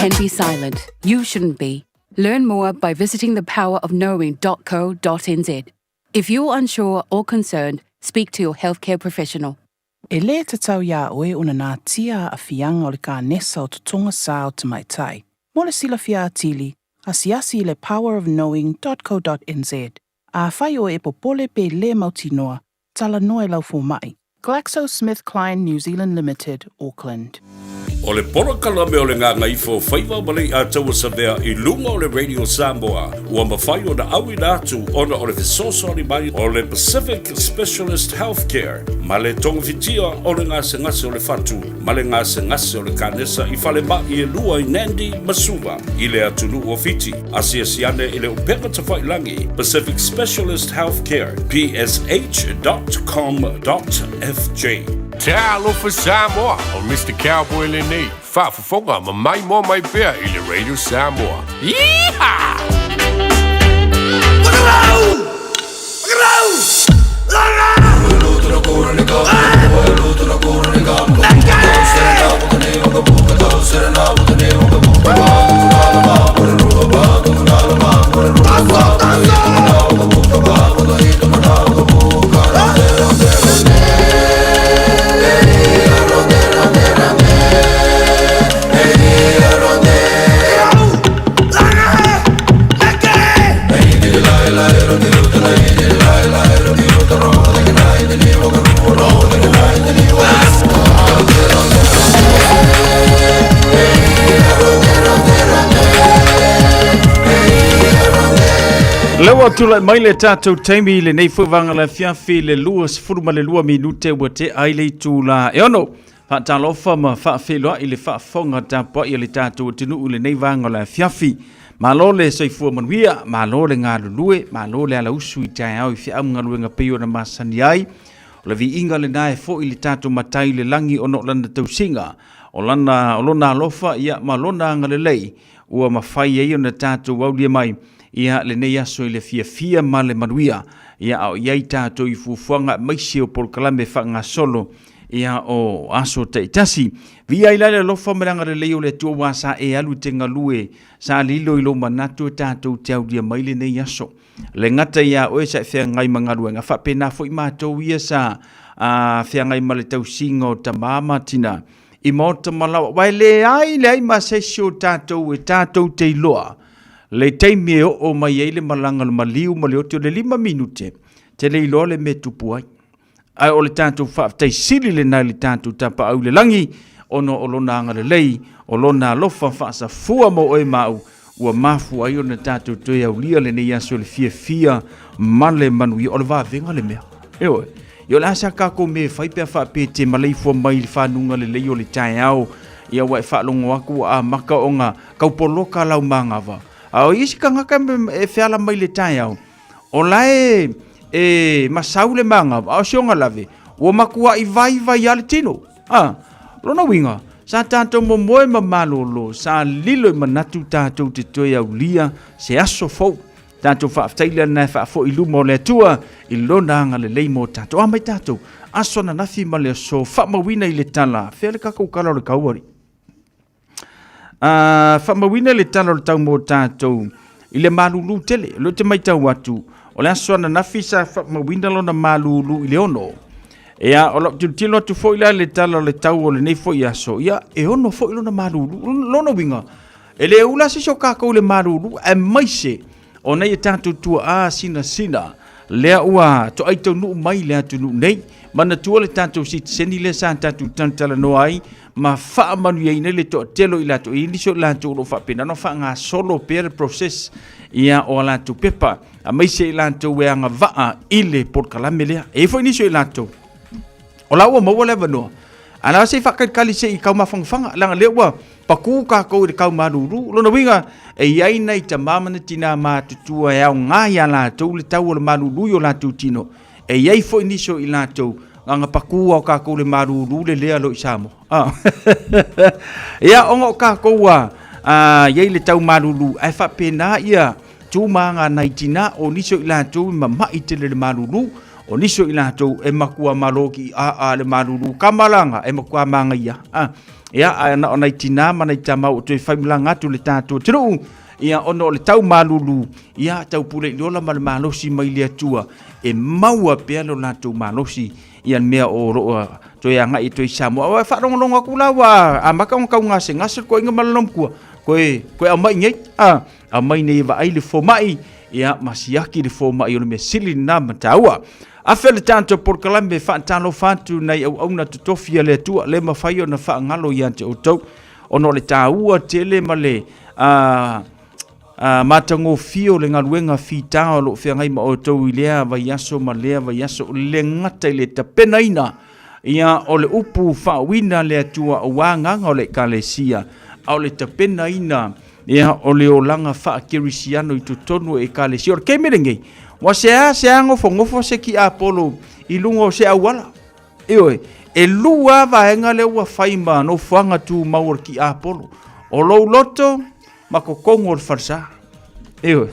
Can be silent. You shouldn't be. Learn more by visiting thepowerofknowing.co.nz. If you're unsure or concerned, speak to your healthcare professional. E lē tatau iā oe ona natia aafiaga o le kanesa o totoga sa o tamaitai. Mo le silafia atili, asiasi i le powerofknowing.co.nz. Afai oe e popole pe lē mautinoa, talanoa i lau fomaʻi. GlaxoSmithKline New Zealand Limited, Auckland. O le polokalame o le Gagaifo Faiva ma Leiataua Savea i luga o le Radio Samoa ua mafai ona auina atu ona o le fesoasoani mai o le Pacific Specialist Healthcare ma le togafitia o le gasegase o le fatu ma le gasegase o le kanesa i falemai e lua i Nandi ma Suva i le atunuu o Fiti. Asiasi ane i le upega tafailagi Pacific Specialist Healthcare, psh.com.fj. Talofa Samoa, o Mr. Cowboy lenei, faafofoga ma maimoa mai pea i le Radio Samoa. Yeehaw! Lea ua tulai mai le tatou taimi i lenei foi vaega o le afiafi i le 22 minute ua tea ai le itula e ono. Faatalofa ma faafeiloai i le faafofoga tapuai a le tatou atunuu i lenei vaega o le afiafi. Malo le soifua manuia, malo le galulue, malo le alausu i taeao i feau ma galuega pei ona masani ai. O le viiga lena e fo'i i le tatou Matai i le lagi ona o Lana tausiga, o Lana, o Lona alofa, ia, ma Lona agalelei ua mafai ai ona tatou aulia mai, ia, lenei aso i le fiafia ma le manuia, ia, a o i ai tatou i fuafuaga aemaise o polokalame faagasolo, ia, o aso taitasi. Viia ai la le alofa ma le agalelei o le Atua aua sa e alu i te galue, sa lilo i lou manatu e tatou te aulia mai lenei aso. Le gata iā oe sa e feagai ma galuega, faapena foi matou ia sa a, feagai ma le tausiga o tamā ma tinā i maota ma laoa. Aua e leai leai ma se isi o tatou e tatou te iloa le taimi e oo mai ai le malaga o le maliu ma le oti o le 5 minute, te le iloa le mea e tupu ai. Ae o le tatou faafetai sili lena i le tatou Tapaau i le lagi, ona o Lona agalelei, o Lona alofa faasafua mo oe ma au, ua mafua ai ona tatou toe aulia lenei aso i le fiafia ma le manuia. O le vavega le mea. Ioe. Ia o le a sa tatou mea e fai pe a faapea e te maleifua mai i le fanuga lelei o le taeao, ia ua e faalogo atu ua amata ona tau poloka lau manava. A o isi tagata e feala mai i le taeao, O la e, e masau le manava, a o si ona lave, ua matuai vaivai lava le tino. A, lona uiga, sa tatou momoe ma malolo, sa lilo i manatu tatou te toe aulia se aso fou. Tatou faafetai lea na e faafoi i luma o le Atua i lona agalelei mo tatou. A mai tatou, aso ananafi ma le aso, faamauina i le tala, fea le tatou tala o le tau alii? Uh, faamauina le tala o le tau mo tatou i le malulu tele. O lea ou te matau atu, o le aso ananafi sa faamauina lona malulu i le 6. Ia, o lau tilotilo atu foi la i le tala o le tau o lenei foi aso, ia, e 6 foi lona malulu. Lona uiga, e le ula se isi o tatou i le malulu, aemaise o nai a tatou tuaa sinasina lea ua toai taunuu mai le atunuu nei. Manatua le tatou sitiseni lea sa tatou talatalanoa ai ma faamanuiaina le toatele o i latou, e i ai nisi o i latou o lo o faapena ona faagasolo pea le process ia o a latou pepa, aemaise i latou e agavaa i le polokalame lea. E i ai foi nisi o i latou o la ua maua le avanoa, a la se i faakalikali se i taumafagofaga, leaga lea ua Paku kākou i le kau malūlū. O lona uiga, e i ai nai tamā ma nai tinā matutua e aoga iā latou le tau o le malūlū i o latou tino. E i ai foi nisi o i latou, na paku lava o kākou le malūlū le lea loa i Samoa. Ah. Ia, ona o kākou a, a i ai le tau malūlū, ae faapena ia tu ma aga nai tinā, o nisi o i latou e mama'i tele le malūlū, o nisi o i latou e matua maloki a a le malūlū kamalaga e matua māgaia. Ah. Ia, ae na o nai tinā ma nai tama ua toe faimalaga atu le tatou atunuu, ia, ona o le tau malulu, ia, tau pule i le ola ma le malosi mai le Atua, e maua pea lo latou malosi, ia le mea o loo toe agai e toe i Samoa. Aua e faalogologo atu la ua amata ona tau gasegase le toeaina ma lona matua, koe, koe aumai nei, a, aumai nei e vaai le fomai, ia, ma siaki le fomai o le mea sili lena ma taua. Afe le tatou polokalame faatalofa atu nai auauna totofi a le Atua, le mafai ona faagalo ia te outou, ona o le taua tele ma le a, a, matagofie o le galuega fita o lo o feagai ma outou i lea vaiaso ma lea vaiaso, le gata i le tapenaina ia o le upu faauina a le Atua aua agaga o le Ekalesia, a o le tapenaina Ia, o le olaga faakerisiano i totonu o ekalesia. O le taimi lenei, ua seasea nofonofo se tiapolo i luga o se auala. Ioe, e lua lava vaega lea ua fai ma nofoaga tumau o le tiapolo. O lou loto ma totonu o le falesa. Ioe.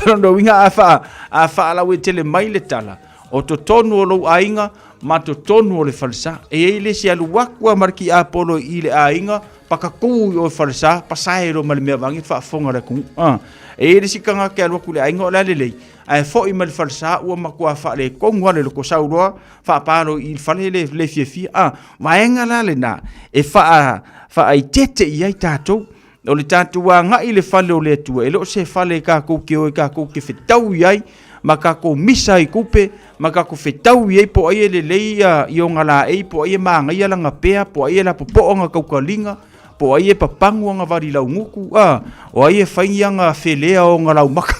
O lona uiga a faa, a faalauaitele mai le tala, o totonu o lou aiga ma totonu o le falesa. E i ai le isi alu atu lava ma le tiapolo i le aiga, Pakakū i o i falesa, pasae loa ma le mea vaeane faafofoga le atunuu. A, e i ai le isi tagata e alu atu i le aiga o le a lelei, ae foi mai le falesa ua matua faaletonu lava le loto, sau loa faapalo i le fale le, le fiafia. A, vaega la lena e faa, faaeteete i ai tatou. O le tatou agai i le fale o le Atua, e le o se fale tatou te o e tatou te fetau i ai ma tatou misa ai tupe, ma tatou fetau i ai po o ai e lelei ia i ona laei, po o ai e manaia lana pea, po o ai e lapopoa ona tautaliga, po o ai e papagu ona vali laugutu, a, o ai e fai ana felea o ona laumaka.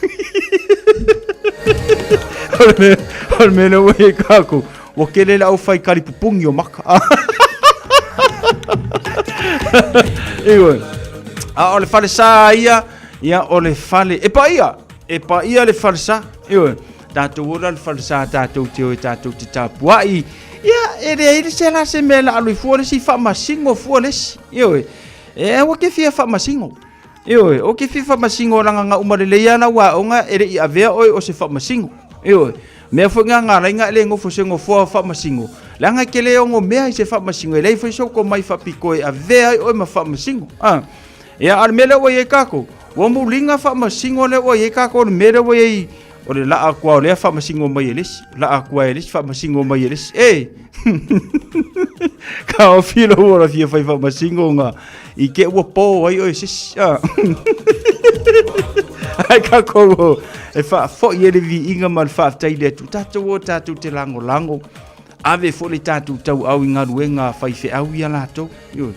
O le mea lea ua i ai tatou, ua tele le aufai kalipupuni o maka. Ioe. A o le falesa ia, ia o le fale, e paia, e paia le falesa. Ioe. Tatou o la i le falesa tatou te o e tatou te tapuai. Ia, e leai se la se mea la alu i fua le isi faamasino fua le isi. Ioe. E aua ke fia faamasino. Ioe, o ke fia faamasino leaga na uma lelei lava lau aoga e le i avea oe o se faamasino. Ioe. Mea foi na na ala ai na e le nofo i se nofoa faamasino, leaga e te le ono mea i se faamasino, e leai foi sou tomai faapitoa e avea ai oe ma faamasino. A. Ia, a o le mea lea ua i ai tatou, ua muliga faamasino lea ua i ai tatou, o le mea lea ua i ai, o le laa atu lava o lea faamasino mai e le isi, laa atu lava e le isi faamasino mai e le isi. E! Taofi lou ola fia fai faamasino ona i te i ua po ai oe e se isi. A. Ae tatou o e faafoi ai le viiga ma le faafetai i le Atua. Tatou o tatou te lagolago, ave foi le tatou tauau i galuega a faifeau ia latou. Ioe.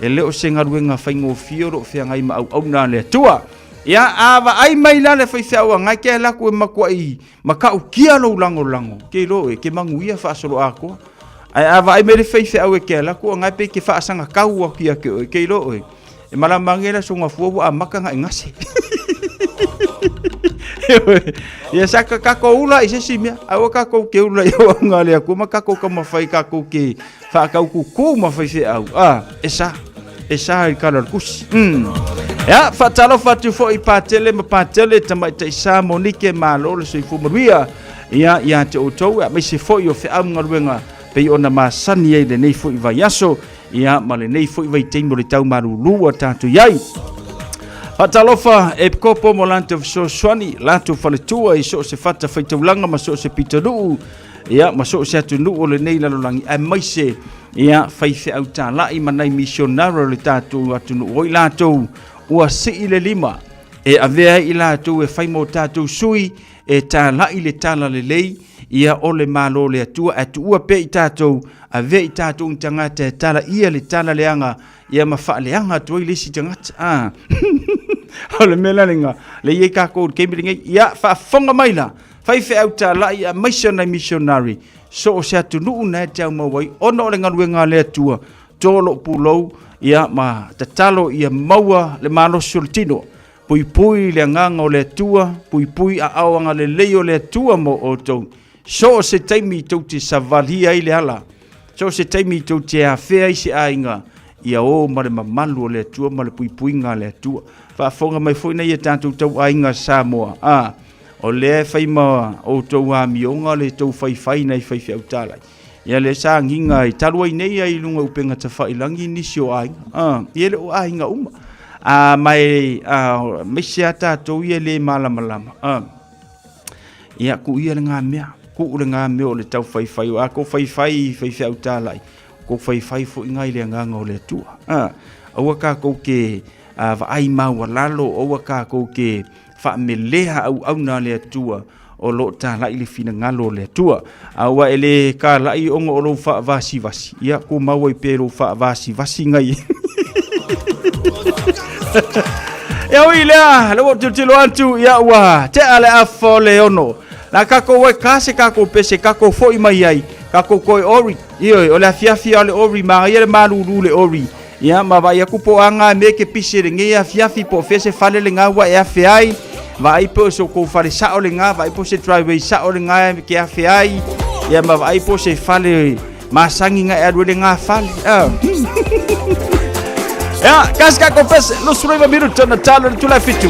E le o se galuega faigofie o lo o feagai ma auauna a le Atua. Ia, a vaai mai la le faifeau a ngai ke alu atu e matuai matautia lou lagolago, ke iloa oe, ke manuia faasoloatoa. Ae a vaai mai le faifeau e ke alu atu a ngai pe ke faasagatau atu ia te oe, ke iloa oe, e malama ane le aso gafua ua amata ona e gase. Ia sa ka tatou ula i se isi mea, aua tatou te ula i auauna a le Atua ma tatou taumafai tatou te faataututu ma faifeau, a, e sa, e sa i le tala o le tusi. Ia, faatalofa atu foi i Patele ma Patele, Tamaitai Sa Monike, malo le soifua manuia ia ia te outou, aemaise foi o feau ma galuega pei ona masani ai lenei foi vaiaso, ia ma lenei foi vaitaimi o le tau malulu ua tatou i ai. Faatalofa e Kopo mo latou fesoasoani, latou faletua i so o se fata faitaulaga ma so o se pitonuu, ia ma so o se atunuu o lenei lalolagi, aemaise ia faifeau talai ma nai misionare o le tatou atunuu, o i latou ua sii le lima e avea ai i latou e fai mo tatou sui e talai le tala lelei ia o le Malo o le Atua, ae tuua pea i tatou, avea i tatou ni tagata e talaia le tala leaga ia ma faaleaga atu ai le isi tagata. Ah. O le mea la lena, le i ai tatou i le taimi lenei, ia faafofoga mai la, faifeau talai aemaise o nai missionary, so o se atunuu na e te au mau ai, ona o le galuega a le Atua, to lou pulou, ia ma tatalo ia maua le malosi o le tino. Puipui le agaga o le Atua, puipui aao agalelei o le Atua mo outou. So o se taimi tou te savalia ai le ala, so o se taimi tou te afea ai se aiga, ia o ma le mamalu o le Atua ma le puipuiga a le Atua. Faafofoga mai foi nai a tatou tauaiga Samoa, a, o lea e fai ma outou amioga le tou faifai nai faifeau talai. Ia lea sa agiga ai talu ai nei ai i luga o upega tafailagi nisi o aiga. A, ia e le o aiga uma. A, ma e, a, aemaise lava tatou ia e le malamalama. A, ia, tuu ia lena mea. Tuu lena mea o le tau faifai. A tou faifai i faifeau talai, tou faifai foi nai le agaga o le Atua. A, aua tatou te a, vaai maualalo, aua tatou te faamelea auauna a le Atua o lo o talai le finagalo o le Atua. Aua e le talai ona o lou faavasivasi, ia tumau ai pea i lou faavasivasi nai. Ia ui lea, le ua tilotilo atu, ia ua tea le afa o le ono. La tatou ai ka se tatou pese, tatou foi mai ai, tatou toe ori. Ioe, o le afiafi a le ori, manaia le malulu le ori. Ia, ma vaai atu po o a ngā mea ke pise lenei afiafi, po o fea se fale lena ua e afe ai. Vaai po o se kou fale sao lena, vaai po o se driveway sao lena e ke afe ai. Ia, ma vaai po o se fale masani nga e alu ai lena fale. Ah. Ia, kasi ka kopese, 29 minuto na talo le tula fitu.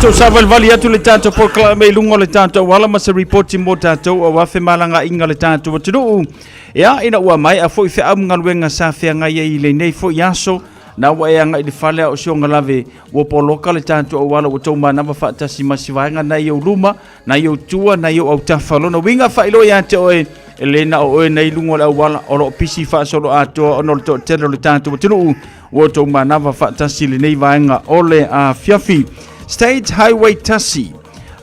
Tatou savalivali atu le tatou polokalame i luga o le tatou auala ma se ripoti mo tatou aua femalagaaiga a le tatou atunuu. Ia, ina ua maea foi feau ma galuega sa feagai ai i lenei foi aso, na ua e agai i le fale a o si ogalave ua poloka le tatou auala ua tou manava faatasi ma si vaega nai ou luma, nai ou tua, nai ou autafa. Lona uiga faailoa ia te oe, e le na o oe nei luga o le auala, o lo o pisi faasoloatoa ona o le toatele o le tatou atunuu ua outou manava faatasi i lenei vaega o le afiafi. State Highway 1,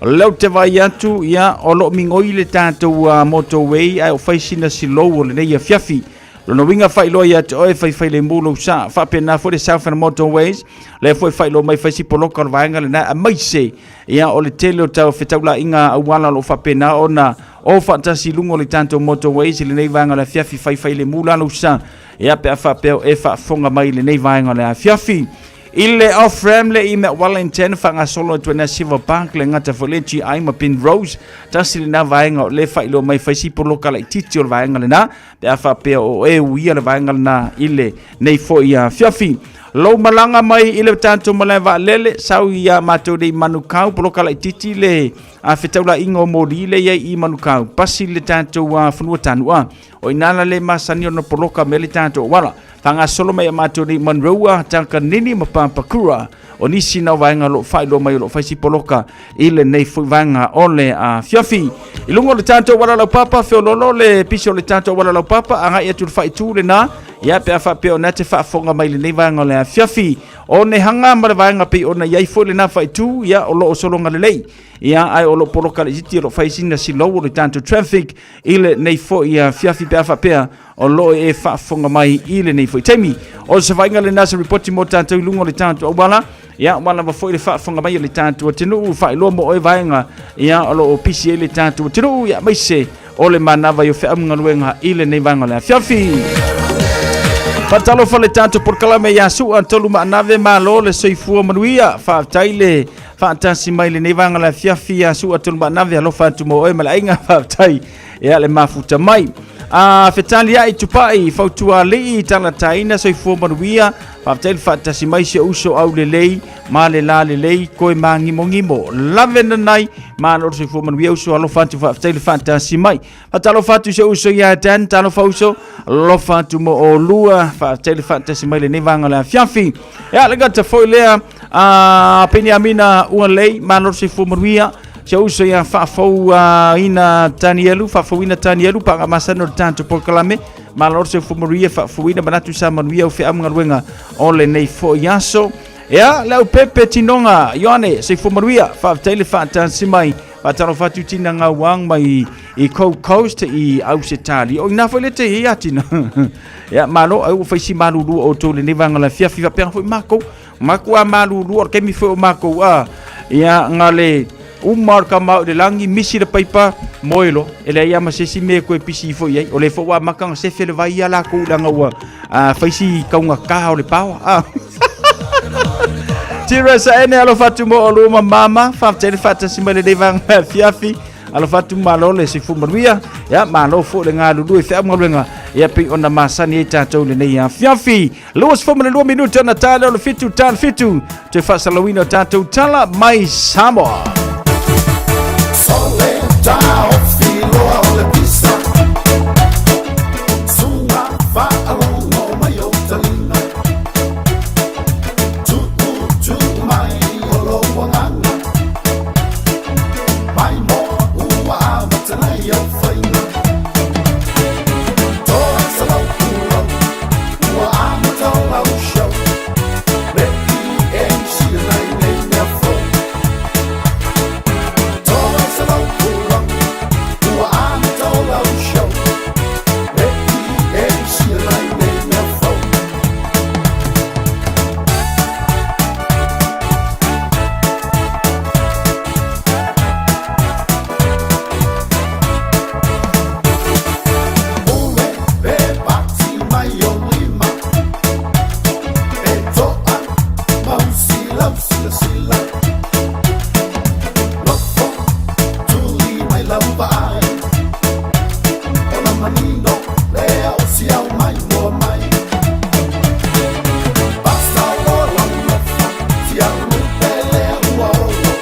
lea ou te vaai atu, ia, o lo o migoi le tatou motorway ae o fai sina silou o lenei afiafi. Lona uiga faailoa ia te oe faifailemu lou sa. Faapena foi le Southern Motorways, lea foi faailoa mai fai si poloka o le vaega lena aemaise ia o le tele o tau fetaulaiga auala o lo o faapena ona o faatasi i luga o le tatou motorways i lenei vaega o le afiafi faifailemu la lou sa. Ia pe a faapea o e faafofoga mai i lenei vaega o le afiafi. I le off-ramp le i mea Wellington faagasolo atu ai Silver Park le gata foi le GI ma Pin Rose tasi lena vaega o le faailoa mai fai si poloka laitiiti o le vaega lena pe a faapea o e uia le vaega lena i le nei foi afiafi. Lou malaga mai i le tatou malae vaalele sau ia matou nei Manukau poloka laitiiti le a fetaulaiga o moli le i ai i Manukau pasi le tatou fanua tanua O ina la le masani ona poloka me le tatou auala. Faagasolo mai a matou nei Monroe, Takanini ma Papakura. O nisi na o vaega o lo o faailoa mai o lo o fai si poloka i lenei foi vaega o le afiafi. I luga o le tatou auala laupapa, feololo le pisi o le tatou auala laupapa, agai atu i le faaitu lena, ia pe a faapea o na te faafofoga mai i lenei vaega o le afiafi. O Nehanga ma le vaega pei ona i ai foi lena faaitu, ia o lo o sologa lelei. Ia ae o lo o poloka laitiiti o lo o fai sina silou o le tatou traffic i lenei foi afiafi pe a faapea o lo o e faafofoga mai i lenei foi taimi. O se vaaiga lena se ripoti mo tatou i luga o le tatou auala, ia ua lava foi le faafofoga mai o le tatou atunuu faailoa mo oe vaega ia o lo o pisi ai le tatou atunuu ia aemaise o le manava i o feau ma galuega i lenei vaega o le afiafi. Faatalofa le tatou polokalame ia Sua Tolu Maanave, malo le soifua manuia, faafetai le faatasi mai lenei vaega o le afiafi ia Sua Tolu Maanave, alofa atu mo oe ma le aiga, faafetai ia le mafuta mai. A fetaliai tupai fautualii talataina soifua manuia, faafetai le faatasi mai si ou uso aulelei ma le la lelei koe māgimogimo lave nanai malo le soifua manuia uso, alofa atu faafetai le faatasi mai. Faatalofa atu si ou uso ia Dan, talofa uso, alofa atu mo olua, faafetai le faatasi mai lenei vaega o le afiafi. Ia, le gata foi lea, a Peniamina Ualei, malo le soifua manuia, si ou uso ia faafouina Tanielu, faafouina Tanielu, paga masani o le tatou polokalame, malo le soifua manuia, faafouina manatu sa manuia au feau ma galuega o lenei foi aso. Ia, le au pepe tinoga, Ioane, soifua manuia, faafetai le faatasi mai. Faatalofa atu tina gauang mai i Gold Coast i Ausetalia. O ina foi le te ia tina. Ia malo ai ua fai si malulu o tou lenei vaega o le afiafi faapea foi makou. Makou a malulu o le taimi foi o makou a. Ia nga le uma o le kama o le langi misi le paipa moe loa. E leai lava ma se isi mea e toe pisi ifo i ai. O lea foi ua amata ona sefe le vai ia lakou leaga ua fai si taugata o le power. Ah. Tira sa ene alofa atu mo olua ma mama, faafetai le faatasi mai lenei vaega afiafi. Alofa atu malo le soifua manuia. Ia malo foi le galulue feau ma galuega. Ia pei ona masani ai tatou lenei afiafi. 22 minute ona tala o le 7 tala 7. Toe faasalauina o tatou tala mai Samoa. Sole taofi loa o le pisa Sunga faalogo mai o taliga Tuu tuu mai o lou agaga Mai mo ua amata nei au faiga Toa salau pulau ua amata o lau show Le EMC nei nei mea fou Toa salau pulau ua amata o lau show Le EMC nei nei mea fou. Ule pe pati mai o lima E toa mausi lau silasila Lofo tuli mai lau vaai Ona manino lea o si au mai mua mai Basta o lau nofo si au lupe lea ua olo.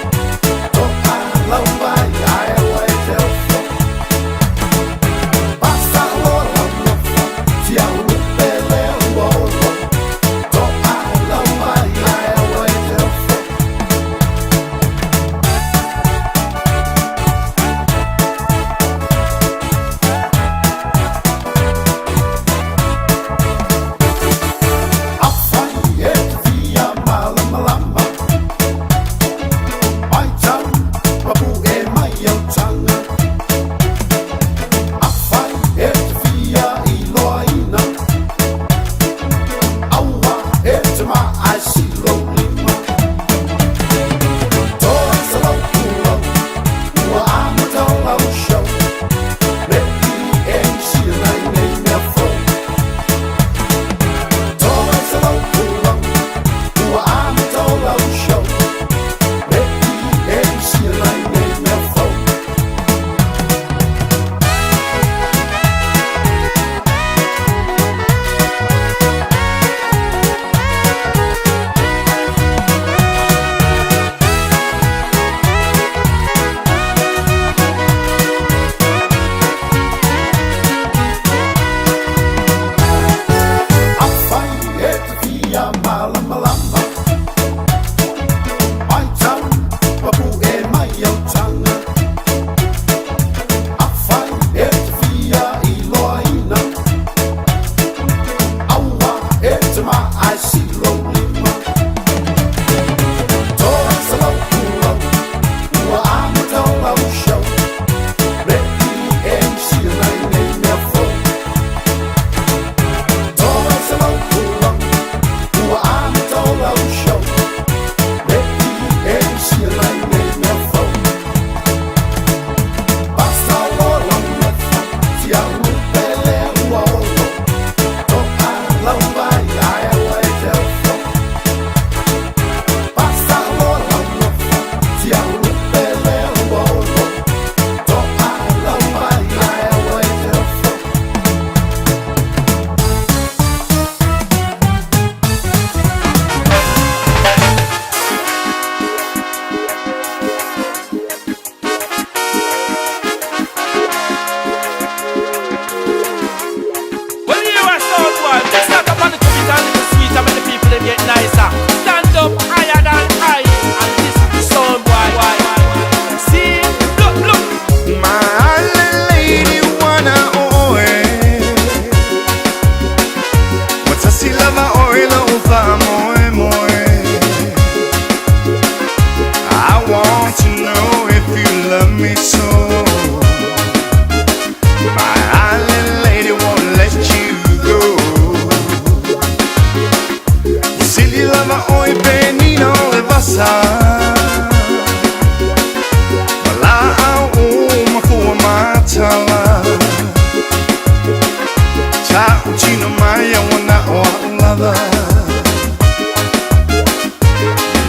lava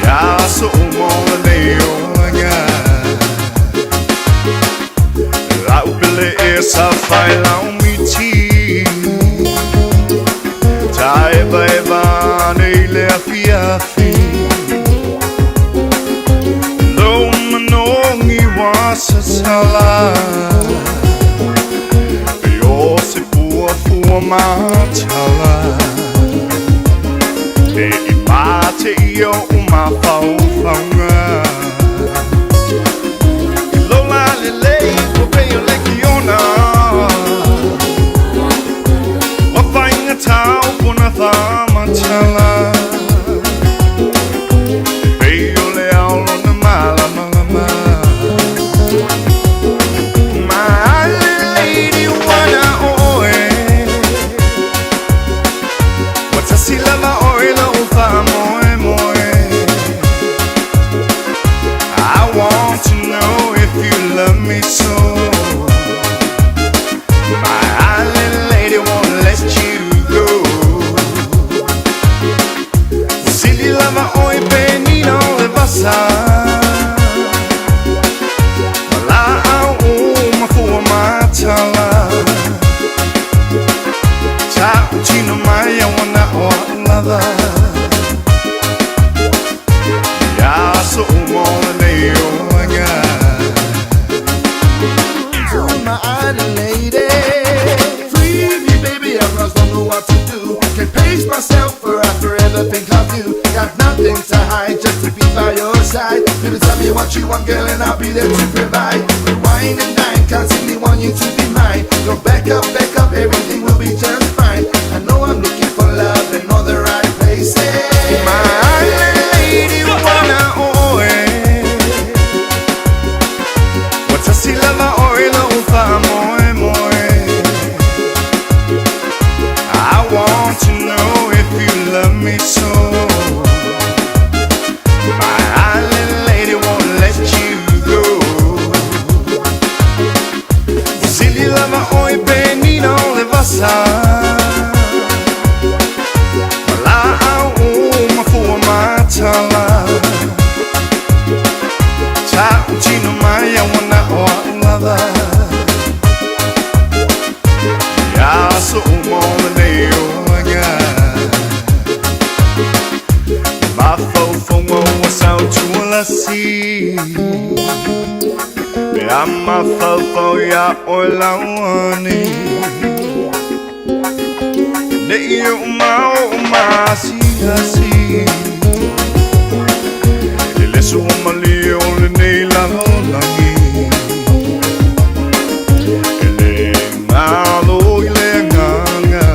Ia so uma o lenei olaga Lau pele e sa fai lau miti Ta eva eva ane i le afiafi Lou manogi ua sasala Pe o se fuafua matala Te i mate i o'u mafaufauga I lou lalelei ua pei o lekiona Ua faigata upu na faamatala E pei o le ao lona malamalama My lady ua na o oe Ua tasi lava oe lou faamoemoe I want to know if you love me so My island lady won't let you go Sili lava oe pe nina o le vasa Ma laau o mafua matala Tautino mai a wana o a'u lava Ia so uma o lenei olaga To my island lady. Free me, baby, I just don't know what to do. Can't pace myself or I forever think of you. Got nothing to hide, just to be by your side. Baby, tell me what you want, girl, and I'll be there to provide. Rewind and dine, constantly want you to be mine. Go back up, everything will be just fine. I know I'm looking for love in all the right places. My island lady ua na o oe Ua tasi lava oe lou faamoemoe I want to know if you love me so My island lady won't let you go Sili lava oe pe nina o le vasa Ma laau o mafua matala Tautino mai a wana o a'u lava Ia so uma o lenei olaga Mafaufauga ua sautualasi Pe a mafaufau iā oe lauani Nei o mao o masiasi E le sua malie o lenei lalolagi E le galo i le agaga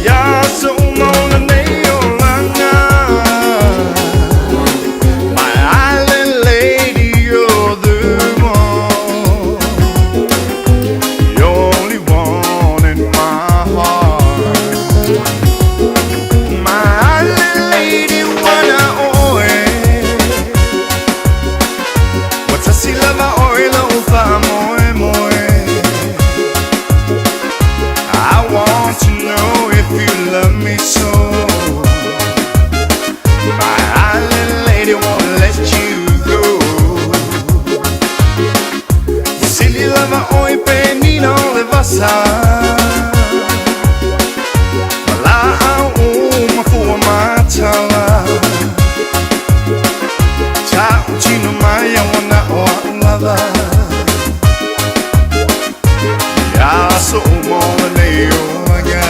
Ia so uma o lenei olaga My island lady, you're the one The only one in my heart My island lady, ua na o oe Ua tasi lava oe lou faamoemoe I want to know if you love me so My island lady won't let you go Sili lava oe pe nina o le vasa Ma laau o mafua matala Tautino mai a wana o a'u lava Ia so uma o lenei olaga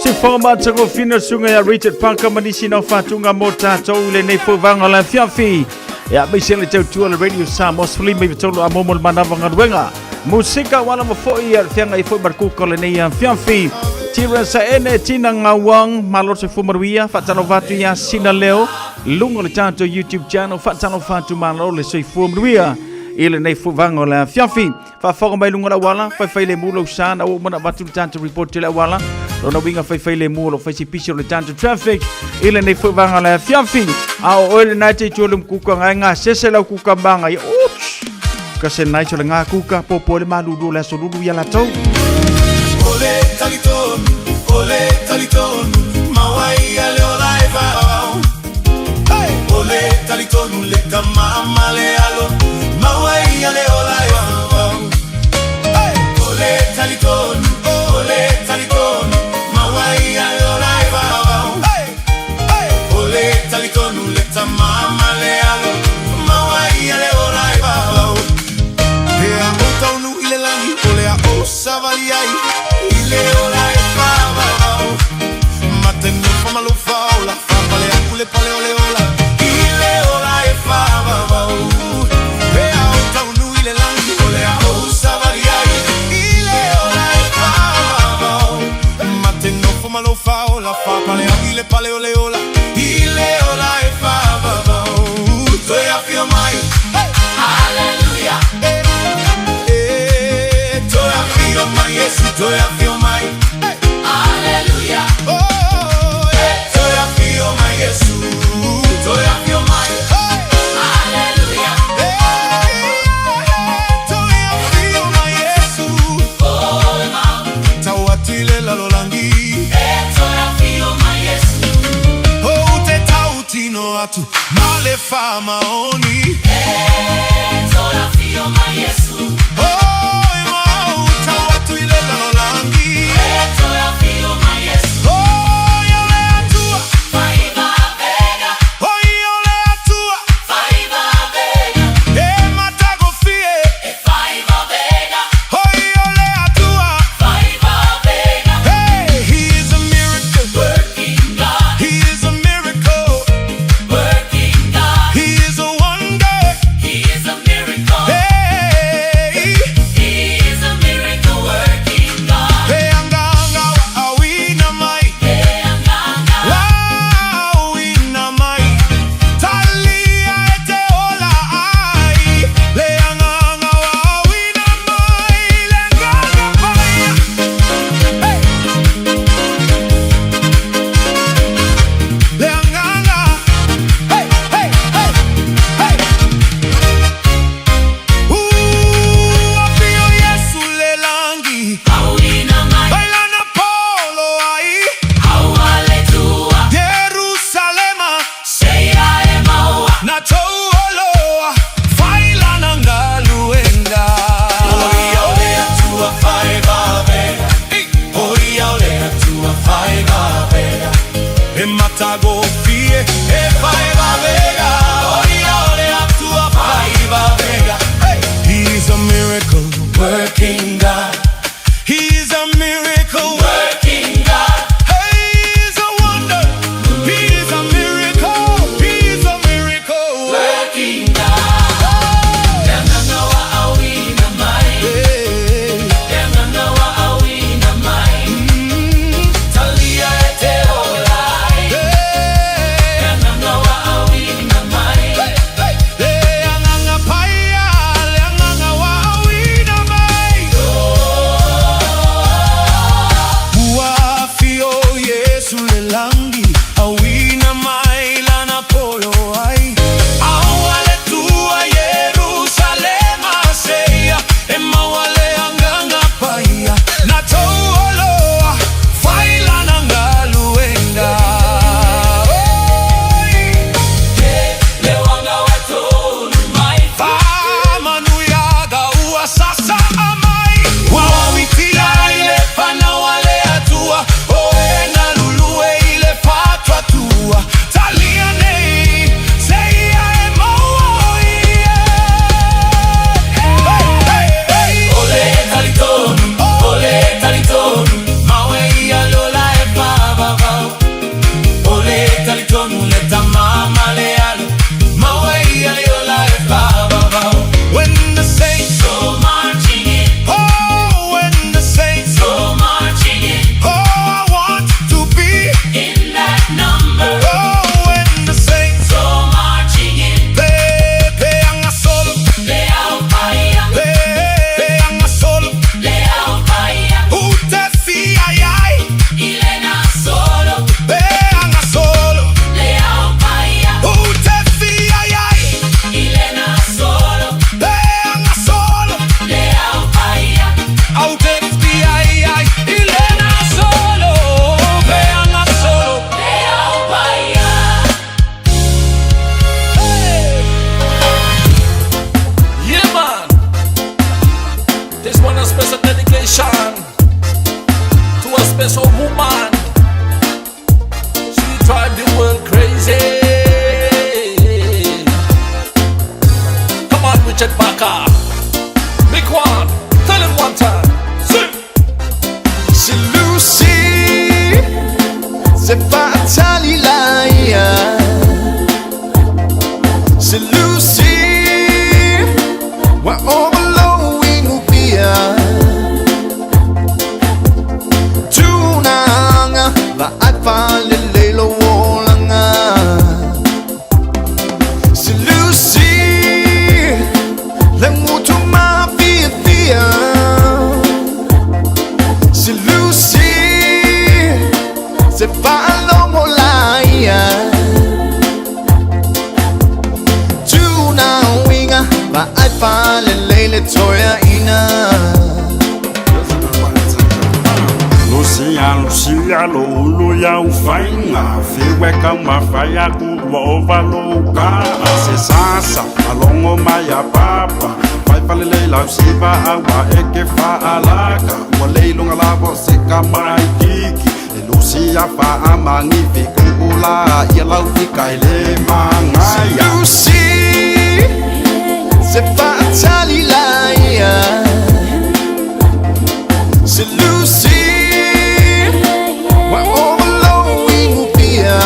Se whanga matagofina suga ia Richard Parker ma nisi nao faatuga mo tatou i lenei foi vaega o le afiafi. Ia aemaise le tautua le Radio Samoa 13 a momo le manava galuega. Musika ua lava foi ia le feagai foi ma le kuka o lenei afiafi. Tira Saene Tina Ngauang malo se fumaruia faatalofa atu ia Sina Leo luga o le tatou YouTube channel faatalofa atu malo le soifua manuia. I lenei foi vaega o le afiafi. Faafofoga mai luga o le auala, faifai lemu lou sa na ua uma ona avatu le tatou report i le auala. Lona uiga faifai lemu o lo o fai si pisi o le tatou traffic i lenei foi vaega o le afiafi. A o oe lena e te itu o le mukuka ngai gasese lau kuka manga ia. Ouch! Ka se nice o le ngā kuka, popo le malulu o le aso lulu ia latou. Ole talitonu, ole talitonu, mawai a le ola e vao. Hey! Ole talitonu le tama le alo, mawai a le ola e vao. Hey! Ole talitonu, ole talitonu, mawai a le ola e vao. Hey! Hey! Ole talitonu le tama le alo, mawai a le ola e vao. Pea o taunu i le lagi, o le a o savali ai, i le ola e whawau. Mate no whamalofa ola, whapale aku le pale ole ola, i le ola e whawau. Pea o taunu i le lagi, o le a o savali ai, i le ola e whawau. Mate no whamalofa ola, whapale aku le pale ole ola, i le ola e whawau. Toe awhio mai, hey! Hallelujah. Eh, toe afio mai, Yesu, toe afio mai. Hallelujah. Oh, eh, toe afio mai, Yesu, toe afio mai. Hallelujah. Eh, toe afio mai, Yesu. Tau atu i le lalolangi. Oh, te tau tino atu, ma le whamaoni. Oh, e mau, tau atu i le lalolangi. Oh, ia le atua. Oh, ia le atua. E matagofie. Oh, ia le atua. Hey, he is a miracle. He is a miracle. He is a wonder. Hey, hey, anga anga wa awina mai. Wa awina mai. Talia e te ola ai. Le anga anga wa awina mai. Le anga pai. Hey. Le anga anga. Hey, hey, hey, hey. Ooh, afio Yesu le langi. Bailana polo ai. Jerusalema. Na touoloa. Failana ngaluenga. Oia o le atua faevavega. Oia o le atua faevavega. E matagofie e faevavega. Oia o le atua faevavega. Hey! He's a miracle working God. He's a miracle working God. Hey, he's a wonder. He's a miracle. He's a miracle working God. Hey. Hey. faatali laia Se Lucy Wa overlow ingupia Tunanga Va ai falelelo olanga Se Lucy Le mutu mafia fia Se Lucy Se faalogo laia Tuna uiga vaai falelei le toeaʻina. Lucia, Lucia, lo ulu ia ufaiga Fiu e taumafai aku ua ova lou kaa Se sasa, malogo mai a papa Fai falelei lau siva aua e ke faalaka Ua lei luga lava o se kamaikiki E Lucia faamagifi kuu la ia lau fika e le magaia Lucy Se faatali laia Se Lucy Wa overlow ingupia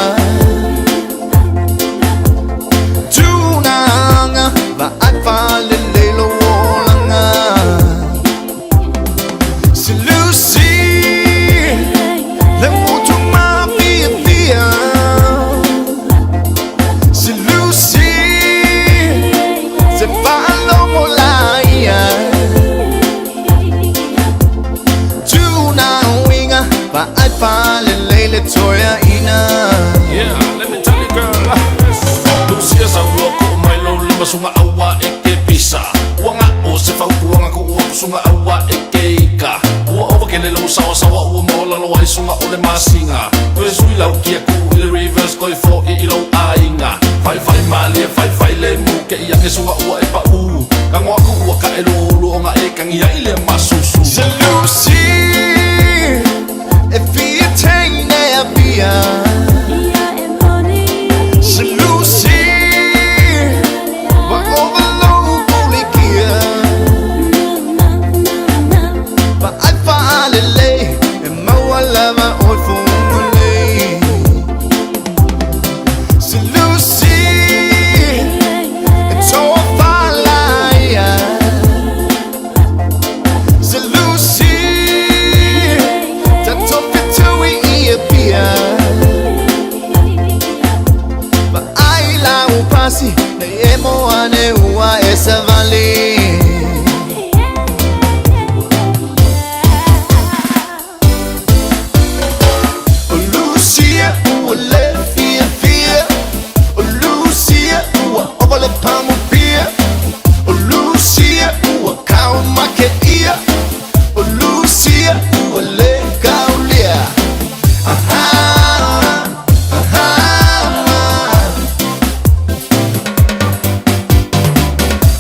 Tunanga Vaai falelei lou olaga Se Lucy Le motu mafiafia Se Lucy Se faalogo laia Tuna uiga Vaai falelei le toeaʻina. Yeah, let me tell you girl. Lucia sa ua ko mai lo lima sunga aua e ke pisa. Ua nga o se fautuanga ko ua sunga aua e ke ika. Ua ova ke le lo sawa sawa ua mola lo ai sunga o le masinga. Koe sui lau kia ku i le reverse koe fo i i lo ainga. Fai fai malie fai fai le mu ke ia ke sunga ua e pa u. Ka ngoa ku ua ka e lo lo nga e kangi ai le masusu. Se Lucy E fia teine a pia Se Lucy Wa overlow pulikia Vaai faalelei E maua lava oi fugulei Se Lucy E toafalaia Se Lucy Tatofitui i Apia Vaai lau pasi Nei e moane ua e savali. O Lucia ua le fiafia O Lucia ua ova le pamupia O Lucia ua kau make ia O Lucia ua le kaulia. Aha, aha.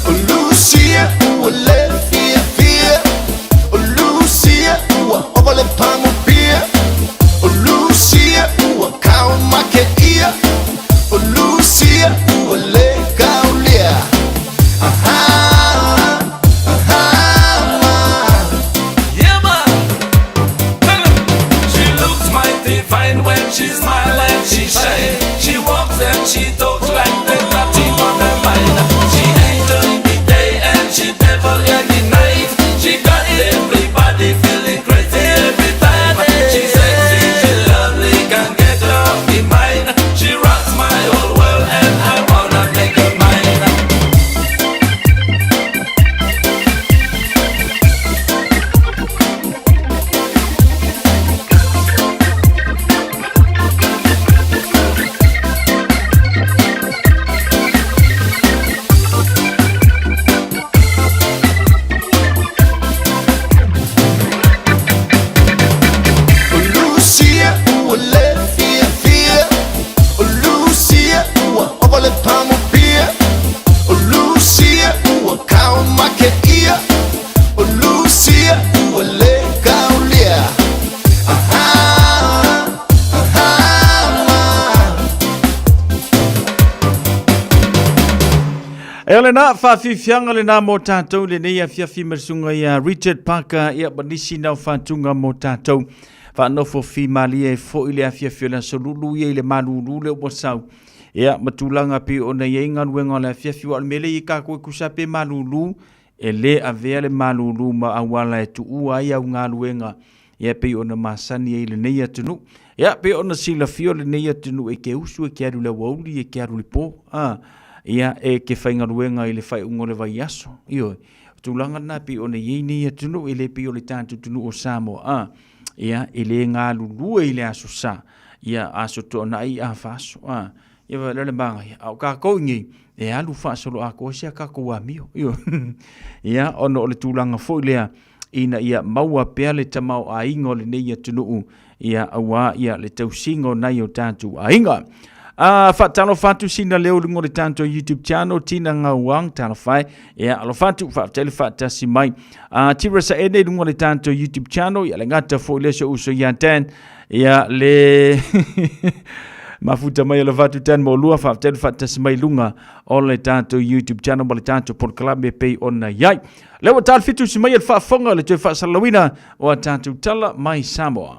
O Lucia ua le fiafia O Lucia ua ova le pamupia O Lucia ua kau make ia O Lucia ua le kaulia. Aha, aha. Yeah, man. She looks mighty fine when she smile and she shine. She walks and she talks like there's nothing on her mind. She angel in the day and she devil in the night. She got everybody feeling crazy every time. She sexy, she lovely, can't get her off the mind. She rocks my whole world and I wanna make her mine. O Lucia ua le fiafia O Lucia ua ova le pamupia O Lucia ua kau make ia O Lucia ua le kaulia. Aha, aha. E o lena faafiafiaga lenā mo tatou lenei afiafi ma le susuga ia Richard Parker ia ma nisi nao faatuga mo tatou. Faanofo fimalie ai foi le afiafi o le aso Lulu ia i le malulu lea ua sau. Ia, ma tulaga pei ona i ai galuega o le afiafi, aua o le mea lea e i ai tatou e tusa pe malulu, e le avea le malulu ma auala e tuua ai au galuega, ia pei ona masani ai lenei atunuu. Ia, pei ona silafia o lenei atunuu e te usu e te alu i le aoauli, e te alu i le po, a, ia, e te faigaluega i le faaiuga o le vaiaso, ioe. O tulaga na pei ona i ai nei atunuu, e le pei o le tatou atunuu o Samoa, a, ia, e le galulue i le aso Sa, ia, aso Toonai, a faaso, a, ia, vaai la le manaia. A o tatou i nei, e alu faasoloatoa si a tatou amio, ioe. Ia, ona o le tulaga foi lea, ina ia maua pea le tamaoaiga o lenei atunuu, ia auā ia le tausiga o nai o tatou aiga. A faatalofa atu sina leo i luga o le tatou YouTube channel, Tina Gauang, talofa e, ia alofa atu, faafetai le faatasi mai. A Tira Saene i luga o le tatou YouTube channel, ia le gata foi lea si ou uso ia Dan, ia le mafuta mai alofa atu Dan mo lua, faafetai le faatasi mai i luga o le tatou YouTube channel ma le tatou polokalame e pei ona i ai. Lea ua talfitu si mai e le faafofoga le toe faasalalauina o a tatou tala mai Samoa.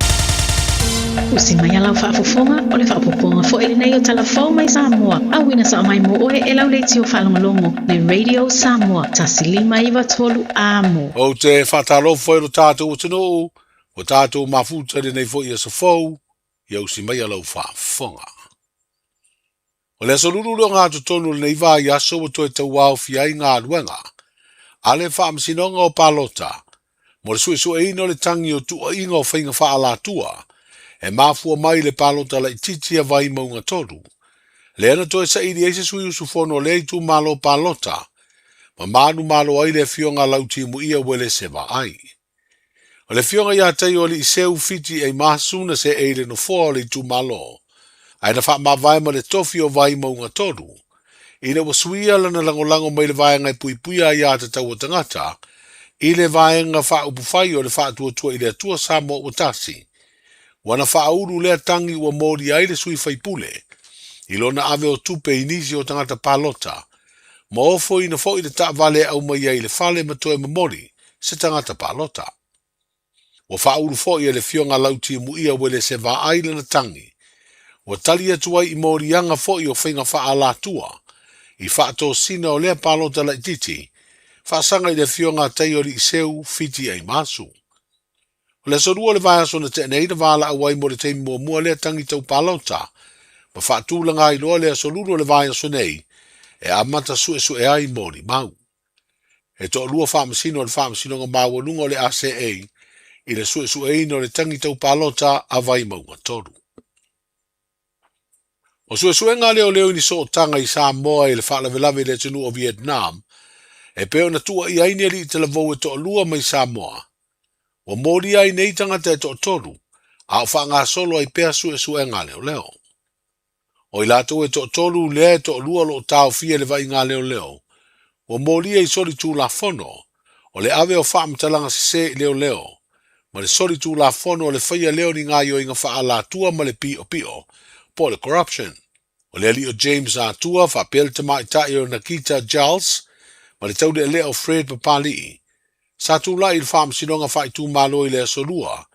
Usi mai a lau faafofoga, o le faaopoopoga foi lenei o tala fou mai Samoa, auina sao mai mo oe e lau leitio faalogologo le Radio Samoa 1593 Amo. Ou te faatalofa i lo tatou atunuu, ua tatou mafuta i lenei foi aso fou, ia usi mai a lau faafofoga. O le aso Lulu le ogatotonu o lenei vaiaso ua toe tauaofia ai galuega a le Faamasinoga o Palota mo le suesueina o le tagi o tuuaiga o faiga faaalatua e mafua mai i le palota laitiiti a Vaimauga 3, lea na toe saili ai se sui usufono o lea itumalo palota ma manumalo ai le Afioga a Lautimuia Uelese Vaai. O le afioga ia Taioalii Seu Fiti Eimasu na seei i le nofoa o le itumalo, ae na faamavae ma le tofi o Vaimauga 3, ina ua suia lana lagolago mai le vaega e puipuia aiatatau a tagata i le Vaega Faaupufai o le Faatuatua i le Atua Samoa Ua Tasi. Ua na faaulu lea tagi ua molia ai le sui faipule i lona ave o tupe i nisi o tagata palota, ma ofoina foi le taavale e aumai ai i le fale ma toe momoli se tagata palota. Ua faaulu foi e le Afioga Lautimuia Uelese Vaai lana tagi, ua tali atu ai i moliaga foi o faiga faaalatua i faatosina o lea palota laitiiti faasaga i le Afioga Taioaliiseu Fiti Aimasu. O le aso Lua o le vaiaso na tea nei na valaau ai mo le taimi muamua lea tagi tau palota ma faatulaga ai loa le aso Lulu o le vaiaso nei e amata suesue ai molimau. E toalua faamasino o le Faamasinoga Maualuga o le ACA i le suesueina o le tagi tau palota a Vaimauga 3. O suesuega a leoleo i ni sootaga i Samoa i le faalavelave i le atunuu o Vietnam, e pei ona tuuaia ai ni alii talavou e toalua mai Samoa. Ua molia ai nei tagata e toatolu, a o faagasolo ai pea suesuega a leoleo. O i latou e toatolu lea e toalua o lo o taofia i le vaaiga a leoleo, ua molia i solitulafono o le ave o faamatalaga sese i leoleo, ma le solitulafono o le faia lea o ni gaoioiga faaalatua ma le piopio, po o le corruption. O le alii o James Atua faapea le tamaitai o Nakita Giles ma le taulealea o Fred Papali'i, sa tulai i le Faamasinoga Faaitumalo i le Aso Lua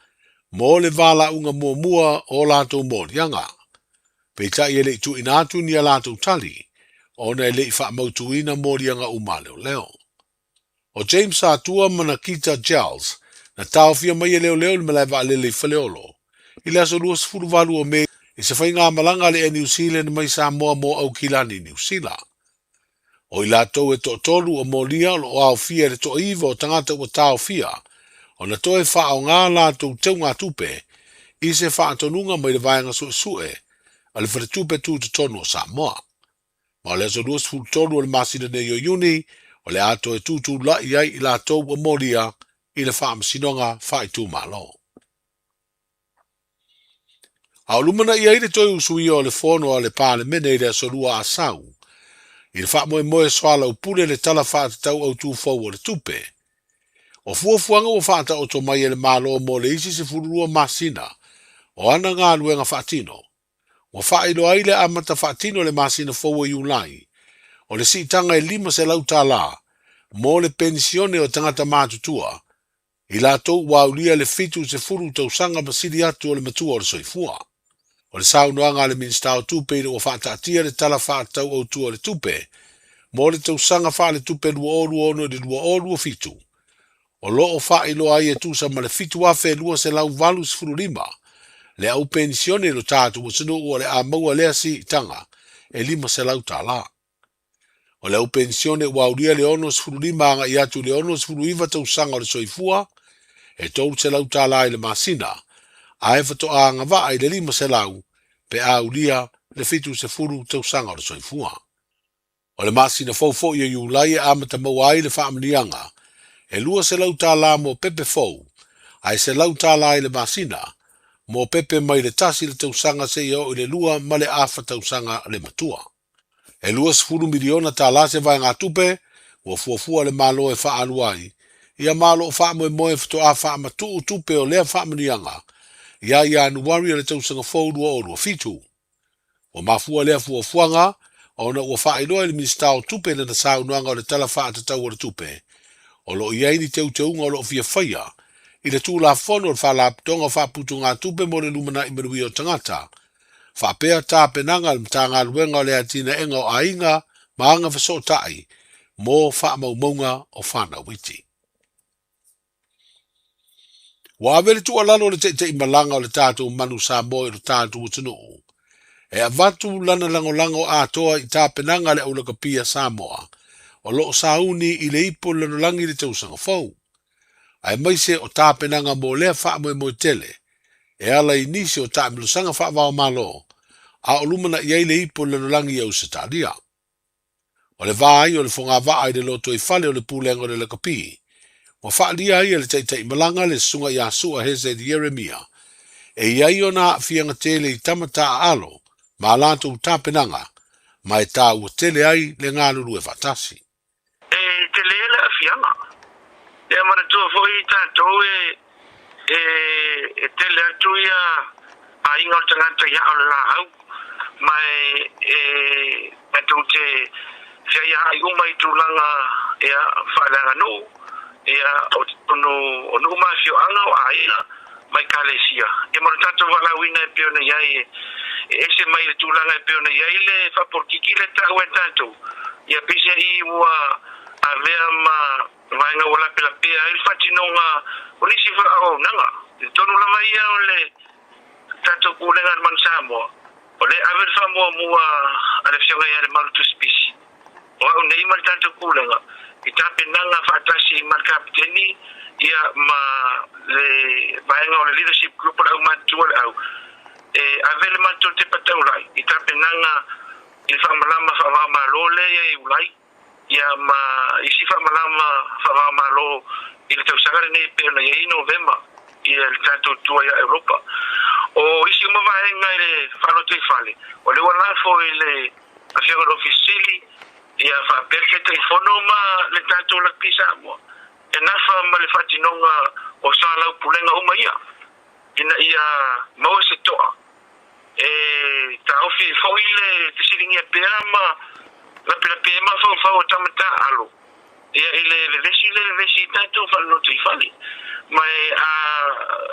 mo le valaauga muamua o latou moliaga. Peitai e le i tuuina atu ni a latou tali ona e le i faamautuina moliaga uma a leoleo. O James Atua ma Nakita Giles na taofia mai e leoleo i le malae vaalele i Faleolo i le aso 28 o Me i se faigamalaga a le Air New Zealand mai Samoa mo Aukilani, Niu Sila. O i latou e toatolu o molia o lo o aofia i le toaiva o tagata ua taofia ona toe faaaoga latou teugatupe i se faatonuga mai le Vaega Suesue a le Faletupe Tutotonu o Samoa. Ma o le aso 23 o le masina nei o Iuni o le a toe tutulai ai i latou ua molia i le Faamasinoga Faaitumalo. A o lumanai ai le toe usuia o le Fono a le Palemene i le Aso Lua Asau, i le faamoemoe soalaupule le Tala Faatatau Autu Fou o le Tupe. O fuafuaga ua faataoto mai e le Malo mo le isi 12 masina o ana galuega faatino, ua faailoa ai le amata faatino i le masina fou o Iulai o le siitaga e $500 mo le penisione o tagata matutua. i latou ua aulia le 70 tausaga ma sili atu o le matua o le soifua. O le saunoaga a le Minisita o Tupe ina ua faataatia le Tala Faatatau Autu o le Tupe mo le tausaga faaletupe 2026 i le 2027, o lo o faailoa ai e tusa ma le 7,285 le au penisione i lo tatou atunuu o le a maua lea siitaga e $500. O le au penisione ua aulia le 65 agai atu i le 69 tausaga o le soifua, e $300 i le masina, ae faatoa agavaa i le 500 pe a aulia le 70 tausaga o le soifua. O le masina fou foi o Iulai e amata maua ai le faamanuiaga e $200 mo pepe fou, ae $100 i le masina mo pepe mai le tasi le tausaga seia oo i le lua ma le afa tausaga le matua. E $20 miliona tala se vaegatupe ua fuafua le Malo e faaalu ai, ia ma o lo o faamoemoe faatoa faamatuu tupe o lea faamanuiaga ia Ianuari o le tausaga fou 2027. Ua mafua lea fuafuaga ona ua faailoa e le Minisita o Tupe lana saunoaga o le Tala Faatatau o le Tupe, o lo o i ai ni teuteuga o lo o fia faia i le Tulafono o le Faalapotopotoga o Faaputugatupe mo le Lumanai Manuia o Tagata, faapea tapenaga a le Matagaluega o le Atinaega o Aiga ma Agafesootai mo faamaumauga o fanau iti. Ua ave le tuualalo a le taitaimalaga o le tatou manu Samoa i lo tatou atunuu e avatu lana lagolago atoa i tapenaga a le aulakapi a Samoa o lo o sauni i le ipu o le lalolagi i le tausaga fou, aemaise o tapenaga mo lea faamoemoe tele e ala i nisi o taamilosaga faava-o-Malo a o lumanai ai le ipu o le lalolagi i Ausetalia. O le va ai o le fogavaa i le lotoifale o le Pulega o le Lakapi, ua faaalia ai e le taitaimalaga le Susuga ia Sua Hezed Ieremia e i ai ona aafiaga tele i tama taaalo ma a latou tapenaga, ma e taua tele ai le galulue faatasi. E tele le aafiaga. Ia manatua foi tatou e e tele atu ia aiga o le tagata i aa o le laau, ma e tatou te feaiaai uma i tulaga ia faaleaganuu, ia o totonu o nuu ma afioaga o aiga ma ekalesia. Ia ma lo tatou valaauina e pei ona i ai e ese mai le tulaga e pei ona i ai le faapolokiki lea e taua e tatou, ia peiseai ua avea ma vaega ua lapelapea ai le faatinoga o nisi foi auaunaga. I totonu lava ia o le tatou Pulega a le Manu Samoa, o lea e ave le faamuamua a le Afioga ia Lemalu Tusipisi, o au nei ma le tatou Pulega, i tapenaga faatasi ma le Kapeteni ia ma le vaega o le Leadership Group o le Aumatutua o le Au, e ave le matou tepa taulai i tapenaga i le faamalama faava-o-Malo lea i ai Iulai. ia ma isi faamalama faava-o-Malo i le tausaga lenei e pei ona i ai Novema i le tatou tua ia Europa. O isi uma vaega i le faalotoifale, o lea ua lafo i le Afioga i le Ofisa Sili ia faapea le Taitaifono ma le tatou Lakapi Samoa e nafa ma le faatinoga o soalaupulega uma ia ina ia maua se toa E taofi ai foi le fesiligia pea ma lapelapea ai mafaufau o tama taaalo ia i le vevesi le vevesi i tatou faanotoifale. Ma e a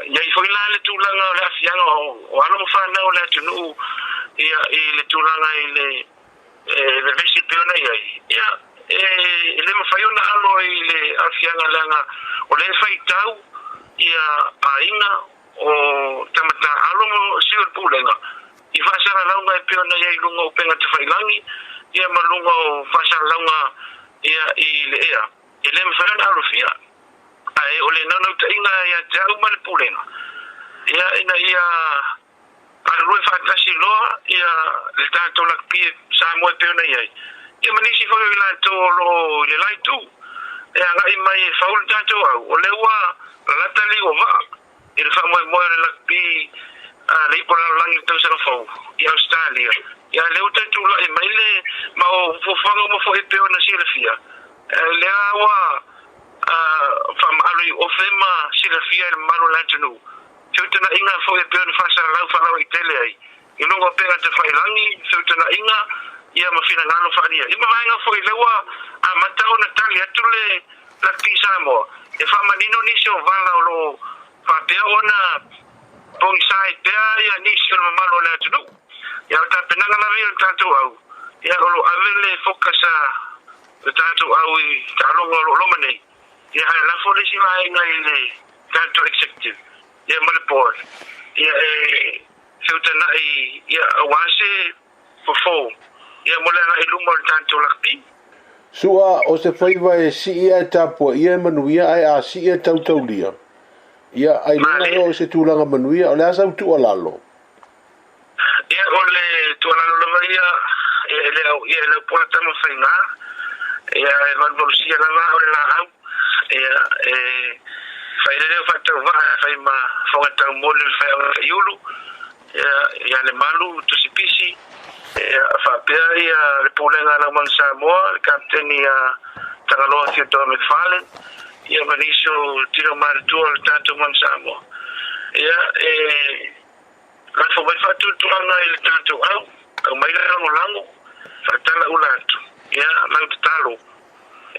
i ai foi la le tulaga o le aafiaga o alo ma fanau o le atunuu ia i le tulaga i le vevesi e pei ona i ai, ia e le mafai ona alo i le aafiaga leaga o lea e faitau ia aiga o tama taaalo ma sui o le Pulega i faasalalauga e pei ona i ai i luga o upega tafailangi ia ma luga o faasalalauga ia i le ea, e le mafai ona alofia. Ae o le naunautaiga ia te au ma le Pulega, ia ina ia galulue faatasi loa ia le tatou lakapi e Samoa e pei ona i ai, ia ma nisi foi o i latou o lo o i le la itu e agai mai e fau le tatou au, o lea ua lalata liu o vaa i le faamoemoe o le lakapi a le Ipu o le Lalolagi i le tausaga fou i Ausetalia. Ia lea ua toe tulai mai le ma o fuafuaga uma foi e pei ona silafia, lea ua faamaalo i ofe ma silafia e le mamalu o le atunuu feutanaiga foi e pei ona faasalalau faalauaitele ai i luga o pega tafailangi, feutanaiga ia ma finagalo faaalia. Ia ma vaega foi lea ua amata ona tali atu le Lakapi Samoa. E faamanino nisi o vala o lo o faapea ona pogisa ai pea ia nisi o le mamalu o le atunuu. Ia o le tapenaga lava ia o le tatou au, ia o lo o ave le focus a le tatou au i taaloga o lo o loma nei, ia ae lafo le isi vaega i le tatou executive ia ma le board ia e feutanai ia aua se fofo ia mo le agai i luma o le tatou lakapi. Sua, o se faiva e sii ae tapuaia e manuia ae a sii e tautaulia, ia, ailoga ea o se tulaga manuia, o le a sau tuualalo? Ia, o le tuualalo lava ia, ia e le au, ia e le au pola tama faiga, ia e valuvalusia lava o le laau, ia e fai le leo faatauvaa e fai ma fogatau moli o le faiaoga taiulu, ia ia le malu tusipisi, ia faapea ia le pulega a Laumanu Samoa, le kapeteni ia Tagaloa Theodore McFarlane, ia ma nisi o tino matutua o le tatou Manu Samoa. Ia e lafo mai faatuatuaga i le tatou au, aumai le lagolago, faatala ula atu, ia lau tatalo,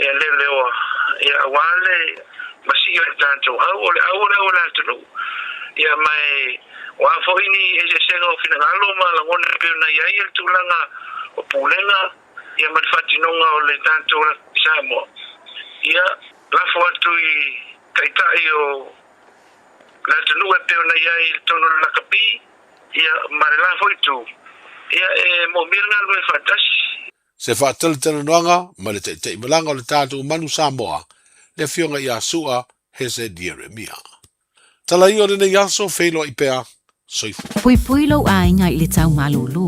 ia leoleoa, ia aua le masii o le tatou au, o le au o le au o le atunuu. Ia ma e o a foi ni eseesega o finagalo ma lagona e pei ona i ai le tulaga o pulega, ia ma le faatinoga o le tatou Samoa, ia lafo atu i taitai o le atunuu e pei ona i ai i totonu o le lakapi, ia ma le la foi itu, ia e moomia le galulue faatasi. Se faatalatalanoaga ma le taitaimalaga o le tatou Manu Samoa, le Afioga ia Su'a Hese Ieremia. Tala ia o lenei aso, feiloai pea, Soifua. Puipui lou aiga i le tau malūlū,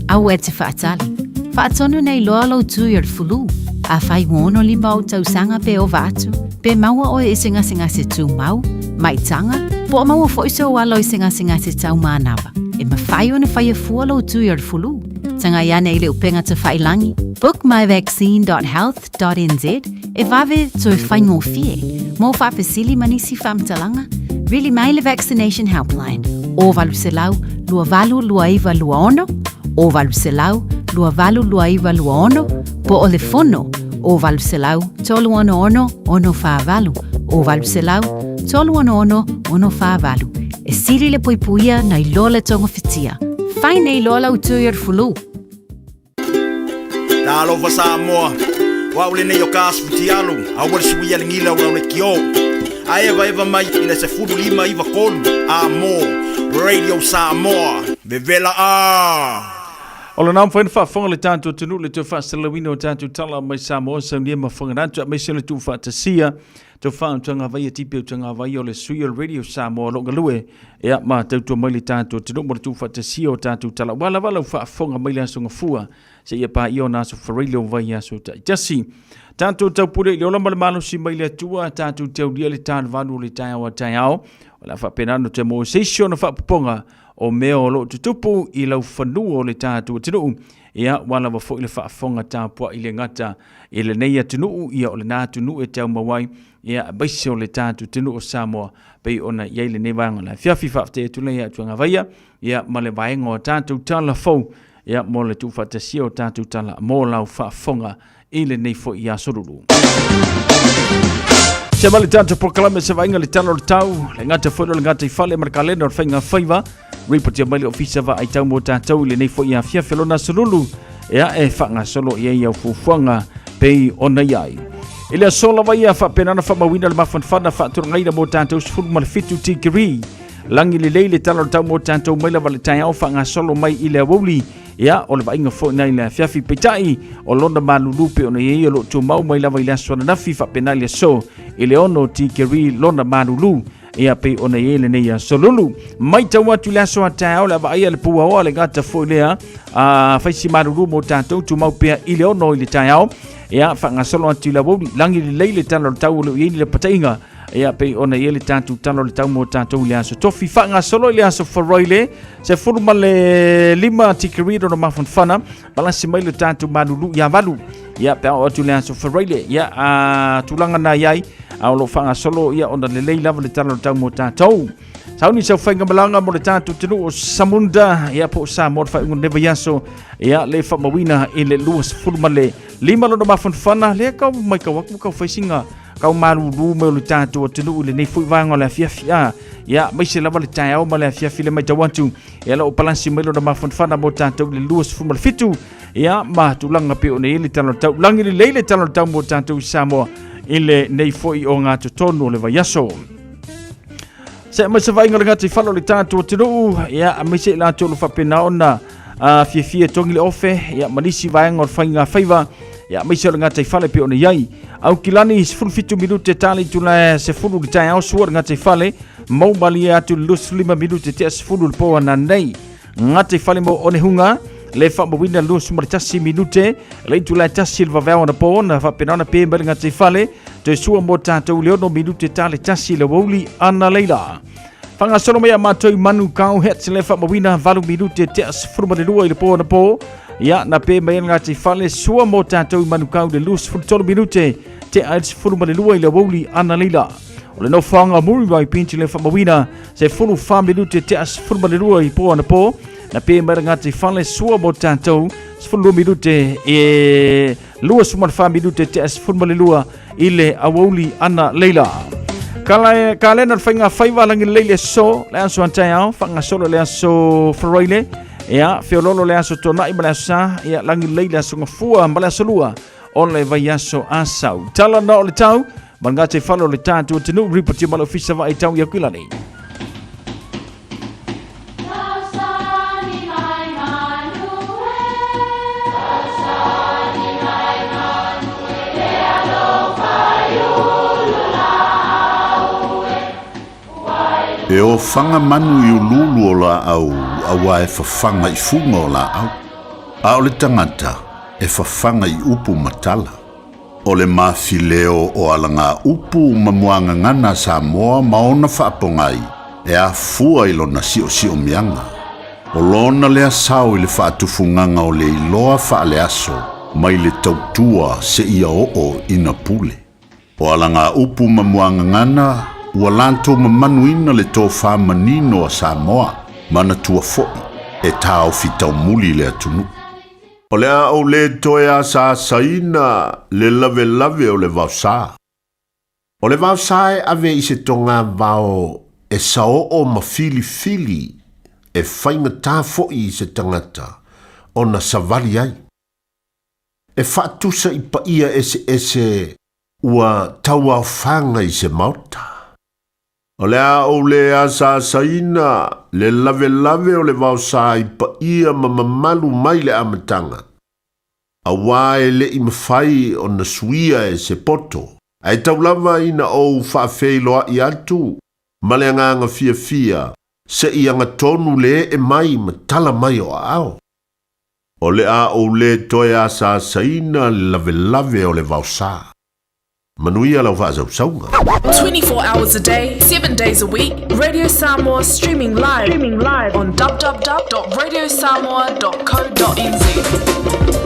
aua e te faatali. Faatonu nei loa lou tui o le fulu. Afai ua 65 ou tausaga pe ova atu, pe maua oe i se gasegase tumau, maitaga, po o maua foi sou alo i se gasegase tau manava, e mafai ona faia fua lou tui o le fulu. Tagai ane i le upega tafailangi bookmyvaccine.health.nz e vave toe faigofie mo faafesili ma nisi faamatalaga, vili mai le Vaccination Helpline o 800 282926 o 800 282926 po o le fono o 800 366 648 o 800 366 648. E sili le puipuia nai lo le togafitia. Fai nei loa lau tui o le fulu. Talofa Samoa, o au lenei o ka asu fitialu, aua le suia le gila o lau le kio. A evaeva mai i le 15 93 a mo Radio Samoa, vevela a! O lena mafai ona faafofoga le tatou atunuu le toe faasalalauina o tatou tala mai Samoa saunia ma Faganatu aemaise le tuufaatasia tau faautagavaia tipe utagavaia o le sui o le Radio Samoa o lo o galue ia ma tautua mai le tatou atunuu mo le tuufaatasia o tatou tala ua lava lau faafofoga mai le aso Gafua seia paia ona aso Faraile o vaiaso taitasi. Tatou taupule i le ola ma le malosi mai le Atua, tatou taulia le talovalu o le taeao a taeao, o le a faapena ona toe maua se isi ona faapopoga o mea o lo o tutupu i lau fanua o le tatou atunuu. Ia, ua lava foi le faafofoga tapuai le gata i lenei atunuu, ia o lena atunuu e tau mau ai, ia, aemaise o le tatou atunuu o Samoa, pei ona i ai lenei vaega o le afiafi. Faafetai atu lea ia Tuagavaia, ia, ma le vaega o tatou tala fou, ia, mo le tuufaatasia o tatou tala mo lau faafofoga i lenei foi aso lulu. Se ma le tatou polokalame se vaaiga le tala o le tau, le gata foi le gata i fale ma le kalena o le faiga faiva, report ia mai le ofisa vaai tau mo tatou i lenei foi afiafi o lona aso lulu, ea e faagasolo i ai au fuafuaga pei ona i ai. I le aso lava ia faapena ona faamauina le mafanafana faatulagaina mo tatou 17 tikeri. Lagi lelei le tala o le tau mo tatou mai lava le taeao faagasolo mai i le aoauli. Ia, o le vaaiga foi na i le afiafi peitai, o lona malulu pe ona i ai o lo o tumau mai lava i le aso ananafi faapena i le aso i le 6 tikeri lona malulu. Ia pei ona i ai lenei aso lulu. Matau atu i le aso a taeao le avaaia le puaoa le gata foi lea a faisi malulu mo tatou tumau pea i le 6 i le taeao. Ia, faagasolo atu i le aoauli, lagi lelei le tala o le tau o lo o i ai ni lapataiga. Ia pei ona i ai le tatou tala o le tau mo tatou i le aso tofi. Faagasolo i le aso Faraile, 15 tikeri lona mafanafana, palasi mai le tatou malulu ia 8. Ia pe a oo atu i le aso Faraile, ia a tulaga na i ai, a o lo o faagasolo ia ona lelei lava le tala o le tau mo tatou. Sauni sau faiga malaga mo le tatou atunuu o Samunda, ia po o Samoa le faaiuga o lenei vaiaso, ia le faamauina i le 25 lona mafanafana, lea kau matau atu kau fai sina Kau malūlū mai o le tatou atunuu i lenei foi vaega o le afiafi a. Ia, aemaise lava le taeao ma le afiafi le matau atu. Ia, la o palasi mai lona mafanafana mo tatou i le 27. Ia, ma tulaga pei ona i ai le tala o le tau. Lagi lelei le tala o le tau mo tatou i Samoa i lenei foi ogatotonu o le vaiaso. Se mai se vaaiga o le gataifale o le tatou atunuu, ia, aemaise i latou o lo o faapena ona fiafia e togi le ofe, ia, ma nisi vaega o le faiga faiva, ia, aemaise o le gataifale pei ona i ai. Aukilani 17 minute ta le itula e 10 i le taeao, sua le gataifale, mau malie atu le 25 minute tea 10 i le po ananei. Gataifale mo Onehunga, le faamauina 21 minute, le itula e 1 i le vaveao anapo, na faapena ona pe mai le gataifale, toe sua mo tatou i le 6 minute ta le 1 i le aoauli analeila. Faagasolo mai a matou i Manukau Hats le faamauina 8 minute tea 12 i le po anapo. Ia, na pe mai le gataifale sua mo tatou i Manukau le 23 minute tea i le 12 i le aoauli analeila. O le nofoaga o Muriwai Beach le faamauina 14 minute tea 12 i po anapo. Na pe mai le gataifale sua mo tatou 12 minute e 24 minute tea 12 i le aoauli analeila. Kala kalena le faiga faiva lagi lelei le aso, le aso antaeao, faagasolo le aso Faraile, ia, feololo le aso Tona'i ma le aso Sa, ia, lagi lelei le aso Gafua ma le aso Lua o le vaiaso Asau. Tala na o le tau, ma le gataifale o le tatou atunuu, ripotia ma le Ofisa Vaai Tau i Aquilani. E ofaga manu i uluulu o laau auā e fafaga i fuga o laau, a o le tagata e fafaga i upu ma tala. O le mafileo o alagaupu ma muagagana a Samoa ma ona faapogai e afua i lona siosiomiaga. O lona lea sao i le faatufugaga o le iloa faaleaso mai le tautua seia oo ina pule. O alagaupu ma muagagana ua latou mamanuina le tofa manino a Samoa, manatua foi e taofi taumuli le atunuu. O le a ou le toe asaasaina le lavelave o le vaosa. O le vaosa e ave i se togavao e saoo ma filifili e faigata foi i se tagata ona savali ai. E faatusa i paia eseese ua tauaofaga i se maota. O le a ou le asaasaina le lavelave o le vaosa i paia ma mamalu mai le amataga, auā e le i mafai ona suia e se poto, ae tau lava ina ou faafeiloai atu ma le agaga fiafia se i agatonu le ee mai ma tala mai o aao. O le a ou le toe asaasaina le lavelave o le vaosa. Manuia lau faasausauga. 24 hours a day, 7 days a week, Radio Samoa streaming live, streaming live on www.radiosamoa.co.nz.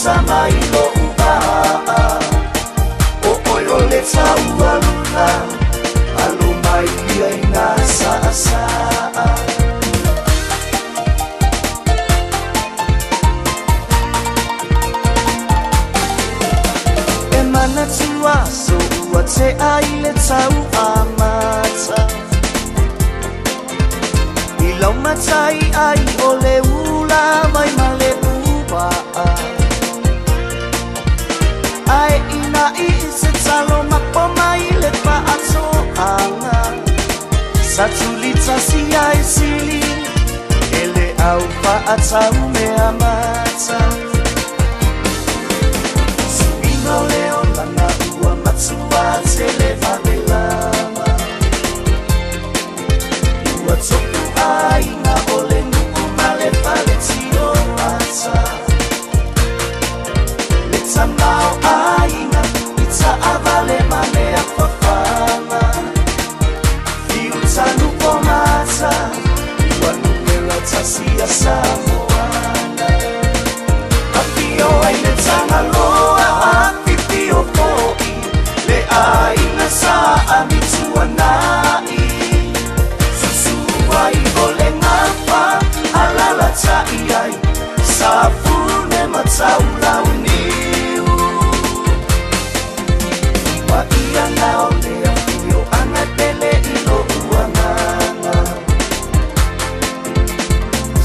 matututa mai lo'u va'a O oe o le taualuna Alo mai ia i ngā saasaa E manatu aso ua tea i le tau amata I lau matai ai o le ula mai ma le ua'a Ae ina i se talo mapo mai le faatoaga Sa tulitasi ai sili e le au faatau mea mata Suiga o le olaga ua matua tele vave lava Ua topu aiga o le nuu ma le fale tioata Le tamaoaiga i taavale ma mea fafaga Fiu tanu o mata ua numera tasi ia Samoana Afio ai le Tagaloa afifio foi le aiga Sa Amituanai Susu ai o le gafa alalatai ai Safune ma Taulauniu Paia na o le afioaga e pele i lo'u agaga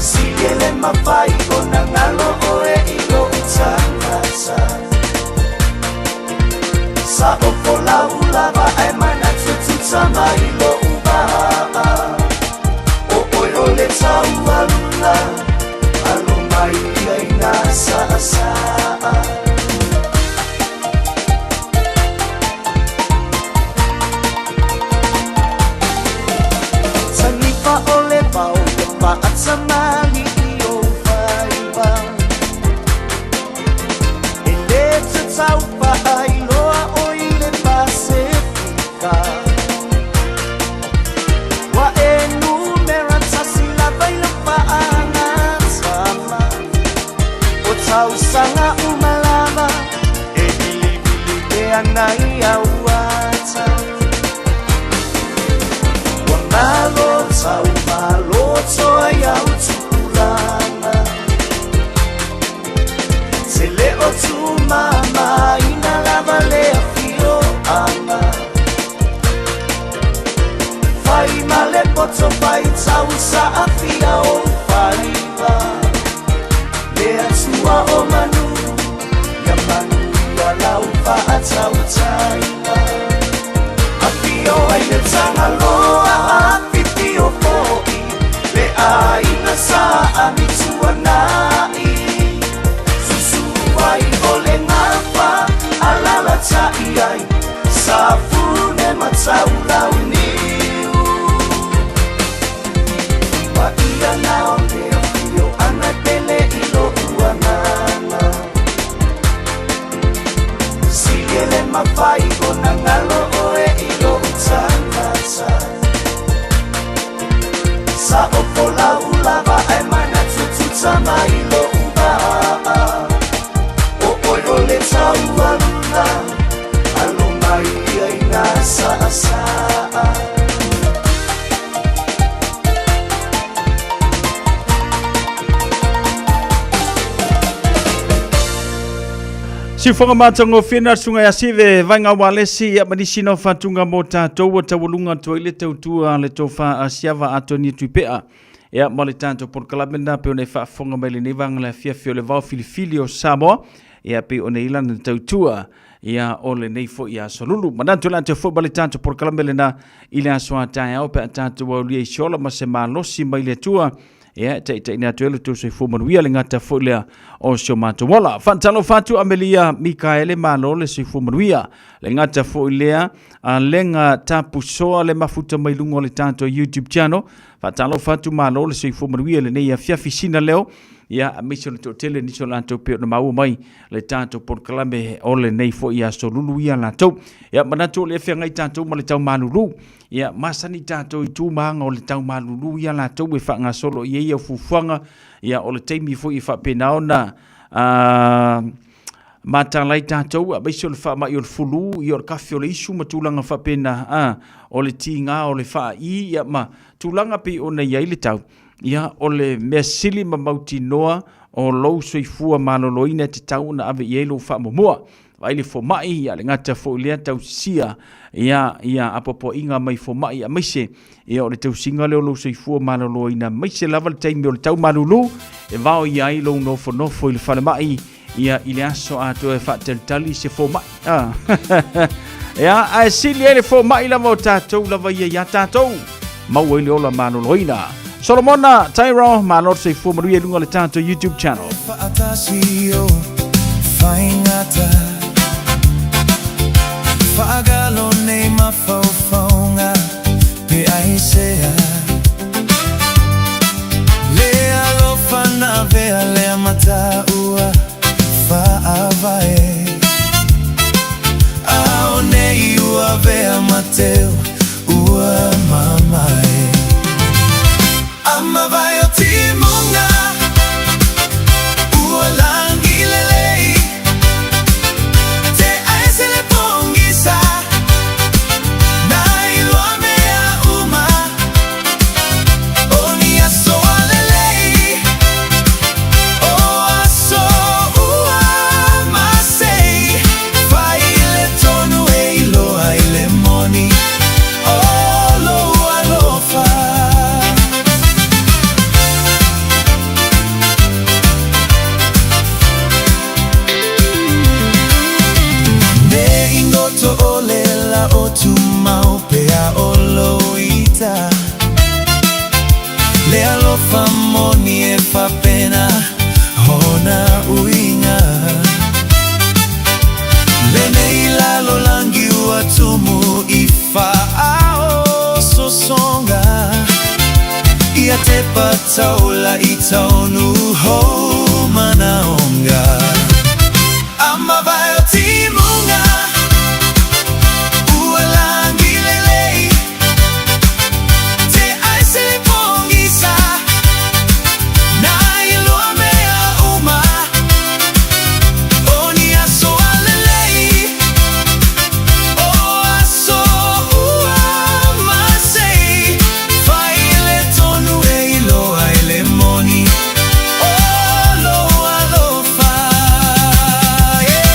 Sili e le mafai ona galo oe i lo'u tagata Sa ofo laulava ae manatututa mai lo'u va'a O oe o le taualuna Alo mai ia i ngā saasaa Tanifa o le vao ia faatamali'i ou faiva E lē tatau faailoa o i le Pasefika Ua e numera tasi lava i lau faagatama O tausaga uma lava e vilivili pea nai au ata Ua malo tau maloto ai au tupulaga Se le o tumamaina lava le afioaga Fai ma le poto faitau saafia ou faiva Le Atua o manu ia manuia lau faatautaiga Afio ai le Tagaloa afifio foi le aiga Sa Amituanai Susu ai o le gafa alalatai ai Safune ma Taulauniu Paia na o le afioaga e pele i lo'u agaga Sili e le mafai ona galo oe i lo'u tagata Sa ofo laulava ae manatututa mai lo'u va'a O oe o le taualuna Alo mai ia i ngā saasaa Siufoga matagofie na susuga ia Sive Vaega Walesi ia ma nisi nao faatuga mo tatou ua taualuga atu ai le tautua le tofa a Siava Atoni Tuipea ia ma le tatou polokalame lena pei ona e faafofoga mai lenei vaega le afiafi o le vao filifili o Samoa ia pei ona i lana tautua ia o lenei foi aso lulu. Manatu le atu foi ma le tatou polokalame lena i le aso a taeao pe a tatou aulia i se ola ma se malosi mai le Atua ia e taitaiina atu ai lo outou soifua manuia le gata foi lea o si o matou ola. Faatalofa atu Amelia Mikaele, malo le soifua manuia. Le gata foi lea a lega tapusoa le mafuta mai luga o le tatou YouTube channel. Faatalofa atu malo le soifua manuia lenei afiafi sina leo. Ia, aemaise o le toatele nisi o latou pei ona maua mai le tatou polokalame o lenei foi aso lulu ia latou. Ia, manatu o lea feagai tatou ma le tau malulu. Ia, masani tatou i tu ma aga o le tau malulu ia latou e faagasolo i ai au fuafuaga. Ia, o le taimi foi e faapena ona Matala ai tatou, aemaise o le faamai o le fulu, ia o le kafe o le isu ma tulaga faapena, a, o le tiga o le faai, ia ma tulaga pei ona i ai le tau, ia o le mea sili ma mautinoa o lou soifua maloloina e tatau ona ave i ai lou faamuamua. Vaai le fomai, ia le gata foi lea tausisia, ia, ia apoapoaiga mai fomai aemaise, ia o le tausiga lea o lou soifua maloloina, aemaise lava le taimi o le tau malulu, e vaoia ai lou nofonofo i le falemai, ia i le aso atoa e faatalitali se fomai. Ah. Ia, ae sili ai le fomai lava o tatou lava ia ia tatou. Maua ai le ola maloloina. Solomona Tyrell, malo le soifua manuia i luga o le tatou YouTube channel. Whaatasi o whaingata Whaagalo nei mawhauwhaunga Pe aisea Le alofa na vea lea mataua Whaavae Ao nei ua vea mateo Ua mamae Amavae o timunga Ua langi lelei Te aese le pongisa Na iloa mea uma O ni aso a lelei O aso ua masei Fai le tonu e iloa i le moni O lou alofa. Me ingoto o le la o tumau pea o loita Le alofa moni e fapena hona uiga Lenei lalolangi ua tumu i faaososonga Ia te pataula i taunu hou manaonga Amavae o timunga Ua langi lelei Te aise le pongisa Na iloa mea uma O ni aso a lelei O aso ua masei Fai le tonu e iloa i le moni O lou alofa yeah.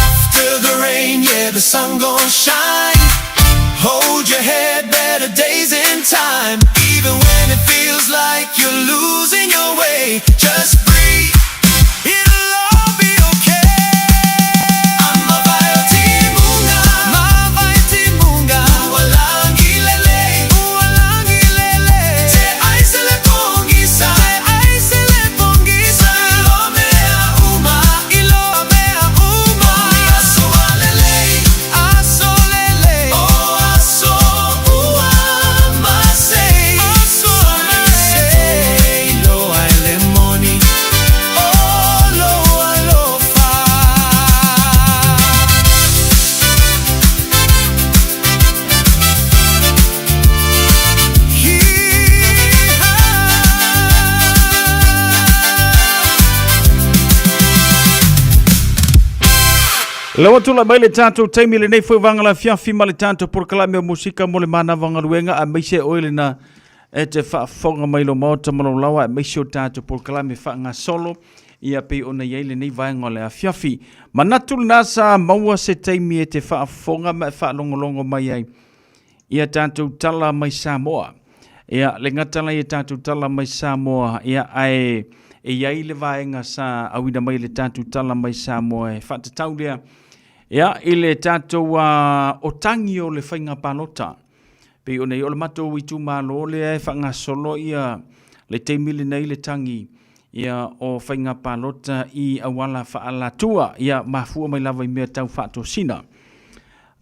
After the rain, yeah, the sun gon' shine. Hold your head, better days in time. Even when it feels like you're losing your way, just breathe. It'll all be okay. Amavae o timunga, mavae timunga. Ua langi lelei, ua langi lelei. Te aise le pongisa, te aise le pongisa. Iloa mea uma, iloa mea uma. O ni aso a lelei, aso lelei. O aso ua masei, aso masei. Iloa e le moni, o lou alofa. Lau atu la mai le tatou taimi lenei foi vaega la afiafi ma le tatou polokalame o musika mo le manava galuega aemaise oe lena e te faafofoga mai lo maota ma lou laoa aemaise o tatou polokalame faagasolo ia pei ona i ai lenei vaega o le afiafi. Manatu lena sa maua se taimi e te faafofoga ma e faalogologo mai ai ia tatou tala mai Samoa. Ia, le gata la ia tatou tala mai Samoa, ia, ae e i ai le vaega sa auina mai le tatou tala mai Samoa e faatatau lea, ia, i le tatou uh, otangi o le faiga palota. Pei ona i o le matou itumalo lea e faagasolo ia le taimi lenei le tangi. ia, o faiga palota i auala faaalatua, ia, mafua mai lava i mea tau faatosina.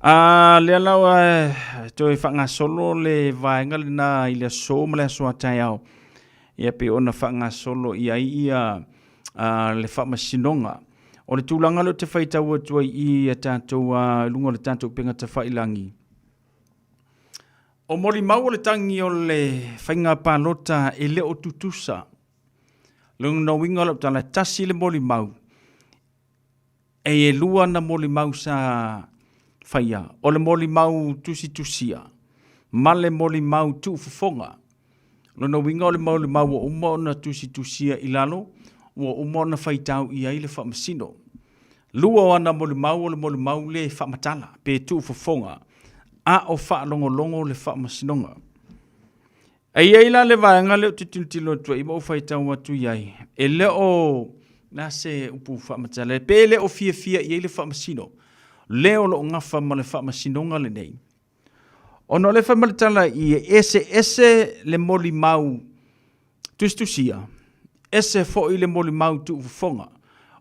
A lea la ua toe faagasolo le vaega lena i le aso ma le aso a taeao, ia pei ona faagasolo i ai ia le faamasinoga. O le tulaga lea ou te faitau atu ai i a tatou i luga o le tatou upega tafailagi, o molimau o le tagi o le faiga palota e le o tutusa. Lona uiga o lau tala, e tasi le molimau, e lua ana molimau sa faia, o le molimau tusitusia ma le molimau tuufofoga. Lona uiga o le molimau ua uma ona tusitusia i lalo, ua uma ona faitau i ai le faamasino. Lua o ana molimau o le molimau le faamatala pe tuufofoga, a o faalogologo le faamasinoga. E i ai la le vaega lea ou te tilotilo atu ai ma ou faitau atu i ai, e le o le a se upu faamatala, pe le o fiafia i ai le faamasino, le o lo o gafa ma le faamasinoga lenei. Ona o lea e fai mai le tala i e eseese le molimau tusitusia, ese foi le molimau tuufofoga.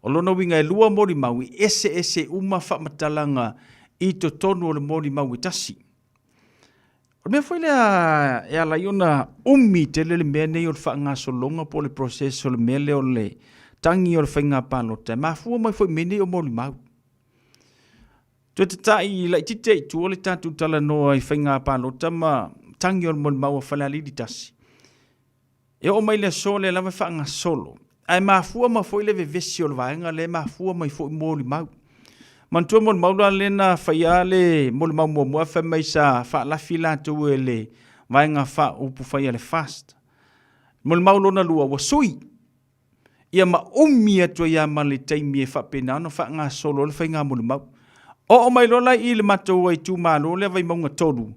O lona uiga e lua molimau e eseese uma faamatalaga i totonu o le molimau e tasi. O le mea foi lea e ala ai ona umi tele le mea nei o le faagasologa po o le process o le mea lea o le tagi o le faiga palota, e mafua mai foi i mea nei o molimau. Toe tatai laitiiti ai i tua le tatou talanoa i faiga palota ma tagi o le molimau a Falealili 1. E oo mai le aso lea lava e faagasolo, ae mafua ma foi le vevesi o le vaega lea e mafua mai foi molimau. Manatua molimau la lea na faia le molimau muamua fai mai sa faalafi latou e le vaega faaupufai a le FAST. Molimau lona lua ua sui ia ma umi atu ai lava ma le taimi e faapena ona faagasolo ai le faiga molimau. Oo mai loa la i le matou itumalo lea Vaimauga 3,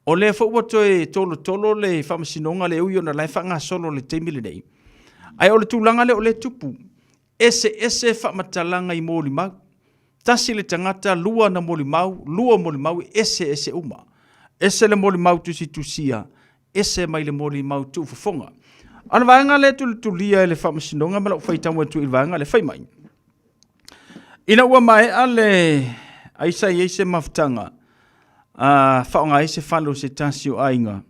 o lea foi ua toe tolotolo le faamasinoga lea e ui ona o la e faagasolo i le taimi lenei. Ae o le tulaga lea o lea e tupu, eseese faamatalaga i molimau. Tasi le tagata, lua ana molimau, lua molimau e eseese uma. Ese le molimau tusitusia, ese mai le molimau tuufofoga. A o le vaega lea e tulitulia e le Faamasinoga ma lau faitau atu i le vaega lea, fai mai, Ina ua maea le ai sa i ai se mafutaga, a faaaoga ai se fale o se tasi o aiga,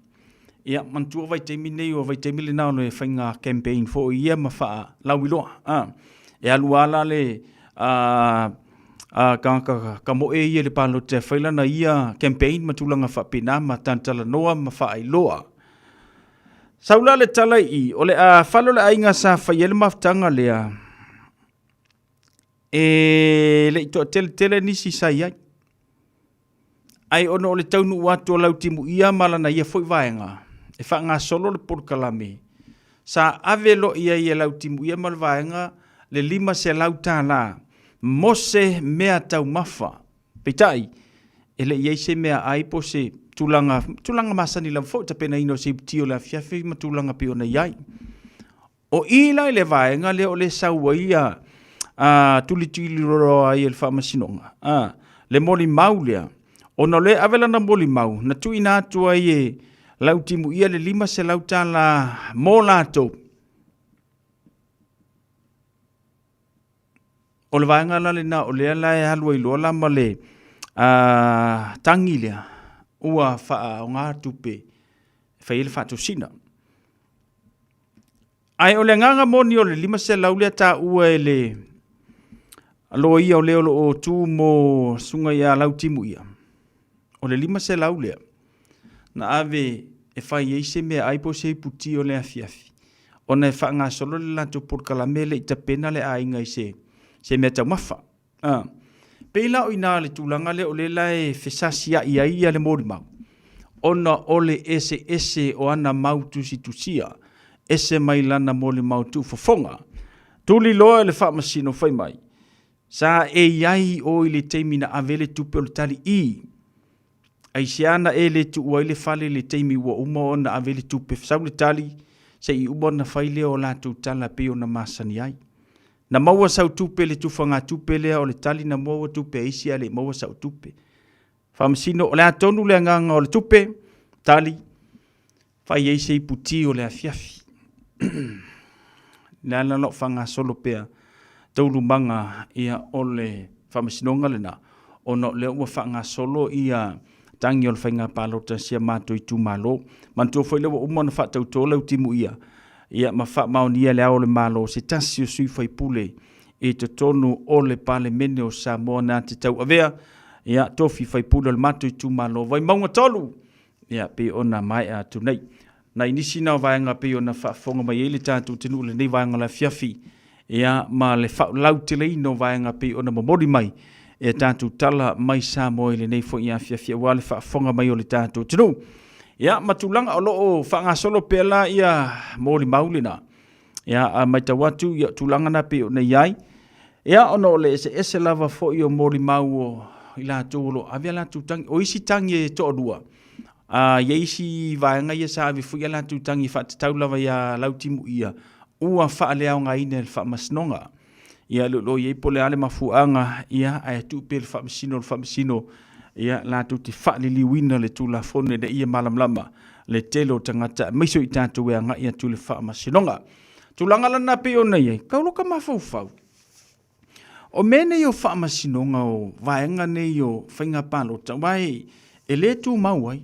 ia, manatua vaitaimi nei, o vaitaimi lena o le faiga campaign foi ia ma faalauiloa. A, e alu lava la le a, a tagata kamoe ia i le palota e fai lana ia campaign ma tulaga faapena ma talatalanoa ma faailoa. Sau la le tala i i, o le a fale o le aiga sa fai ai le mafutaga lea, e le i toateletele nisi sa i ai. Ai ona o le taunuu atu o Lautimuia ma lana ia foi vaega e faagasolo le polokalame, sa ave loa i ai e Lautimuia ma le vaega le $500 mo se mea taumafa. Peitai, e le i i ai se meaai po o se tulaga, tulaga masani lava foi, tapenaina o se iputi o le afiafi ma tulaga pei ona i ai. O i la i le vaega lea o lea e sau ai ia tulituliloa ai e le faamasinoga, a, le molimau lea, ona o lea e ave lana molimau, na tuuina atu ai e Lautimuia le $500 mo latou. O le vaega la lena o lea la e alu ai loa la ma le tagi lea, ua faaaoga tupe e fai ai le faatosina. Ae o le agaga moni o le 500 lea taua e le loia o le o lo o tu mo susuga ia Lautimuia, o le 500 lea na ave e fai ai se meaai po o se iputi o le afiafi, ona e faagasolo le latou polokalame e le i tapena le aiga i se, se mea taumafa. A. Pei la o i ina le tulaga lea o lea la e fesasiai ai ia le molimau, ona o le eseese o ana mau tusitusia, ese mai lana molimau tuufofoga. Tuliloa e le Faamasino fai mai, Sa e i ai i o i le taimi na ave ai le tupe o le tali i. Aisea na e le tuua ai le fale i le taimi ua uma ona ave ai le tupe, sau le tali, se i uma ona fai lea o latou tala pei ona masani ai. Na maua sau tupe i le tufagatupe lea o le tali na maua tupe a isi ae le i maua sau tupe. Faamasino, o le a tonu le agaga o le tupe? Tali, Fai ai se iputi o le afiafi. Le ala o lo o faagasolo pea taualumaga ia o le Faamasinoga lena, ona o lea ua faagasolo ia tagi o le faiga palota i si a matou itumalo. Manatua foi lea ua uma ona faatauto le Autimuia ia ma faamaonia e Le Ao o le Malo se tasi o sui faipule i totonu o le Palemene o Samoa na te tauavea ia tofi faipule o le matou itumalo Vaimauga 3 ia pei ona maea atu nei. Nai nisi na o vaega pei ona faafofoga mai ai le tatou atunuu i lenei vaega o le afiafi, ia ma le faalauteleina o vaega pei ona momoli mai e tatou tala mai Samoa i lenei foi afiafi aua le faafofoga mai o le tatou atunuu. Ia ma tulaga o lo o faagasolo pea la ia molimau lena. Ia a matau atu ia tulaga na pei ona i ai. Ia ona o le eseese lava foi o molimau o i latou o lo o ave a latou tagi. O isi tagi e toalua, a i ai isi vaega ia sa ave foi a latou tagi e faatatau lava ia Lautimuia ua faaleaogaina e le Faamasinoga. Ia le o i ai po o le a le mafuaaga, ia ae tuu pea i le Faamasino le Faamasino ia latou te faaliliuina le Tulafono ina ia malamalama le tele o tagata aemaise o i tatou e agai atu i le Faamasinoga. Tulaga lana pei ona i ai, kau loka mafaufau. O mea nei o faamasinoga o vaega nei o faiga palota, aua e le tumau ai.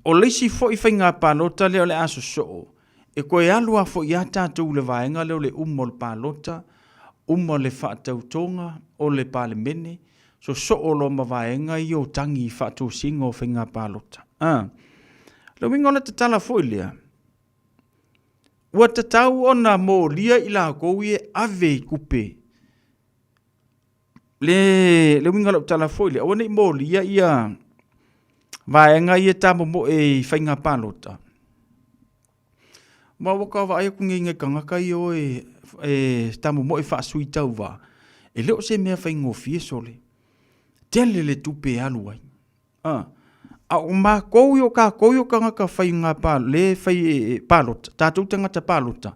O le isi foi faiga palota lea o le a sosoo, e toe alu lava foi a tatou i le vaega lea o le uma o le palota, uma le faatautoga o le Palemene, sosoo loa ma vaega ia o tagi i faatosina o faiga palota. A. Le uiga o le tatala foi lea, ua tatau ona molia i latou ia e ave i tupe. Le, le uiga o lau tala foi lea, aua ne i molia ia vaega ia tamomoe i faiga palota. Ma ua ka vaai atu nei i nai tagata ia o e, e tamomoe faasui tauva, e le o se mea faigofie sole. Tele le tupe e alu ai. A, a o makou ia o tatou ia o tagata faiga pa, le fai e, e, palota, tatou tagata palota,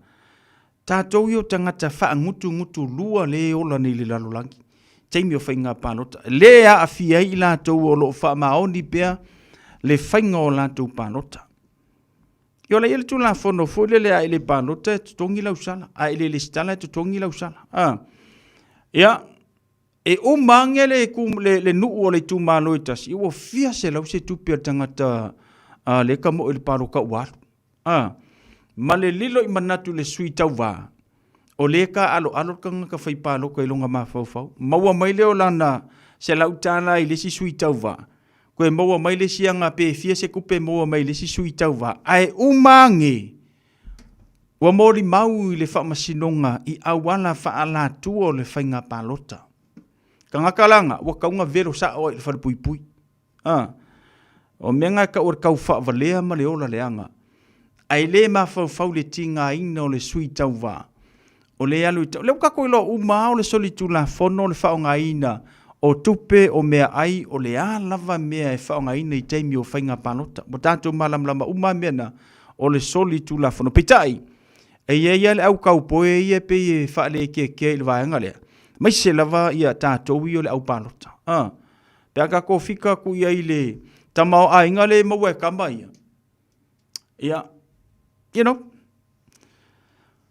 tatou ia o tagata faagutugutulua le ola nei i le lalolagi, taimi o faiga palota, le aafia ai i latou o lo o faamaoni pea le faiga o latou palota. Ia o la e i ai le Tulafono foi lele a e le palota e totogi lau sala, a e le resitala e totogi lau sala. A, ia, E uma ane le, le, le nuu o le itumalo e tasi, ua fia selau se tupe a le tagata a le ka moe i le paloka ua alu. A, ma le lilo i manatu i le sui tauvā, o lē ka aloalo le tagata fai paloka i lona mafaufau. Maua mai lea o lana $100 i le isi sui tauvā, toe maua mai le isi aga pe fia se tupe e maua mai i le isi sui tauvā, ae uma ane, Ua molimau i le Faamasinoga i auala faaalatua o le faiga palota. Tagata laga, ua tatau ona velo sao ai i le falepuipui. A, o mea na e tau o le tau faavalea ma le ola leaga. Ae le mafaufau i le tigaina o le sui tauva, o lea e alu i tau. O lea ua tatou iloa uma lava o le solitulafono o le faaaogaina o tupe, o meaai, o le a lava mea e faaaogaina i taimi o faiga palota. Ua tatou malamalama uma lava mea na, o le solitulafono. Peitai, e i ai lava le au kaupoe ia e pei e faalekeakea i le vaega lea, aemaise lava ia tatou ia o le au palota. A, pe a tatou fika atu i ai i le tamaoaiga lea e maua e tama ia, ia, you know,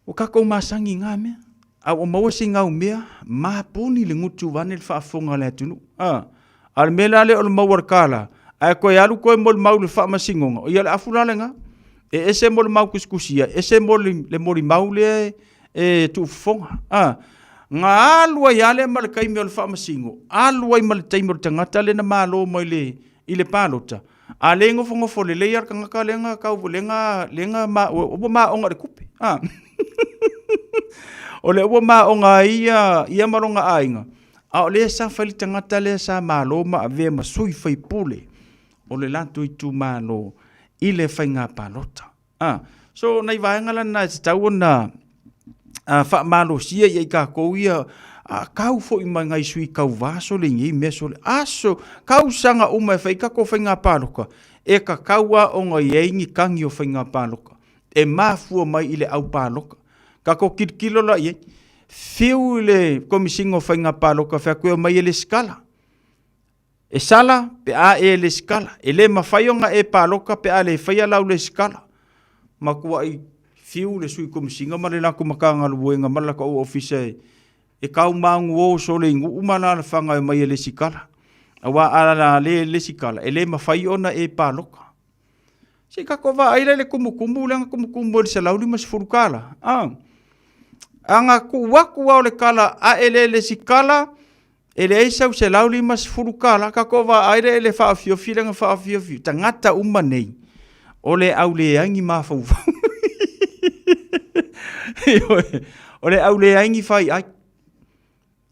Ua tatou masani i na mea. A ua maua se gau mea, mapuni le gutu vaeane le faafofoga a le atunuu. A, a o le mea la lea o le maua o le $1, ae toe alu toe molimau i le faamasinoga, ia o le afu la lena. E ese molimau tusitusia, ese le molimau lea e tuufofoga. A, na alu ai lava lea ma le taimi o le faamasino, alu ai ma le taimi o le tagata lea na malo mai i le palota, A le nofonofo lelei lava le tagata lea na tau, lea na, lea na ma, ua maoga i le tupe. A. o lea ua maoga ai ia, ia ma lona aiga, a o lea sa fai le tagata lea sa malo ma avea ma sui faipule o le latou itumalo i le faiga palota. A, so nai vaega la na e tatau ona faamalosia i ai tatou ia, a kau foi mai nai sui tauva sole i nei mea sole. Aso, tausaga uma e fai ai tatou faiga palota, e tatau lava ona i ai ni tagi o faiga palota e mafua mai i le au palota. Tatou tilotilo la i ai, fiu i le Komesina o Faiga Palota e fai atu e omai e lesitala. E sala pe a e lesitala. E le mafai ona e palota pe a le faia lau lesitala. Matuai Fiu le Sui Komesina ma le latou Matagaluega ma le latou Ofisa e kaumagu o sole i nuu ma alaalafaga e omai e lesitala. Aua a le lesitala, e le mafai ona e palota. Se i tatou vaai la i le tumutumu lea na tumutumu ai i le $150. A, a na tuu atu lava o le tala a e le lesitala, e leai sau $150, tatou vaai la i le faaofiofi lea na faaofiofi, tagata uma nei, o le au leai ni mafaufau. Ioe, o le au leai ni faiai.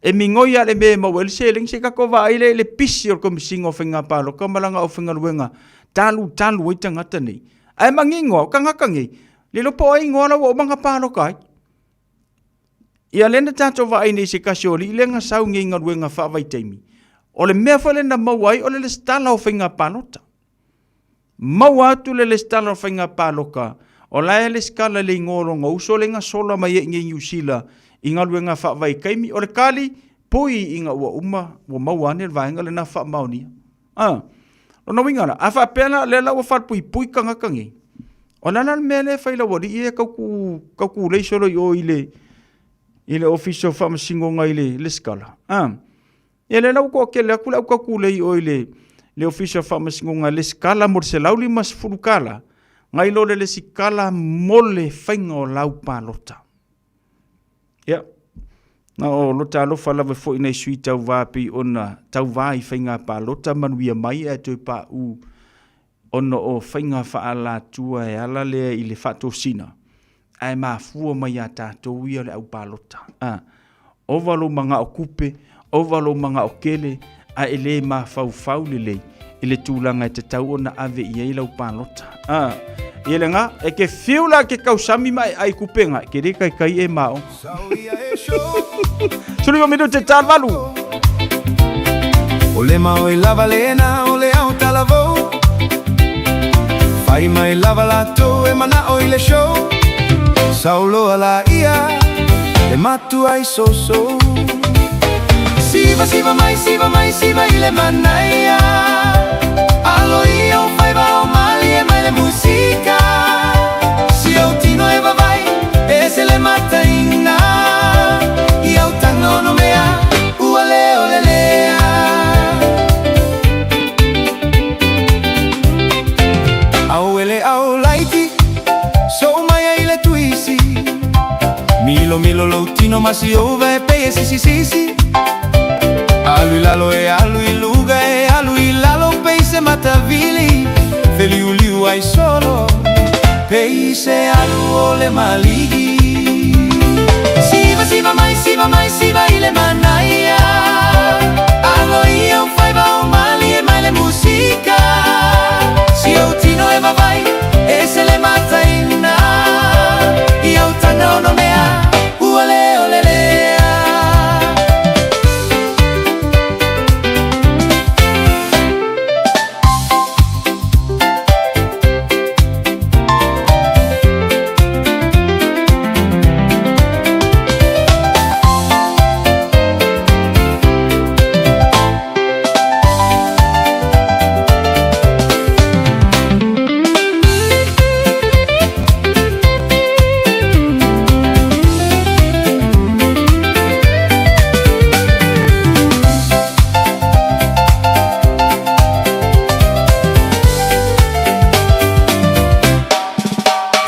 E migoi lava le mea e maua ai le seleni, se i tatou vaai lea i le pisi o le Komesina o Faiga Palota ma lana aufaigaluega talutalu ai tagata nei. Ae manino lava, o tagata nei, le iloa po o ai igoa la ua uma ona palota ai. Ia lea na tatou vaai nei i se tasi o alii lea na sau nei i galuega faavaitaimi, o le mea foi lea na maua ai o le lesitala o faiga palota. Maua atu le lesitala o faiga palota, o la e lesitala i le igoa o lona uso lea na sola mai ai i inei i Niu Sila i galuega faavaitaimi, o le tali, pui ina ua uma, ua maua ane le vaega lena faamaonia. A, lona uiga la, a faapea la o lea la ua falepuipui tagata nei, o le a la le mea lea e fai lau alii ia e tau tulei solo i o i le i le Ofisa o Faamasinoga i le lesitala? A, ia lea la ua toatele atu le au tau tulei i o i le Ofisa o Faamasinoga e lesitala mo le $150, nai lo le lesitala mo le faiga o lau palota. Ia, na o lo talofa lava foi nai sui tauvā pei ona tauvā i faiga palota manuia mai ae toe paʻu ona o faiga faaalatua e ala lea i le faatosina ae mafua mai iā tatou ia le au palota. A, ova lou manao tupe, ova lou manao tele, ae e le mafaufau lelei i le tulaga e tatau ona ave i ai lau palota. A, ia lena, e te fiu la ke tausami ma e ai kupe nga, ke le taitai e mao. 15 minute ta valu. O le mau e lava lena o le au talavou. Fai mai lava latou e manao i le show. Sauloa la ia le matua i soso. Siva siva mai siva mai siva i le manaia. Alo ia o faiva o malie mai le musika. Si au tino e vavai e se le mataina. I au tanga ono mea ua leo le lea. Au ele au laiti so mai ai le tuisi. Milo milo lo tino masi ova e pe e sisi sisi. Alu i lalo e alu i luga e alu i lalo pe se matavili. Feliuliu ai solo pe se alu o le maligi. Siva siva mai siva mai siva i le manaia. Alo ia o faiva o mali e mai le musika. Si au tino e vavai e se le mataina. I au tanga ono mea ua leo le lea.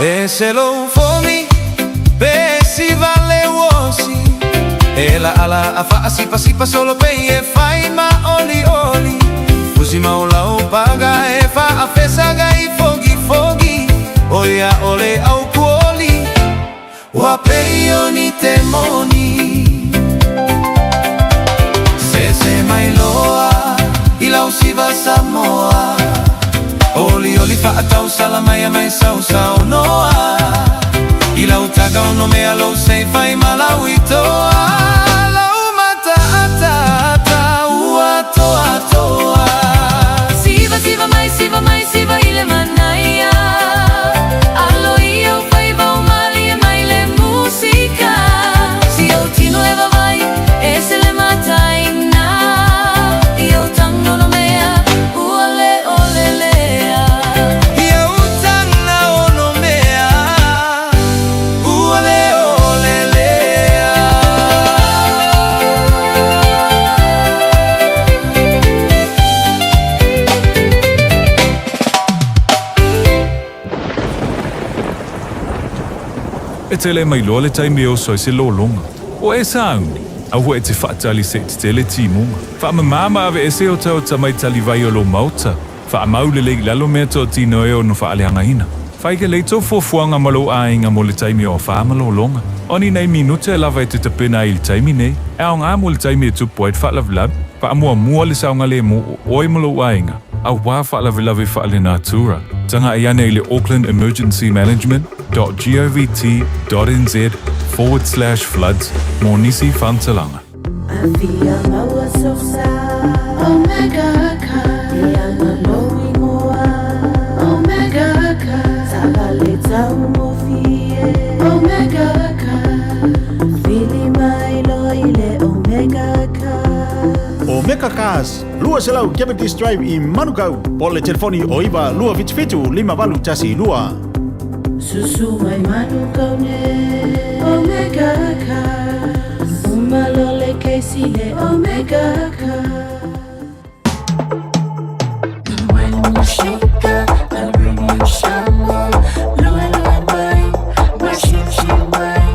E se lo fomi pe si vale uosi. E la ala a faa sipa sipa solo pe e fai ma oli oli. Fusi ma o lau paga e fa a fesaga i fogi fogi. O ia ole au kuoli Wa pe o ni te moni. Se se mai loa i lau siva Samoa. Oli oli faatau sala mai mai sau sau noa. I lau taga ono mea lou sei fai malau i toa. Lau mata ata ata ua toa toa. Siva siva mai siva mai siva i le manaia. Alo ia o faiva o mali e mai le musika. Si au tino e vavai e se le mataina. I au tanga ono mea ua le o le lea. I au tanga ono mea tele mai loa le taimi e oso ai se lologa. O e sauni, aua e te faatali se i tetele timuga. Faamamā ma aveese otaota mai talivai o lou maota. Faamau lelei i lalo mea totino e ono faaleagaina. Fai lelei tou fuafuaga ma lou aiga mo le taimi o afā ma lologa. O ni nai minute lava e te tapena ai i le taimi nei, e aoga mo le taimi e tupu ai le faalavelave. Faamuamua le saogalemu o oe ma lou aiga, auā faalavelave faalenatura. Tagai ane i le Auckland Emergency Management dot govt dot nz forward slash floods mo nisi faamatalaga. Afia maua sosa Omega car Ianga lou ingoa Omega car Taavale taugofie Omega car Vili mai loa i le Omega car. Omega Cars, 200 Cavendish Drive i Manukau, po o le telefoni o 9 277 5812. Susu mai Manukau nei Omega Cars Uma loa le kesi le Omega Cars. When you shake up the radio Samoa, lua lua mai, ma sisi mai.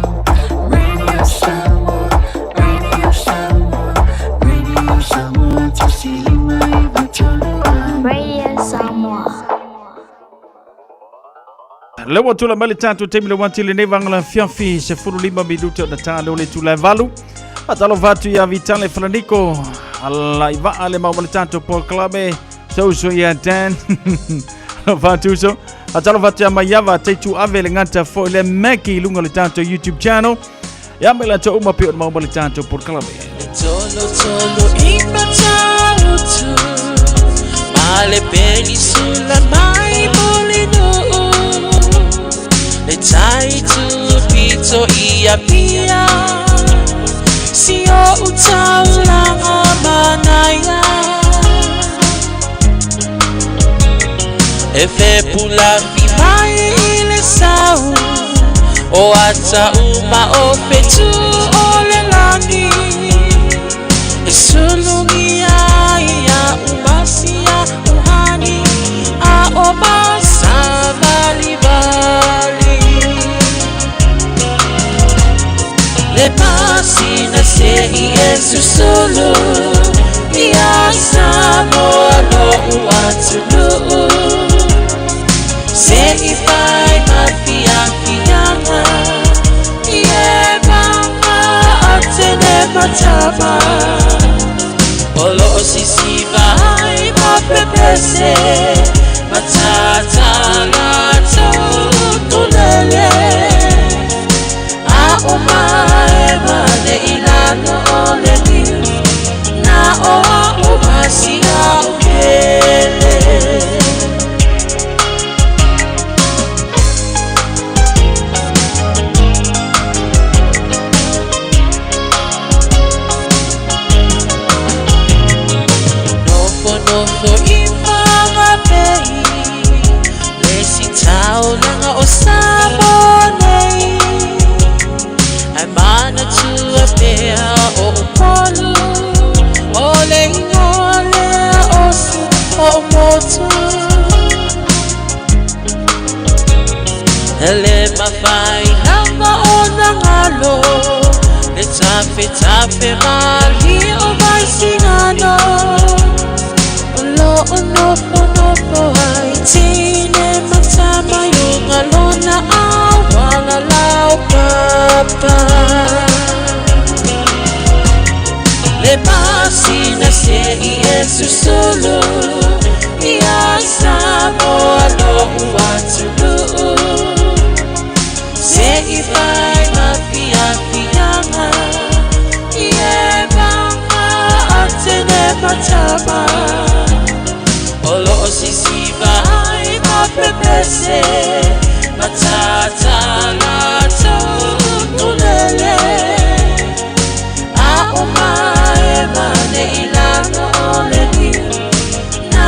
Radio Samoa, Radio Samoa, Radio Samoa, 159 3. Radio Samoa. Lea ua tulai mai le tatou taimi le uati lenei vaega afiafi 15 minute ona ta leo le itula e 8. Faatalofa atu ia Vitale Falaniko alaivaa le mau ma le tatou polokalame souso ia Dan. Alofa atu uso. Faatalofa atu ia Maiava Teitu Ave le gata foi le Mackie i luga o le tatou YouTube channel. Ia mai latou uma pei ona mau ma le tatou polokalame. Tolo tolo i Matautu Ma le penisula mai Mulinuu Le tai tupito i Apia Si o utaulanga manaia E fepulafi mai i le sau O ata uma o fetu o le lagi E sulugia ia umasia uhani A o masavalivali Le pasina se i e susulu Ia Samoa lo'u atunuu Se i fai ma fiafiaga I e maga atene matava O loo sisiva ai ma pepese Matata latou utulele A o mae ma le ilalo o le liu Na o a umasia o pele. Nofonofo i Fagapei Le ositaulaga o Samoa nei Ae manatua pea o Upolu O le igoa lea o si o'u motu E le mafai lava ona galo Le tafetafe malie o Vaisigano O loo nofonofo ai teine ma tama i luga lona auala laupapa Le masina se'i e susulu Ia Samoa lo'u atunuu Se'i fai ma fiafiaga I e maga atene ma tama O loo sisiva ai ma pepese Matata latou utulele A o mae ma le ilalo o le liu Na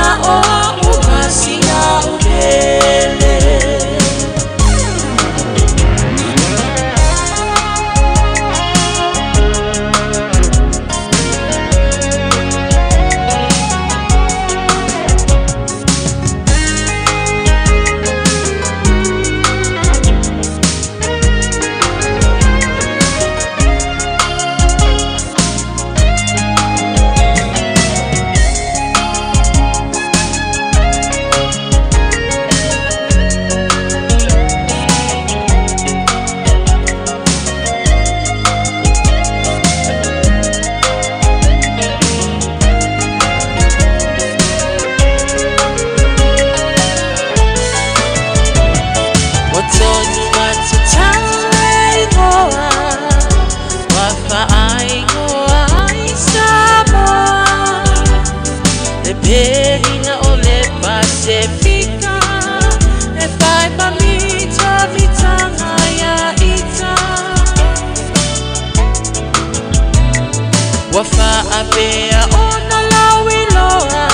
Ua faapea ona lauiloa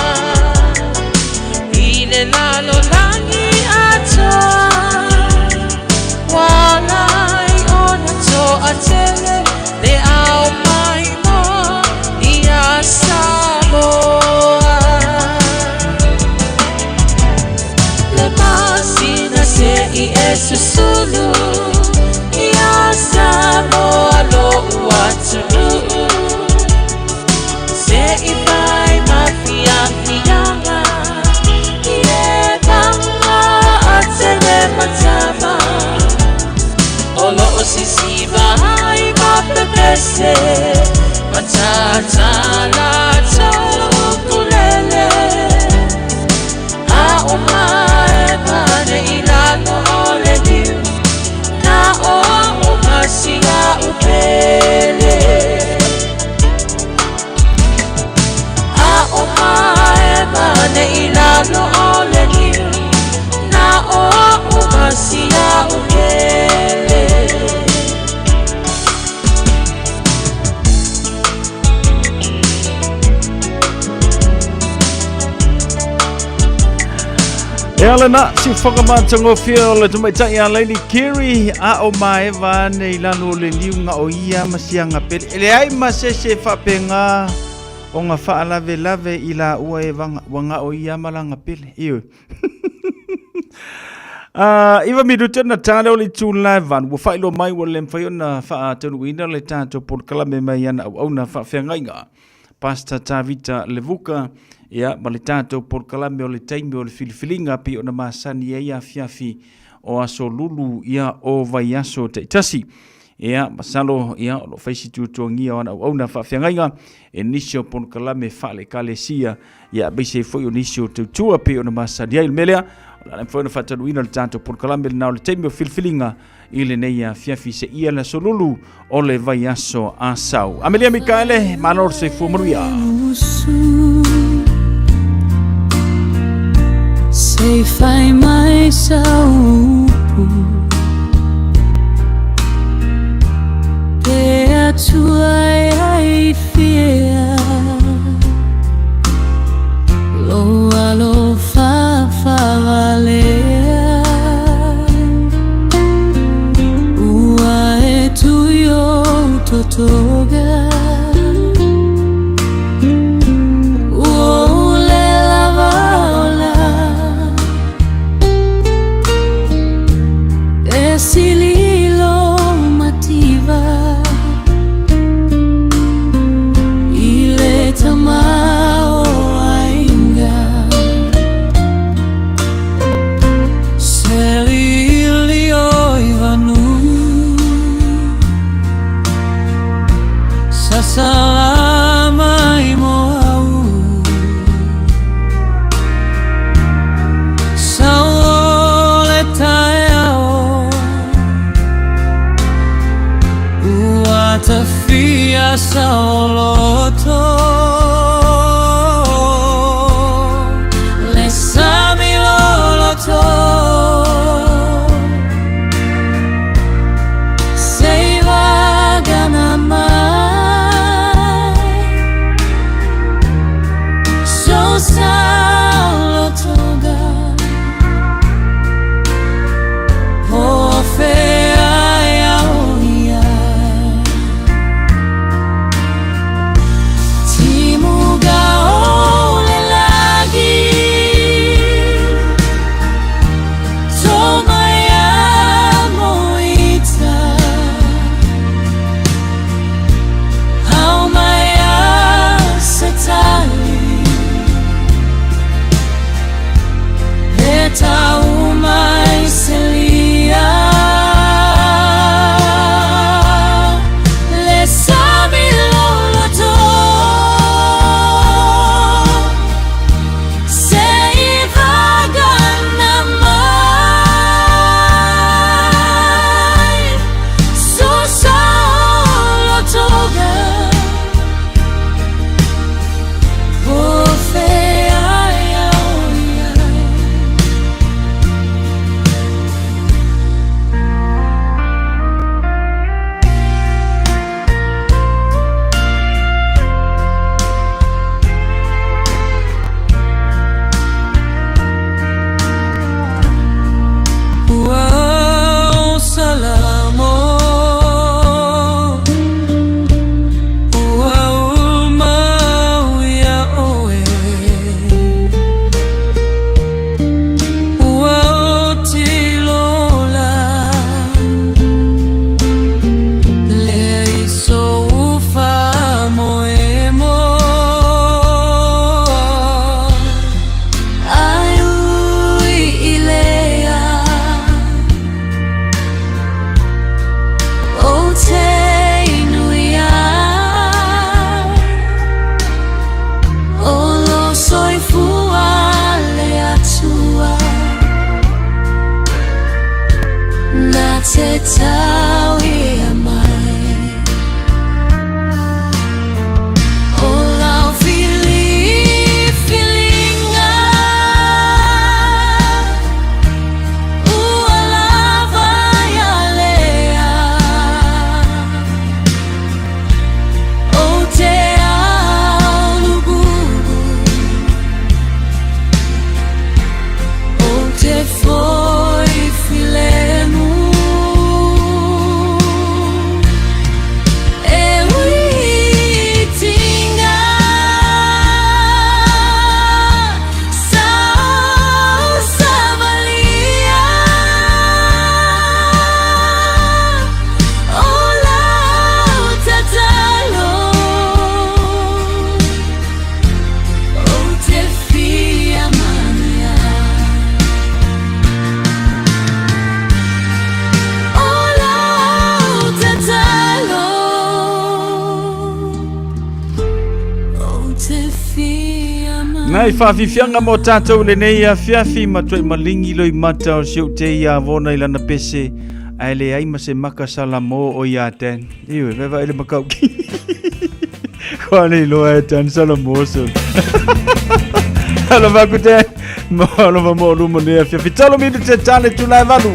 i le lalolagi atoa. Ua ala ai ona toatele le ao maimoa ia Samoa. Le masina se i e susulu ia Samoa lo'u atunuu. Se i fai mafiafiaga i e paga atele matama. O loo sisiva ai mapepese matatala taukulele. A o mae pane i lalo o le liu na o au masia upele. A o mae pane i lalo o le liu na o au masia upele. E ala na si whakamatangofia o le tamaitai a Laini Kiri a o maeva ane i lalo o le liuga o ia ma siaga pele. E leai ma sese faapegaa o ga faalavelave i laua e vaga ua gao ia ma laga pele. Ioe. Iva minute na tale o le itula e valu ua faailoa mai ua le mafai ona faataunuuina le tatou polokalame mai ana auauna faafeagaiga. Pastor Tavita Levuka, ia, ma le tatou polokalame o le taimi o le filifiliga pei ona masani ai afiafi o aso lulu ia o vaiaso taitasi. Ia, masalo, ia, o lo o fai si tuatuagia o ana auauna faafeagaiga e nisi o polokalame faale-ekalesia, ia, aemaise ai foi o nisi o tautua pei ona masani ai. O le mea lea, o le a le mafai ona faataunuuina le tatou polokalame lena o le taimi o filifiliga i lenei afiafi seia le aso lulu o le vaiaso Asau. Amelia Mikaele, malo le soifua manuia. Se fai mai sau upu Te atua e ai fia Lo alo faafavalea Ua e tui o totoga Ua ule lava ola E sililo mativa I le tama o aiga Seli o i vanu Sasalama i mo au Sao le taeao Ua tafia saoloto Le sami loloto Se vagana mai So saolotoga O fea e au ia Nai faafiafiaga mo tatou i lenei afiafi ma toe maligi loi mata o si ou te ia vona i lana pese ae leai ma se maka salamo o ia Dan. Ioe, vaevae le makauki. Koa le iloa e Dan Salamo so. Alofa aku Dan. Mo alofa mo luma nei afiafi. Talo minu te tale tulae valu.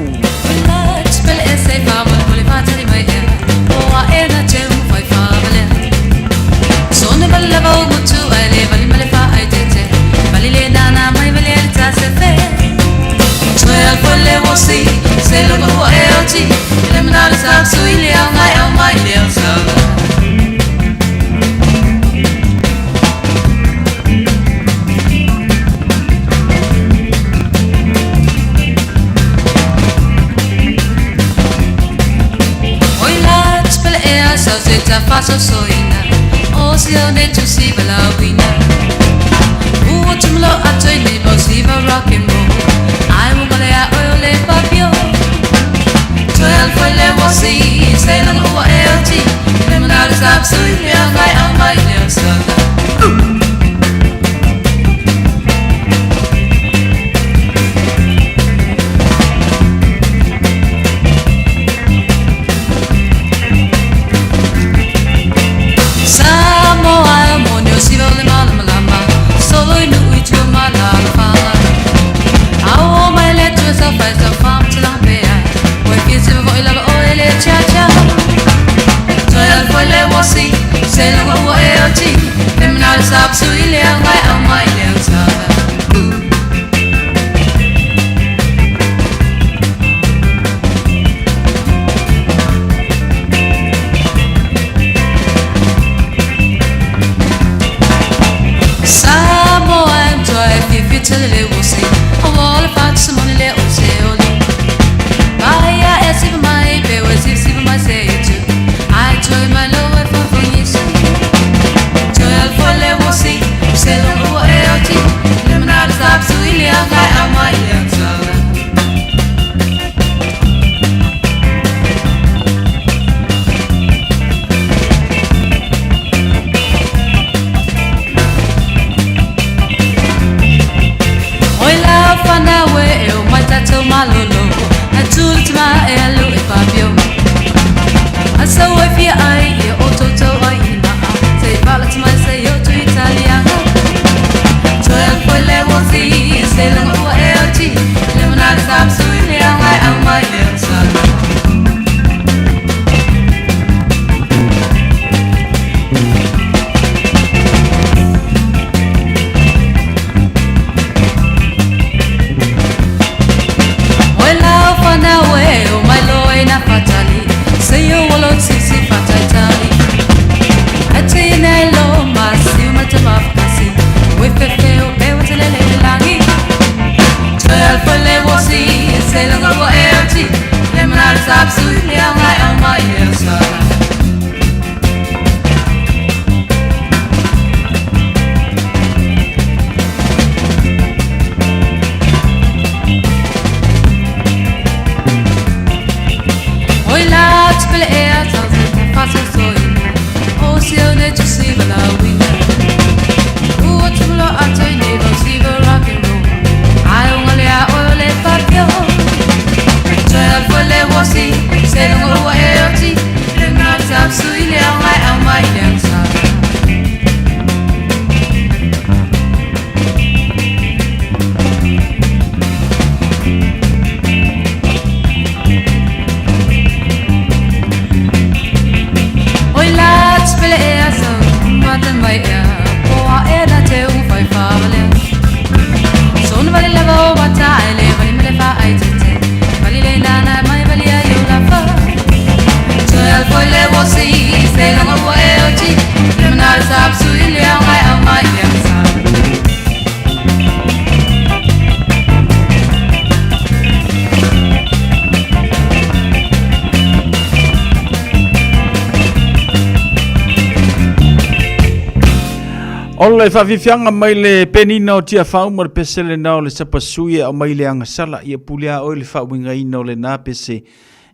O le faafiafiaga mai le penina o Tiafau ma le pese lena o le sapasui e aumai le agasala ia pule a oe le faauigaina o lena pese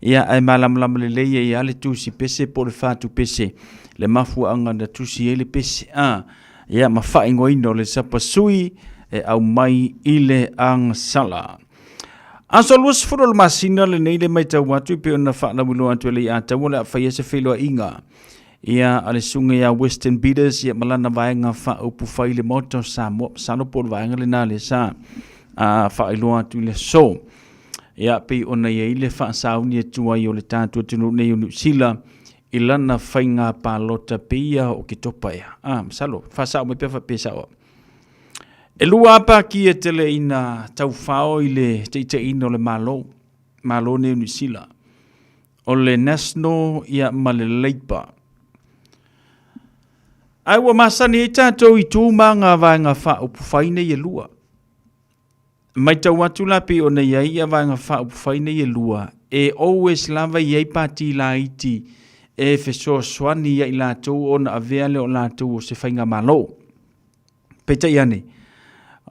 ia ae malamalama lelei ai lava le tusi pese po o le fatu pese le mafuaaga na tusi ai le pese a. ia ma faaigoaina o le sapasui e aumai i le agasala. Aso 20 o le masina lenei le matau atu e pei ona faalauiloa atu e Leiataua o le a faia se feiloaiga ia a le susuga ia Western Peters ia ma lana vaega faaupufai i le Maota o Samoa. Masalo po o le vaega lena lea sa faailoa atu i le aso. Ia pei ona i ai le faasauni atu ai o le tatou atunuu nei o Niu Sila i lana faiga palota pei ia o Oketopa ea. Ah, masalo, faasao mai pea faapea sao au. E lua lava paki e tele ina taufao i le taitaiina o le Malo, Malo nei o Niu Sila. O le National ia ma le Labour. Ae ua masani ai tatou i tu ma ngā vaega faaupufai nei e lua. Matau atu la pei ona i ai ia vaega faaupufai nei e lua, e always lava i ai pati laiti e fesoasoani ia i latou ona avea lea o latou o se faigamalo. Peitai ane,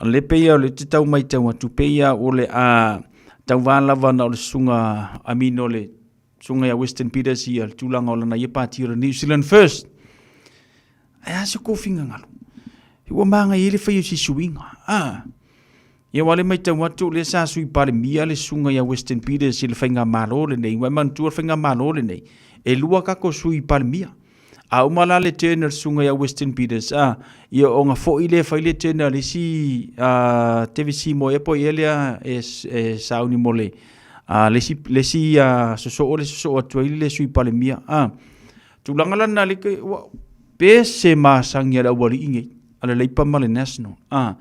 o le pei o le te tau matau atu, pei a o le a tauvā lava na o le susuga, I mean o le susuga ia Western Peters ia le tulaga o lana ia pati o le New Zealand First. Ae a se kofiga galu? Ua magai ai le fai o si suiga. Ah. Ia ua le matau atu o lea sa sui Palemia le susuga ia Western Peters i le faigamalo lenei, ua e manatua le faigamalo lenei, e lua kako sui Palemia. A uma la le turn a le susuga ia Western Peters, a, ia ona foi lea fai le turn a le isi a David Seymour ea po o ia lea e, e sauni mo le a le isi, le isi a, sosoo le sosoo atu ai le sui Palemia. A, tulaga la lena le, ua, pe se masagi a le aualii nei, a le Labour ma le National. A,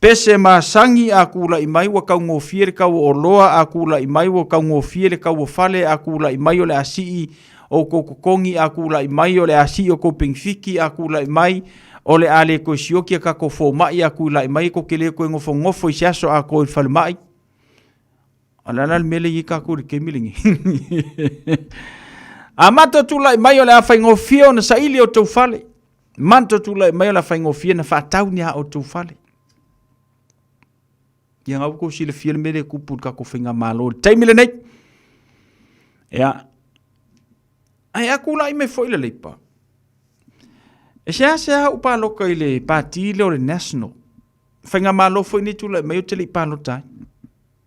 pe se masagi a kula'i mai ua taugofie le tau o oloa, a kula'i mai ua taugofie le tau o fale, a kula'i mai o le a sii outou totogi, a kula'i mai o le a sii outou penefiti, a kula'i mai o le a le toe sioki a tatou fomai, a kula'i mai tou te le toe nofonofo i se aso atoa i le falemai. O le a la le mea lea i ai tatou i le taimi lenei? A matou tulai mai o le a faigofie ona saili outou fale. Matou tulai mai o le a faigofie ona faatau ni a outou fale. Ia ngau kou silafia le mea lea e tupu i le tatou faigamalo i le taimi lenei. Ia, ae a tulai mai foi le Leipa, e seasea ou palota i le pati lea o le National. Faigamalo foi nei tulai mai ou te le i palota ai.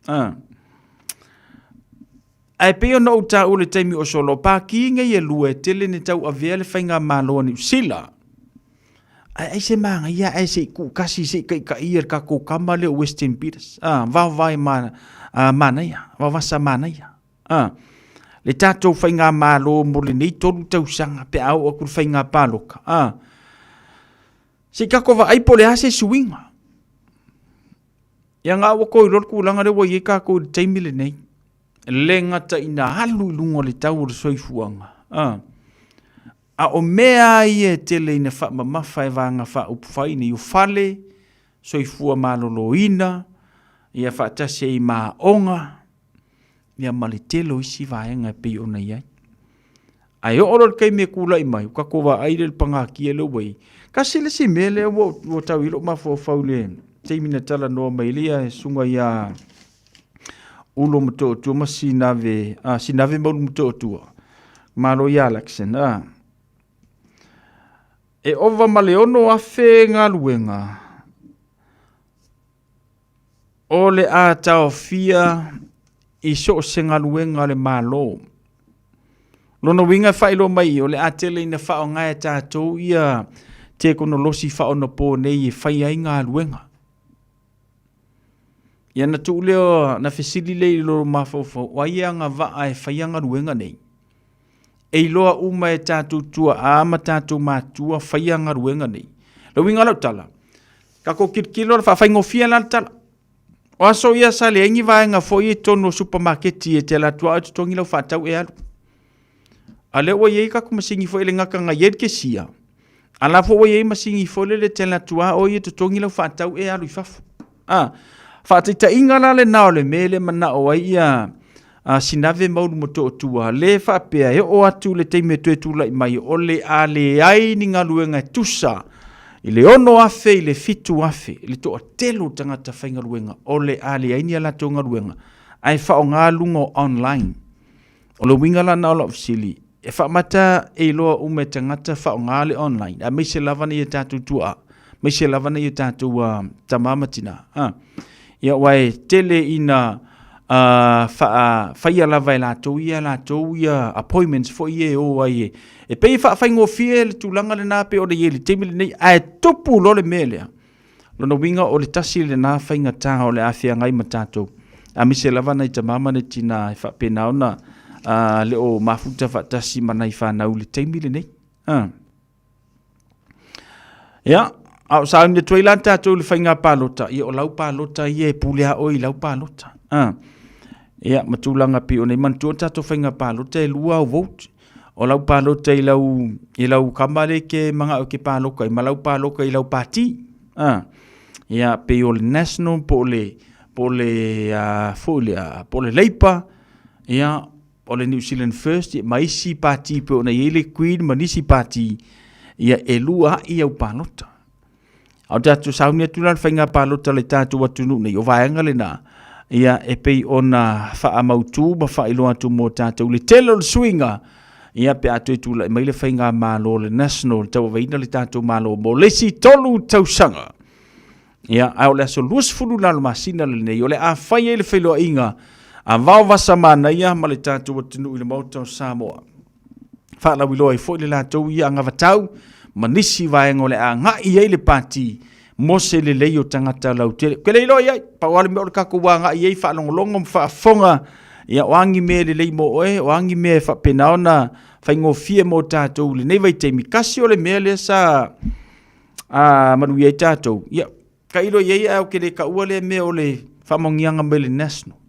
Ah. Ae pei ona ou taua i le taimi o solo, paki nei e lua e tele ina tauavea le faigamalo a Niu Sila. Ae ai se manaia ae se i tuukasi se i taitaia le tatou tama lea o Western Peters. Ah, vaovae ma, ah, manaia, vaovasa manaia. Ah, le tatou faigamalo mo lenei tolu tausaga pe a oo atu le faiga palota. Ah, se i tatou vaai po o le a se suiga. Ia nga ua koi loa le tulaga lea ua i ai tatou i le taimi lenei. Le gata ina alu i luga o le tau o le soifuaga. A, a o mea lava ia e tele ina faamamafa e vaega faaupufai nei, o fale, soifua maloloina, ia faatasi ai ma aoga, ia ma le tele o isi vaega e pei ona i ai. Ae oo loa i le taimi e tulai mai, ua tatou vaai lea i le pagatia lea ua i ai. Tasi le isi mea lea ua ua tau i ai lou mafaufau i le taimi na talanoa mai ai le susuga ia Ulo Motootua ma Sinave, ah, Sinave ma Ulu Motootua, Malo ia Alexon, ah. E ova ma le 6,000 galuega O le a taofia i so o se galuega a le Malo. Lona uiga e faailoa mai o le a tele ina faaaoga e tatou ia tekonolosi faaonapo nei e fai ai galuega. Ia na tuu lea, na fesili lea i lou mafaufau, o ai e agavaa e faia galuega nei? E iloa uma e tatou tuaa ma tatou matua faia galuega nei. Le uiga o lau tala, tatou tilotilo la faafaigofie la le tala. O aso ia sa leai ni vaega foi i totonu o supamaketi e te alu atu lava oe totogi lau faatau e alu. A lea ua i ai tatou masini foi e le gata na i ai le kesia, a la foi ua i ai masini foi lele e te alu atu lava oe ia totogi lau faatau e alu i fafo. A, faataitaiga la lena o le mea lea manao ai ia a, Sinave ma Ulumotootua, le faapea e oo atu le taimi e toe tulai mai o le a leai ni galuega e tusa i le 6,000 i le 7,000 le toatele o tagata faigaluega o le a leai ni a latou galuega ae faaaoga luga o online. O le uiga la lena o lau fesili, e faamata e iloa uma e tagata faaaoga le online aemaise lava nai a tatou tuaa. Aemaise lava nai o tatou tama ma tina. Ia, aua e tele ina faafaia lava e latou ia latou ia appointments foi ia e o ai e, e pei e faafaigofie le tulaga lena pei ona i ai i le taimi lenei, ae tupu loa le mea lea. Lona uiga o le tasi lena faigata o le a feagai ma tatou, aemaise lava nai tama ma nai tina e faapena ona le o mafuta faatasi ma nai fanau i le taimi lenei. Ia, a o sauni atu ai la tatou i le faiga palota, ia o lau palota ia e pule a oe i lau palota. Ia, ma tulaga pei ona i manatua le tatou faiga palota e lua au vote. O lau palota i lau, i lau kama lea e te manao e te paloka ai, ma lau paloka i lau pati. Ia, pei o le National po o le, po o le, foi lea, po o le Labour, ia, o le New Zealand First, ia, ma isi pati pei ona i ai le Green ma nisi pati, ia, e lua ai au palota. A o tatou sauni atu la le faiga palota a le tatou atunuu nei, o vaega lena, ia e pei ona faamautu ma faailoa atu mo tatou le tele o le suiga, ia pe a toe tulai mai le faigamalo le National tauaveina le tatou Malo mo le isi 3 tausaga. Ia, a o le aso 20 la o le masina lenei, o le a fai ai le feiloaiga a Vaovasa Manaia ma le tatou atunuu i le Maota o Samoa. Faalauiloa ai foi le latou ia anavatau ma nisi vaega o le a agai i ai le pati mo se lelei o tagata lautele. Ou te le iloa i ai, pau lava le mea o le tatou agai i ai, faalogologo ma faafofoga, ia o a ni mea e lelei mo oe, o a ni mea e faapena ona faigofie mo tatou i lenei vaitaimi. Tasi o le mea lea sa manuia ai tatou, ia, tailo i ai ae ou te le taua lea mea o le faamanuiaga mai le National.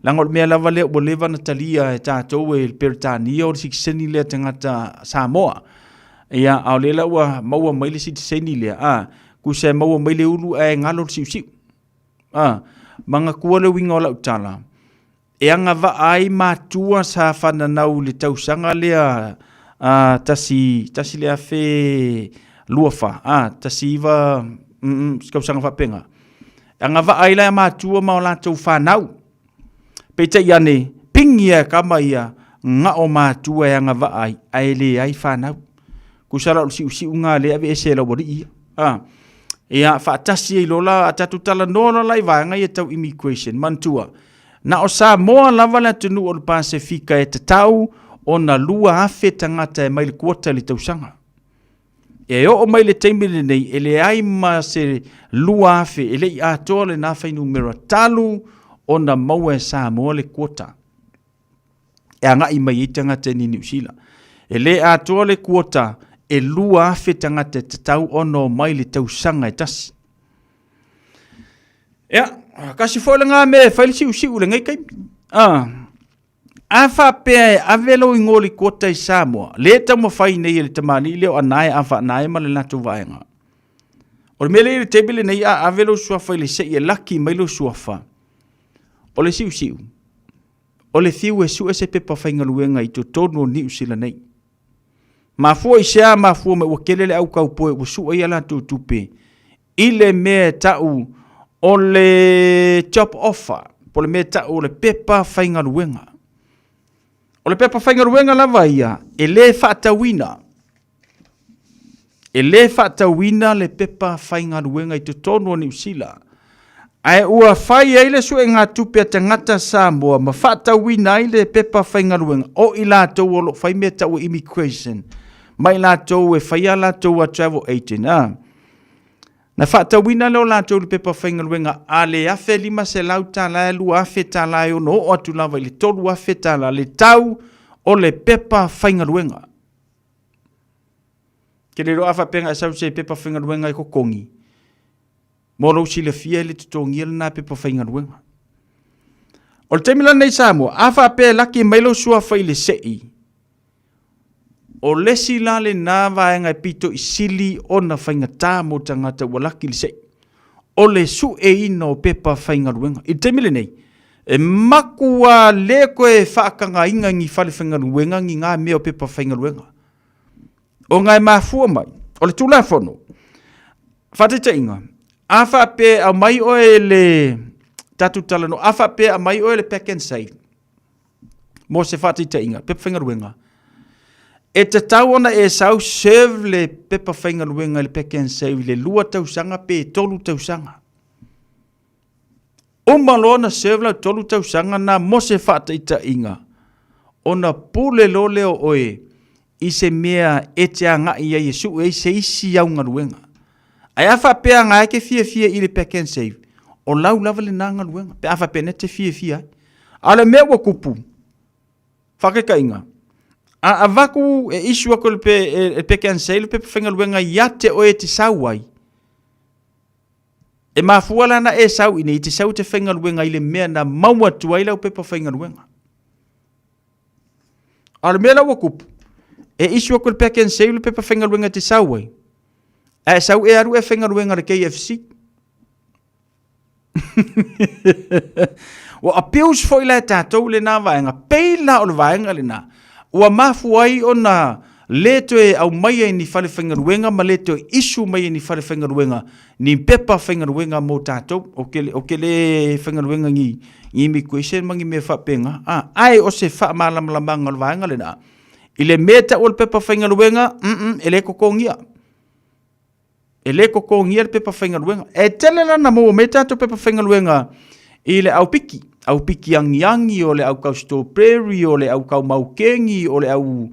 Leaga o le mea lava lea ua leva ona talia e tatou e le Peretania o le sitiseni lea tagata Samoa. Ia, a o lea la ua maua mai le sitiseni lea, a, tusa e maua mai le ulu ae galo le siusiu. A, manatua le uiga o lau tala, e agavaa ai matua sa fananau i le tausaga lea a, tasi, tasi le afe lua fa, a, tasi iva, se tausaga faapena. E agavaa ai la matua ma o latou fanau. Peitai ane, pigi e kama ia, na o matua e agavaa ai, ae leai fanau. Tusa la o le siusiuga lea e aveese e lau alii ia. A, ia, faatasi ai loa la, a tatou talanoa loa la i vaega ia tau immigration, manatua, na o Samoa lava le atunuu o le Pasefika e tatau ona 2,000 tagata e mai le kuota i le tausaga. E oo mai le taimi lenei, e leai ma se 2,000, e le i atoa lena fuainumera talu ona maua e Samoa le kuota e agai mai ai tagata i Niu Sila. E le atoa le kuota e 2,000 tagata e tatau ona omai i le tausaga e tasi. Ia, kasi foi lena mea e fai le siusiu i lenei taimi. Ah, a faapea e ave lou igoa i le kuota i Samoa, lea e taumafai nei e le tamalii lea o Anae Afaanae ma le latou vaega. O le mea lea i le taimi lenei a ave lou suafa i le sei e laki mai lou suafa, o le siusiu, o le fiu e sue se pepa faigaluega i totonu o Niu Sila nei. Mafua i se a? Mafua mai ua tele le au kaupoe ua sue ai a latou tupe i le mea e tau o le job offer, po o le mea e tau o le pepa faigaluega. O le pepa faigaluega lava ia e le faatauina. E le faatauina le pepa faigaluega i totonu o Niu Sila, ae ua fai ai le suegatupe a tagata Samoa ma faatauina ai le pepa faigaluega o i latou o lo o fai mea tau immigration ma i latou e fai a latou a travel agent. A. Na faatauina lea o latou i le pepa faigaluega a le $1,500, $2,000 e ono oo atu lava i le $3,000 le tau o le pepa faigaluega. Ke le iloa a faapea na e sau se pepa faigaluega e totogi, mo lou silafia e le totogia lena pepa faigaluega. O le taimi la lenei i Samoa, a faapea e laki mai lou suafa i le sei, o le isi la lena vaega e pito i sili ona faigata mo tagata ua laki i le sei, o le sueina o pepa faigaluega. I le taimi lenei, e matua le toe faatagaina ni fale faigaluega ni na mea o pepa faigaluega. Ona e mafua mai, o le Tulafono, faataitaiga, a faapea e aumai oe le tatou talanoa, a faapea e aumai oe le pack and save, mo se faataitaiga, pepa faigaluega, E tatau ona e sau serve le pepa faigaluega i le Pak'nSave i le 2 tausaga pe 3 tausaga. Uma loa ona serve lau 3 tausaga na mo se faataitaiga, ona pule loa lea o oe i se mea e te agai ai e sue ai se isi au galuega. Ae a faapea na e te fiafia i le Pak'nSave, o lau lava lena galuega pe a faapea na e te fiafia ai. A o le mea ua tupu, Faataitaiga, a avatu e issue atu e le Pak'nSave le pepa faigaluega ia te oe e te sau ai, e mafua la na e sau i inei, e te sau e te faigaluega i le mea na maua atu ai lau pepa faigaluega. A o le mea la ua tupu, e issue atu e le Pak'nSave le pepa faigaluega e te sau ai, ae sau e alu e faigaluega i le KFC. Ua abuse foi la e tatou lena vaega, pei la o le vaega lena ua mafua ai ona le toe aumaia i ni falefaigaluega ma le toe issue mai e ni falefaigaluega ni pepa faigaluega mo tatou. Ou te, ou te le faigaluega ni, ni immigration ma ni mea faapena, a, ae o se faamalamalamaga o le vaega lena. I le mea e tau o le pepa faigaluega, mm, e le totogia. E le totogia le pepa faigaluega. E tele la na maua mai tatou pepa faigaluega i le au piki, au piki agiagi, o le au kau strawberry, o le au kau maukeni, o le au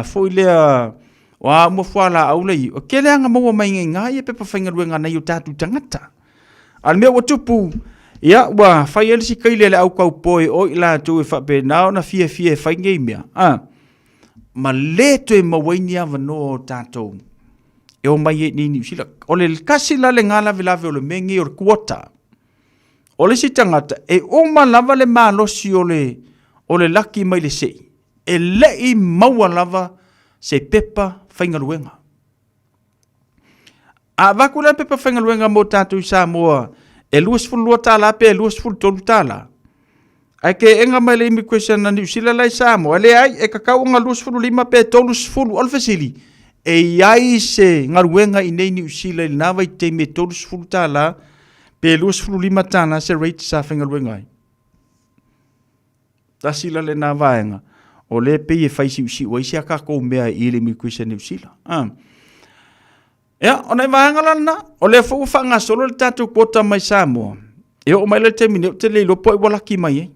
foi lea o a uma fualaau lai. O tele lava na maua mai i ina ia pepa faigaluega a nai o tatou tagata. A o le mea ua tupu, ia ua fai ai le isi kaile a le au kaupoi o i latou e faapena ona fiafia e fai nei mea, a. ma le toe maua ai ni avanoa o tatou e omai ai i Niu Sila. O le tasi la lena lavelave o le mea nei o le quota. O le isi tagata, e uma lava le malosi o le, o le laki mai le sei, e le i maua lava se pepa faigaluega. A avatu la le pepa faigaluega mo tatou i Samoa e $22 pe $23, ae teena mai le immigration a Niu Sila la i Samoa, e leai, e tatau ona 25 pe 30. O le fesili, e i ai se galuega i inei i Niu Sila i lena vaitaimi e $30 pe $25 se rate sa faigaluega ai? Tasi la lena vaega o lea e pei e fai siusiu ai si a tatou mea i le immigration Niu Sila. Ah. Ia, o nai vaega la lena, o lea foi ua faagasolo le tatou quota mai Samoa. E oo mai la le taimi nei, ou te le iloa po o ai ua laki mai ai.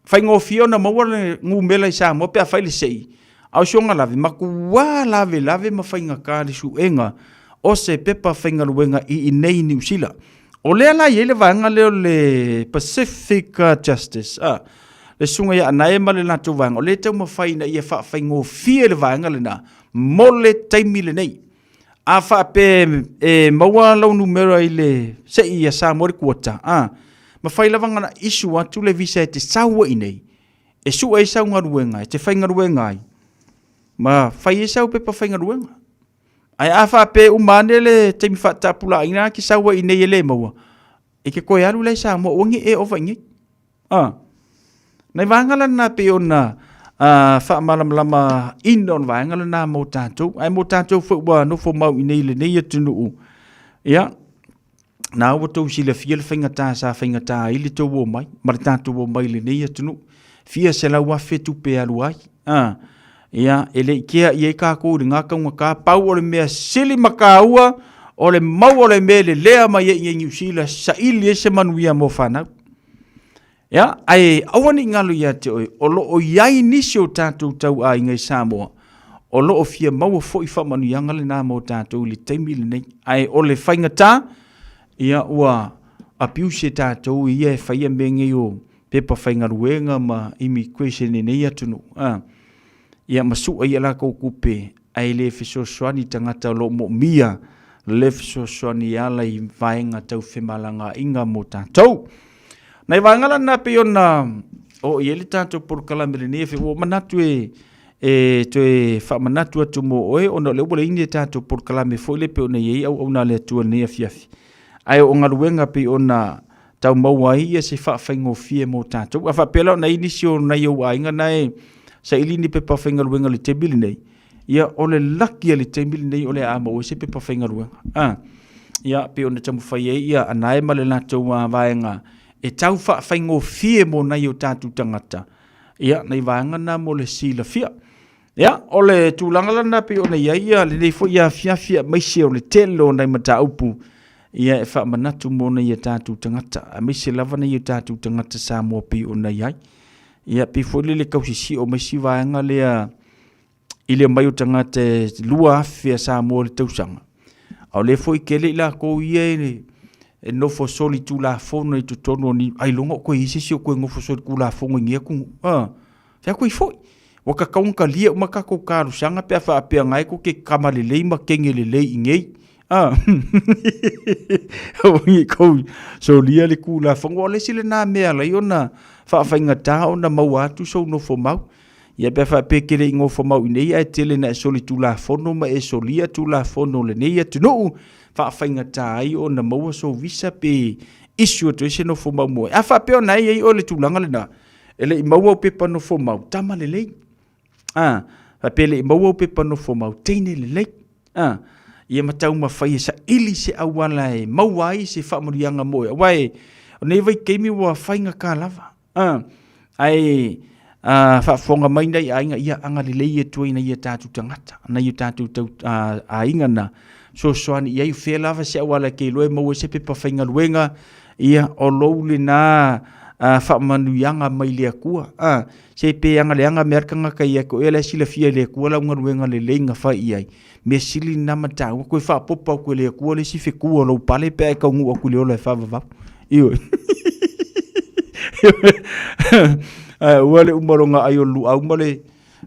Faigofie ona maua le numera i Samoa pe a fai le sei, a o si ona lave, matua lavelave ma faigata le suega o se pepa faigaluega i inei i Niu Sila. O lea la e i ai le vaega lea o le Pacific Justice, a, le susuga ia Anae ma le latou vaega, o lea e taumafai ina ia faafaigofie le vaega lena mo le taimi lenei. A faapea e maua lau numera i le sei ia Samoa le quota, a, mafai lava ona issue atu le visa e te sau ai i inei, e sue ai sau galuega, e te faigaluega ai, ma fai ai sau pepa faigaluega. Ae a faapea e uma ane le taimi faatapulaaina e te sau ai i inei e le maua, e te toe alu la i Samoa aua ne i e ova i inei. A. Nai vaega la lena pei ona faamalamalama ina o le vaega lena mo tatou. Ae mo tatou foi ua nofo mau i inei i lenei atunuu, ia, na ua tou silafia le faigata sa faigata ai le tou omai ma le tatou omai i lenei atunuu. Fia 100,000 tupe e alu ai. A, ia, e le i kea i ai tatou i lena taugata. Pau o le mea sili ma taua, o le maua o le mea e lelea mai ai i Niu Sila, saili ai se manuia mo fanau. Ia, ae aua ne i galo ia te oe, o lo o i ai nisi o tatou tauaiga i Samoa, o lo o fia maua foi faamanuiaga lena mo tatou i le taimi lenei. Ae o le faigata, ia ua abuse e tatou ia e faia mea nei o pepa faigaluega ma immigration i nei atunuu. A, ia ma sua i a latou tupe, ae le fesoasoani i tagata o lo o moomia le fesoasoani e ala i vaega tau femalagaaiga mo tatou. Nai vaega la na pei ona oo i ai le tatou polokalame lenei afi, ua manatu e e toe faamanatu atu mo oe ona o lea ua leai ni tatou polokalame foi lea pei ona i ai auauna a le Atua i lenei afiafi. Ae o galuega pei ona tau maua ai ia se faafaigofie mo tatou. A faapea la ona i ai nisi o nai ou aiga na e saili ni pepa faigaluega i le taimi lenei, ia o le laki a le taimi lenei o le a maua ai se pepa faigaluega. A, ia pei ona taumafai ai ia Anae ma le latou vaega e tau faafaigofie mo nai o tatou tagata, ia nai vaega na mo le silafia. Ia, o le tulaga lana pei ona i ai ia lenei foi afiafi aemaise o le tele o nai mataupu ia e faamanatu mo nai o tatou tagata, aemaise lava nai o tatou tagata Samoa pei ona i ai. Ia, pei foi lele tausisio mai si vaega lea i le omai o tagata e 2,000 a Samoa i le tausaga, a o lea foi tele i latou ia e nofo solitulafono i totonu o ni ailoga o toe i ai se isi o toe nofo solitulafono i nei atunuu. A, fea koe foi? Ua tatau ona talia uma tatou talosaga pe a faapea na e tou te tama lelei ma teine lelei i nei. A, aua ne i tou solia le Tulafono. Aua o le isi lena mea e ala ai ona faafaigata ona maua atu sou nofo mau. Ia pe a faapea e te le i nofo mau i inei ae tele ina e solitulafono ma e solia Tulafono o lenei atunuu, faafaigata ai ona maua sou visa pe issue atu ai se nofo mau mo oe. A faapea o na e i ai oe i le tulaga lena, e le i maua au pepa nofo mau, tama lelei. A, faapea e le i maua au pepa nofo mau, teine lelei. A, ia ma taumafai e saili se auala e maua ai se faamanuiaga mo oe. Aua e, o nei vaitaimi ua faigata lava. A, ae a, faafofoga mai nai aiga, ia agalelei atu ai nai o tatou tagata, nai o tatou tau, a, aiga na fesoasoani i ai, o fea lava se auala e te iloa e maua ai se pepa faigaluega, ia, o lou lena a, faamanuiaga mai le Atua. A, se pe agaleaga mea le tagata ia te oe, o la e silafia e le Atua lau galuega lelei na fai i ai. Mea sili lena ma taua, toe faaopoopo atu e le Atua le isi fetu o lou pale pe a e taunuu atu i le ola e faavavau. Ioe. Ae aua le uma o lona ai o le luau ma le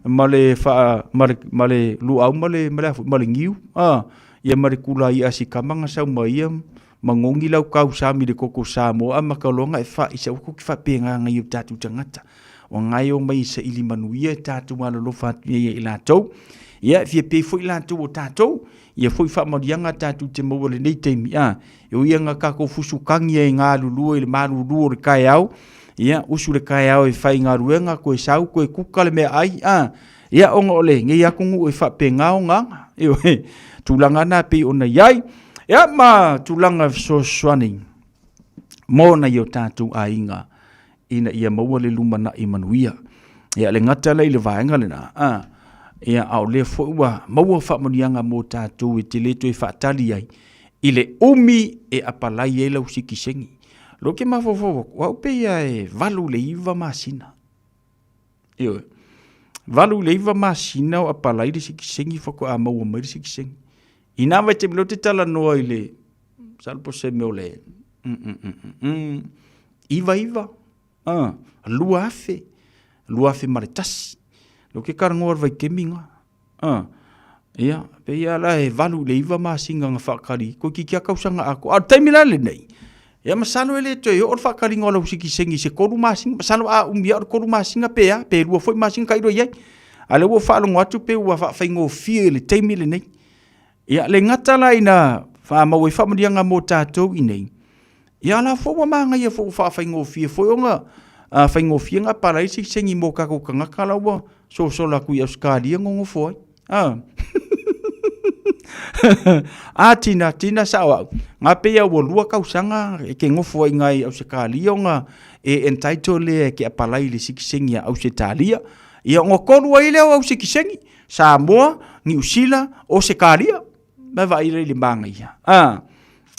ma le faa ma le ma le luau ma le ma le a foi ma le niu a ia ma le kula ia a si kama na sau ma ia magogi lau kausami i le koko Samoa a maka loa na e faaisa ua koki faapena nai o tatou tagata ua gae omai e saili manuia e tatou alolofa atu ia i latou ia e fia pei foi latou o tatou ia foi faamanuiaga tatou te maua lenei taimi a e ui ina tatou fusukagi ai galulue i le malulu o le taeao ia usu le taeao e fai galuega toe sau toe kuka le meaai a ia ona o lenei atunuu e faapena ona aga ioe tulaga na pei ona i ai ia ma tulaga fesoasoani mo nai o tatou aiga ina ia maua le lumanai manuia. Ia le gata la i le vaega lena, a, ia a o lea foi ua maua faamanuiaga mo tatou e te le toe faatali ai i le umi e apalai ai lau sikiseni. Lo ke mafaufau atu, au pei ia e 8 i le 9 masina. Ioe. 8 i le 9 masina o apalai le sikiseni faatoa maua mai le sikiseni. Ina vaitaimi lea ou te talanoa i le, masalo po o se mea o le 99, 2000, 2001. Lea ou te talanoa i le vaitaimi lena. Ia, pei lava la e 8 i le 9 masina na faatali, toeitiiti lava tausaga atoa. A o le taimi la lenei, ia masalo e le toe oo le faataliga o lau sitiseni i se 3 masina, masalo a umi lava o le 3 masina pe a, pe 2 foi masina tailo i ai. A o lea ua ou faalogo atu pei ua faafaigofie i le taimi lenei. Ia, le gata la ina faamau ai faamanuiaga mo tatou i inei, ia a o la foi ua manaia foi ua faafaigofie foi ona faigofie ona apalai le sitiseni mo tatou tagata la ua sosola atu i Ausetalia nonofo ai. A, a tina, tina sao au, na pei lava ua 2 tausaga e te nofo ai i ina i Ausetalia ona e entitle lea e te apalai i le sitiseni a Ausetalia. Ia ona tolu ai lea o au sitiseni, Samoa, Niu Sila, Osetalia. Ma vaai lea i le manaia. A,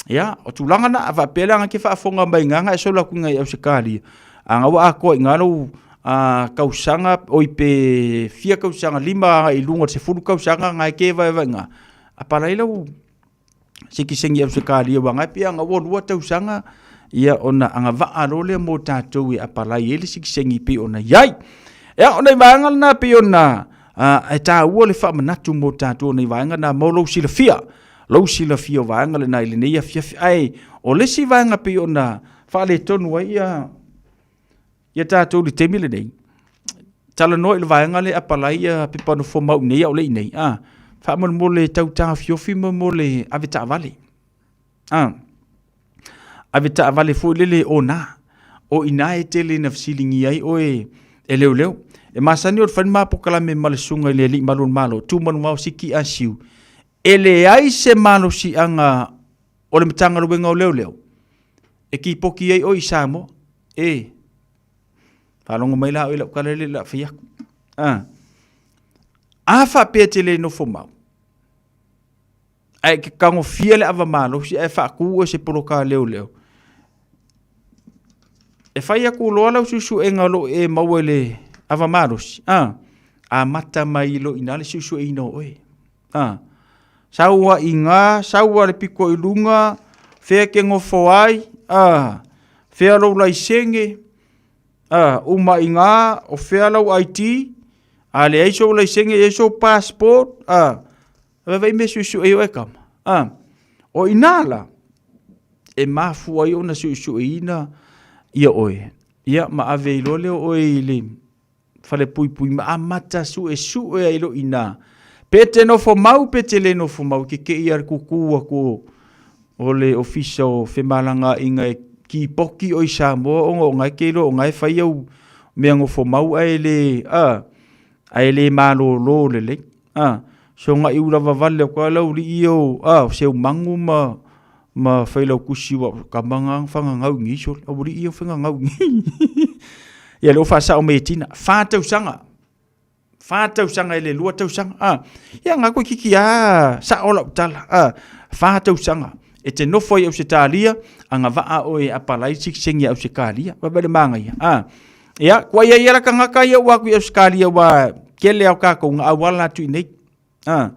ia, o tulaga na, a faapea la na te faafofoga mai i ina, na e solo atu i ina i Ausetalia, a na ua atoa i ina lou tausaga, oi pe fia tausaga, 5 agai i luga o le 10 tausaga na e te vaevae i ina, apalai lau sitiseni Ausetalia aua na e pei lava ua 2 tausaga ia ona agavaa loa lea mo tatou e apalai ai le sitiseni pei ona i ai. Ia, o nai vaega lena pei ona e taua le faamanatu mo tatou o nai vaega na mo lou silafia, lou silafia o vaega lena i lenei afiafi. Ae o le isi vaega pei ona faaletonu ai ia ia tatou i le taimi lenei, talanoa i le vaega lea e apalai ia pepa nofomau i inei a o le i inei, a, faamolemole tau taofiofi mo le avetaavale. A, avetaavale foi lele ona, o i ina e tele ina fesiligia ai oe e leoleo. E masani ona fai le ma polokalame ma le susuga i le Alii Malu o le Malo, Tumanuvao Siki Asiu, e leai se malosiaga o le Matagaluega o Leoleo e kipoki ai oe i Samoa. E, faalogo mai la oe i lau tala lea o le a fai atu. A. A faapea e te le nofo mau, ae e te tagofia le ava malosi ae faatu oe se poloka leoleo, e fai atu loa lau suesuega o lo o e maua i le ava malosi, a, amata mai loa i ina le suesueina o oe. A, sau a i ina, sau a le pito i luga, fea e te nofo ai, a, fea lou laisene, a, uma i ina, o fea lau ID, a leai sou laisene, leai sou passport, a, vaivai mea suesue ai oe kama. A, o ina la, e mafua ai ona suesueina ia oe. Ia, ma ave ai loa lea o oe i le fale puipui ma amata suesue ai loa i ina. Pe te nofo mau pe te le nofo mau, ke kei a le kukū atu o, o le ofisa o femalagaaiga e kipoki oe i Samoa ona o na e te iloa o na e fai au mea nofo mau ae le, a, ae le malolo lelei. A, sogai ula vavale atu lava le aualii ia o, a, o Seumagu ma, ma Failautusi ua tama na fagagau i nei sole, aualii ia fagagau i nei. Ia lea ua faasao mai e Tina, fa tausaga, fa tausaga e le lua tausaga, a, ia na toeitiiti lava sao lau tala, a, fa tausaga. E te nofo ai i Ausetalia, agavaa oe e apalai le sitiseni a Ausetalia. Vaai le manaia, a. Ia, kua ia ia la tagata ia ua atu i Ausetalia ua tele ao tatou na auala atu i nei. A,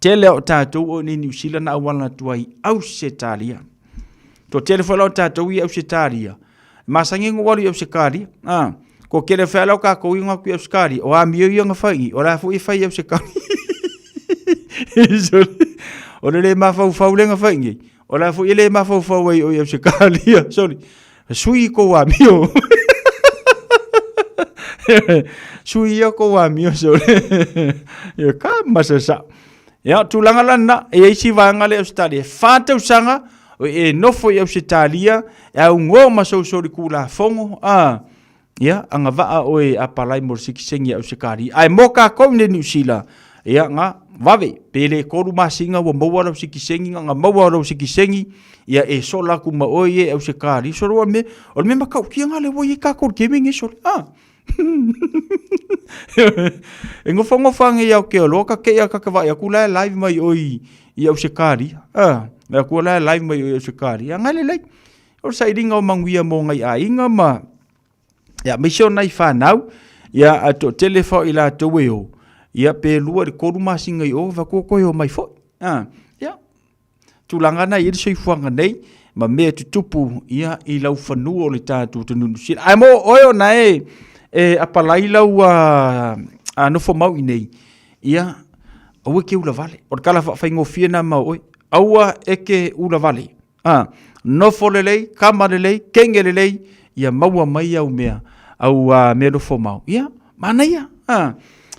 tele ao tatou o nei Niu Sila na auala atu ai Ausetalia. To tele foi la o tatou i Ausetalia. Masani no alu i Ausetalia. A, ko tele foi la o tatou i ngā i Ausetalia. O amio ia na fai, o la foi e fai i Ausetalia. O le le mafaufau le na fai nei. O la foi e le mafaufau ai o i Ausetalia. Sorry. Sui kou amio. Sui ia kou amio sole. Ia ka masasa. Ia tulaga lana e ai si vaega le Australia. Fa tausaga o e nofo i Australia e augoa ma sousou kulafono a ia agavaa oe e apalai mo le sitiseni a Ausetalia. Ae mo tatou i Niu Sila, ia na vave, pe le 3 masina ua maua lau sitiseni, na na maua lau sitiseni, ia e sola atu ma oe ia i Ausetalia. Solo o le mea, o le mea matautia na lea ua i ai tatou i le taimi lenei sole. Ah! e nofonofo ane i Aotearoa ka te i ka te vaai atu la e live mai oe i Ausetalia. Ah, me atu la e live mai oe i Ausetalia. Ngai lelei. O le sailiga o manuia mo ngai aiga ma ia aemaise o nai fanau, ia a toatele foi i latou e o, ia pe 2 i le 3 masina i o, vaku toe o mai foi. A, ia, tulaga na i ai le soifuaga nei, ma mea tutupu ia i lau fanua o le tatou atunuu Niu Sila. Ae mo oe ona e, e apalai lau a, a nofo mau i nei, ia, aua e te ulavale. O le tala faafaigofie na ma oe, aua e te ulavale. A, nofo lelei, kama lelei, kenge lelei, ia maua mai au mea, au uh, mea nofo mau. Ia, manaia. A,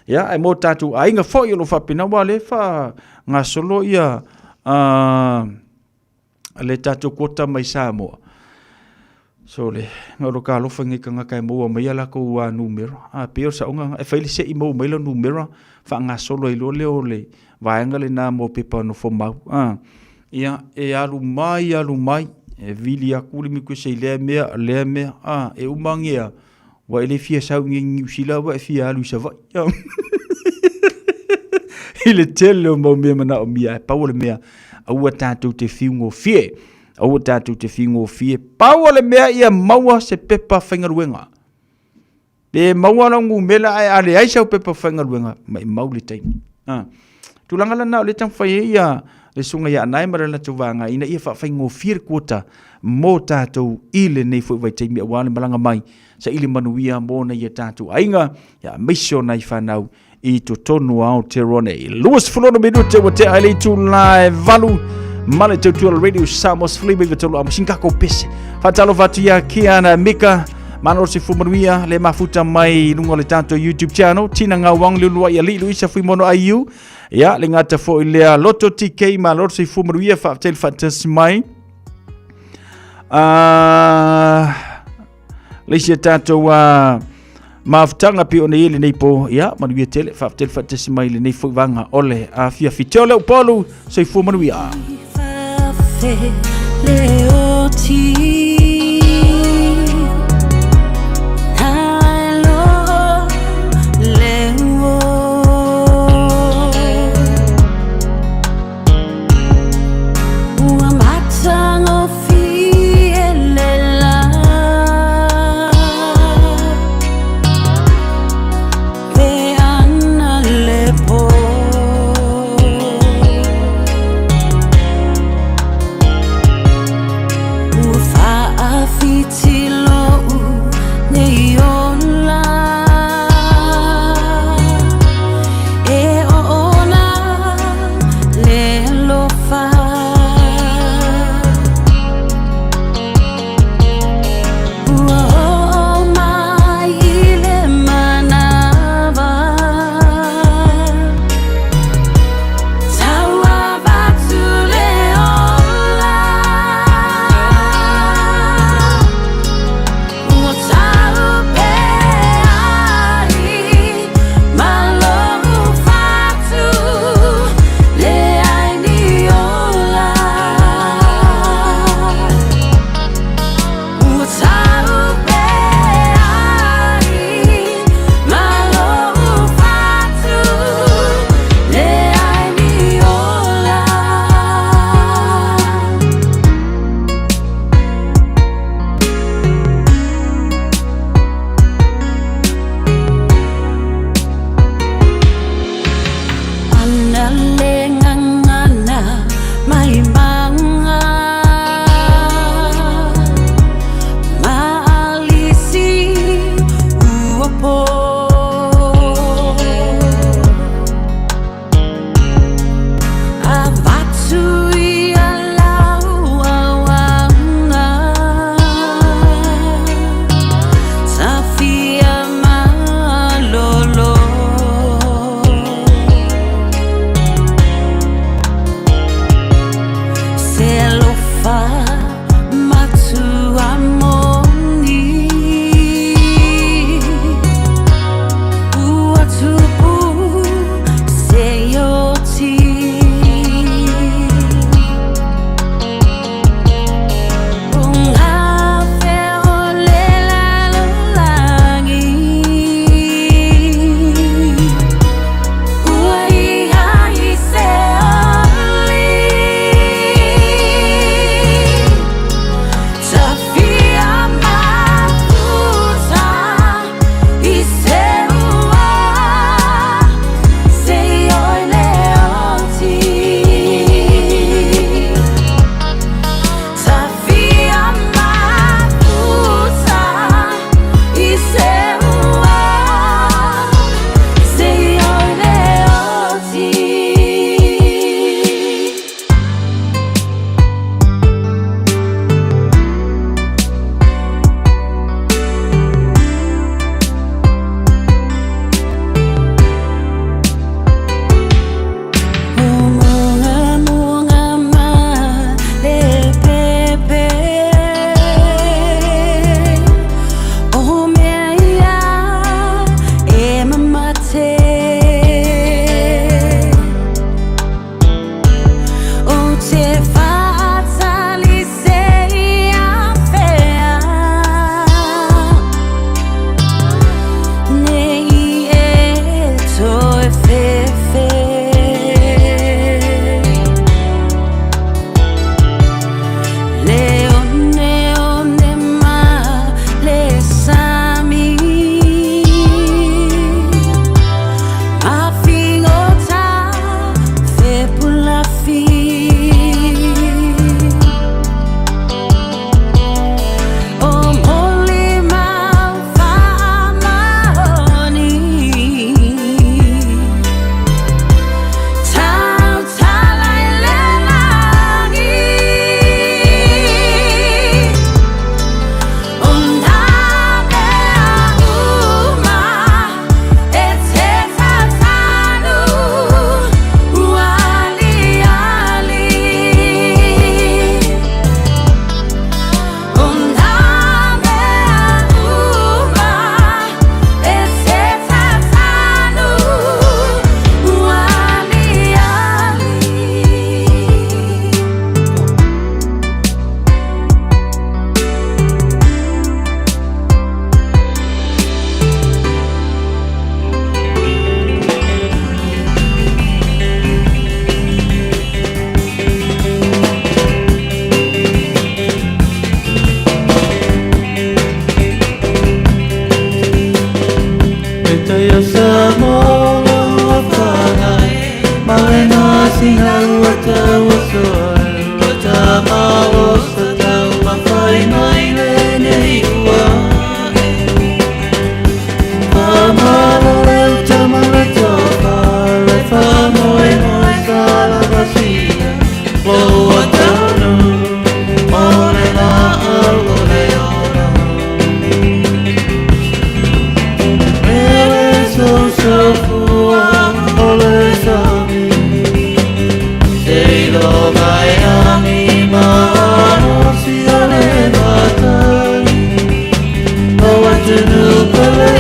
ia, e mō tātou aiga foi o lo faapena, ua le wha ngasolo ia uh, le tātou kuota mai Samoa. So le, nga ro ka alofa ngai kangaka e maua mai a lakou a numera. A pei o le saoga e fai le se'i maua mai lau numera faagasolo ai loa lea o le vaega lena mo pepa nofo mau. A, ia, e alu mai, alu mai, e vili atu le mikuese i lea mea, lea mea, a, e uma age a, ua e le fia sau i Niu Sila ua e fia alu i Savaii. I le tele o mau mea manaomia, ae pau o le mea, aua tatou te fiugofie. Aua tatou te figofie. Pau o le mea ia maua se pepa faigaluega. Pe maua lau numera ae a leai sau pepa faigaluega, maimau le taimi. Ha. Tulaga lana o lea e taumafai ai ia le susuga ia Anae ma le latou vaega ina ia faafaigofie le quota mo tatou i lenei foi vaitaimi aua le malaga mai saili manuia mo nai a tatou aiga ia aemaise o nai fanau i totonu o Aotearoa nei. 26 minute ua tea ai le itula e 8 ma le tautua o Radio Samoa 153 amo sin kako pese. Faatalofa atu ia Kiana Mika, Malo se fumanuia le mafuta mai i lunga o le tatou YouTube channel, Tina Ngawang Lulua ia Li Luisa Fuimono IU, ia le gata foi lea Loto TK Malo se fumanuia faafetai le faatasi mai. Le isi a tatou mafutaga pei ona i ai lenei po, ia manuia tele, faafetai le faatasi mai lenei foi vaega o le afiafi. Te o le Upolu, soifua manuia. le gagana mai maga Maalisi ua po. Avatu ia lau auauna Tafia malolo. Se alofa matua moni Ua tupu se ioti. O ngā wheo le lalolagi Ua iha i se oli Tafia mafuta i se ua Se oi le oti. Tafia mafuta i se ua Se oi le oti. O moga moga ma le pepe O mea ia e mamate O te whaatali se ia whea Nei e toe whewhe. Le one one ma le sami Mawhingota whepulafi O moli mau whaamahoni Tau talai le lagi O nā mea uma e te tatanu Ua ali ali O nā mea uma e te tatanu Ua ali ali. E tai o Samoa ua whangai Marena singa ua tau o soa Ua tamalo sa tau mawhai mai le nei ua e Whamalo leu tamale tofa Le whamoe moe sa la vasia Loa taunu O le la au o le ora Ele so so fua o le sami Te lo mai ani ma ano si o le matai O atunu pele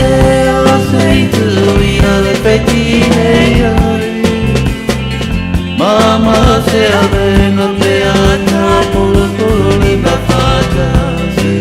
o se tu i a le peti nei ai Mama se avenga pe ata polo polo le mafata se.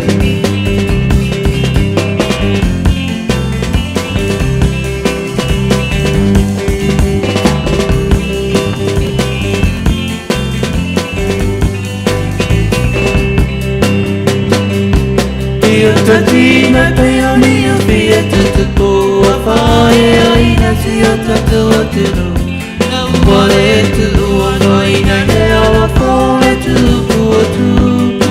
Ia tatina pe ani o fia te te poa whae aina si o tatou atunu. Ua le tu ano i nei leo la fo le tupu o tupu.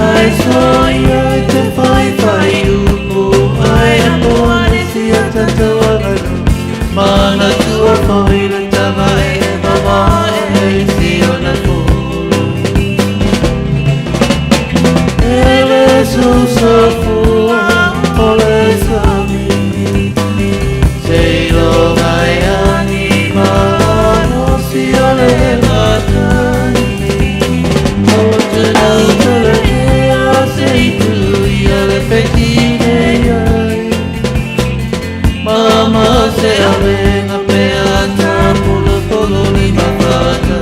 Ai so ia i te whai whai upu, ai a moane si a tatou aganu. Mana tua foi le tama e mama e si ona folo. Ele susofua o le sami, seiloga e ani malosi o le matai. O te nau tele ea se i tui o le whetine ai. Mama se awenga pe ata polo polo ni mawhata.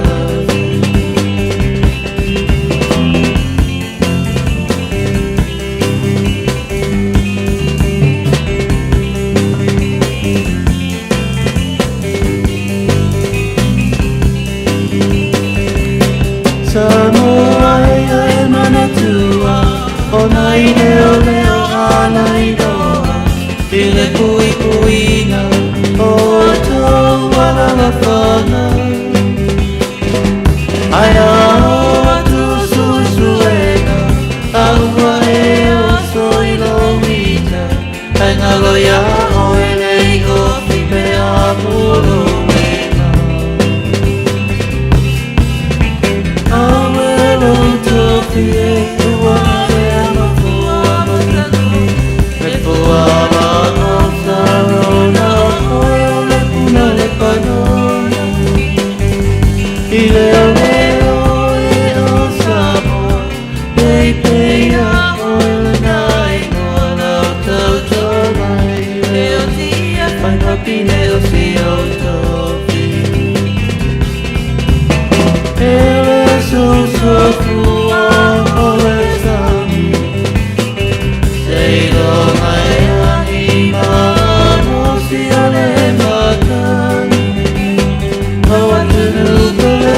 Samoa e e manatua, o nai leo leo ala i loa, i le pui puiga o tau alalafaga. Ai ao atu suesuega, a ua e oso i lo mita, ai ngalo ia oe lei ofi pe a polo wena. Awelo tofi e ua e mafua matano, me fua ma o sarona o koe o le puna le panona. I leo leo e o Samoa, pei pei a oe le nai noa lau tauto mai. Leo tia whai mapine o si o tofi. Ele susofua o le sami, seiloga e ahi malosi o le matai. O atunu tele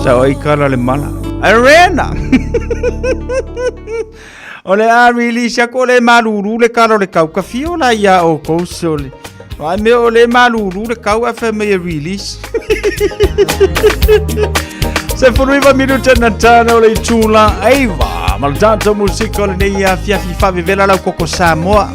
Sao ai kala le mala. Arena! O le a release aku o le malulu le kala o le kau. Ka fio la ia o kou sole. Ai mea o le malulu le kau a fai mai e release. 19 minute na tana o le itula eiva. Ma le tatou musika o lenei afiafi faavevela lau koko Samoa.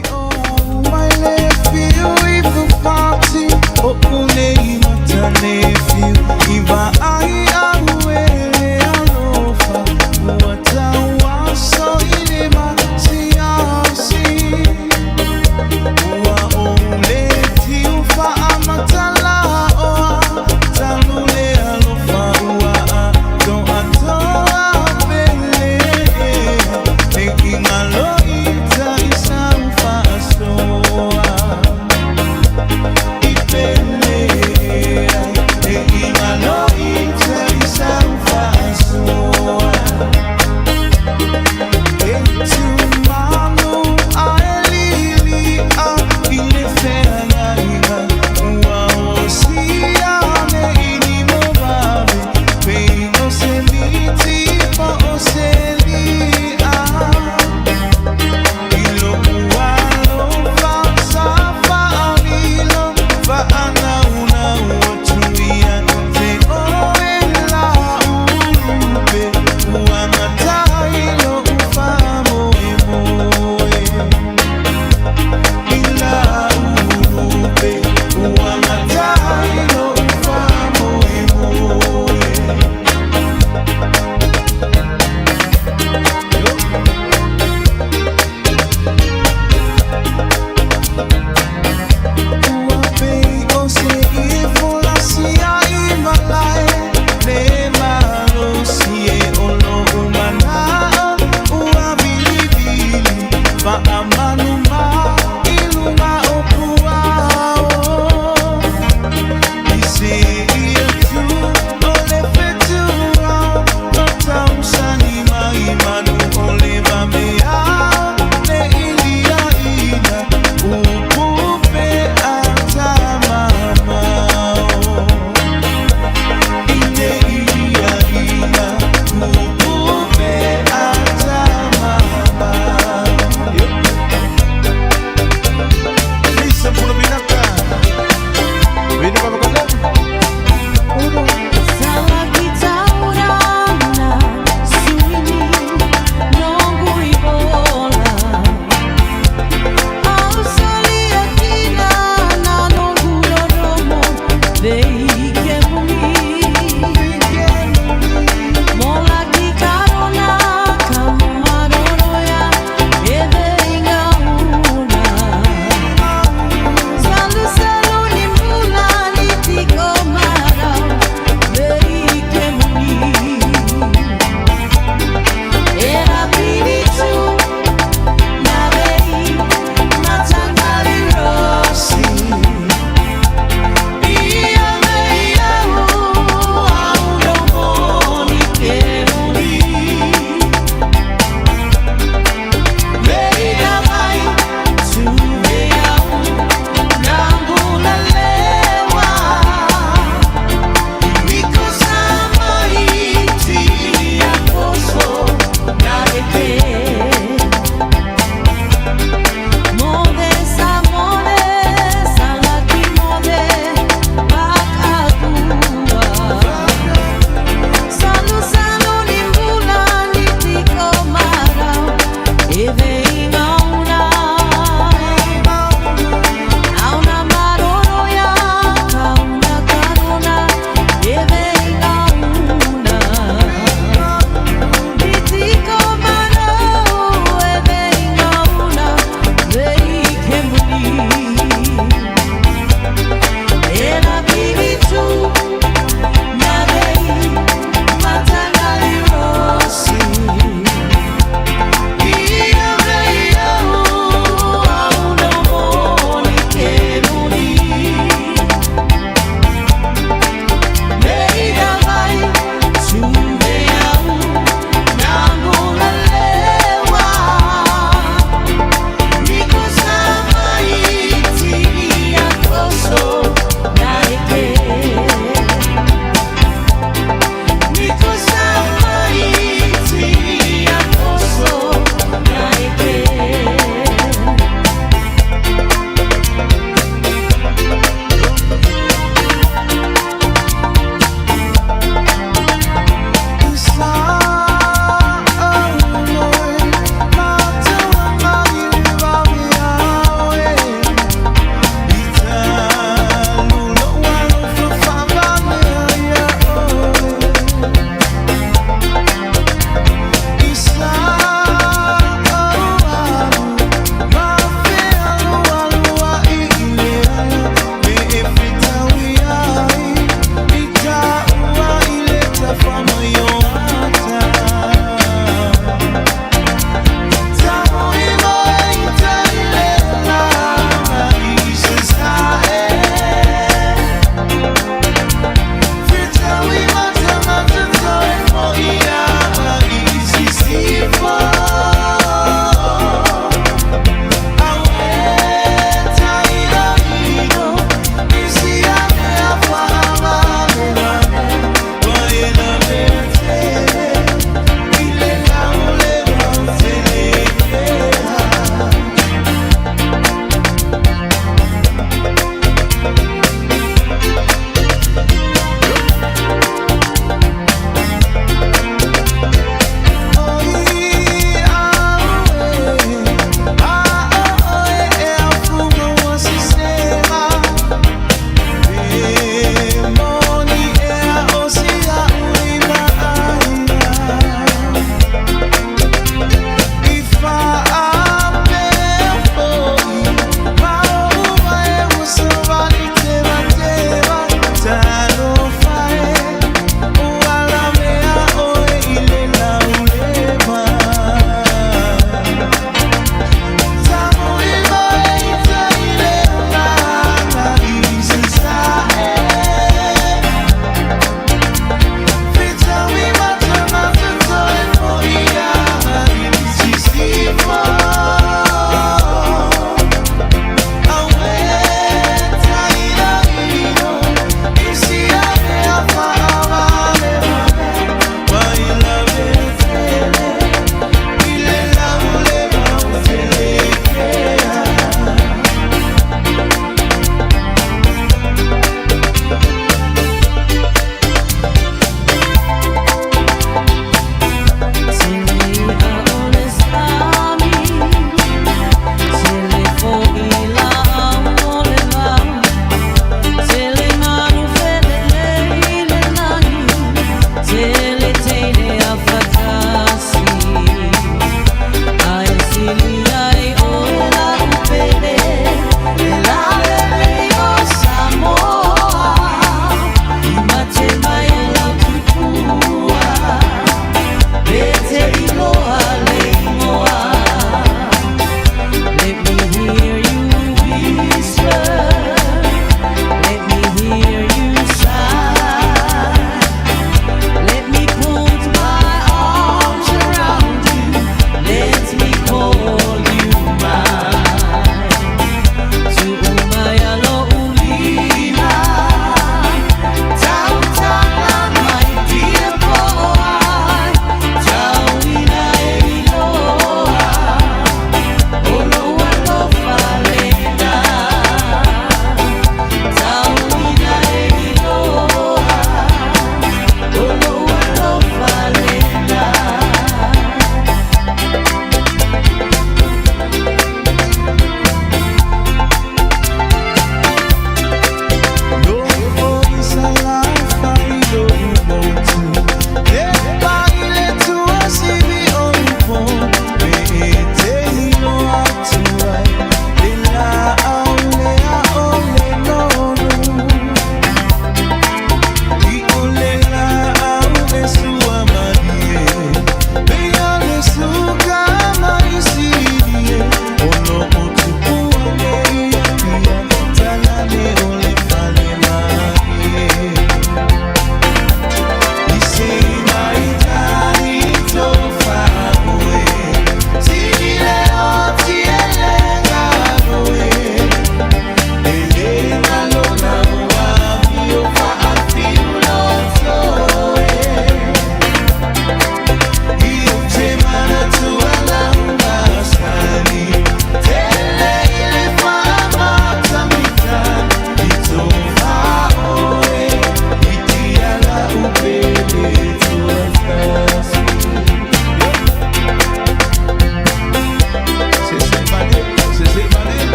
Talo.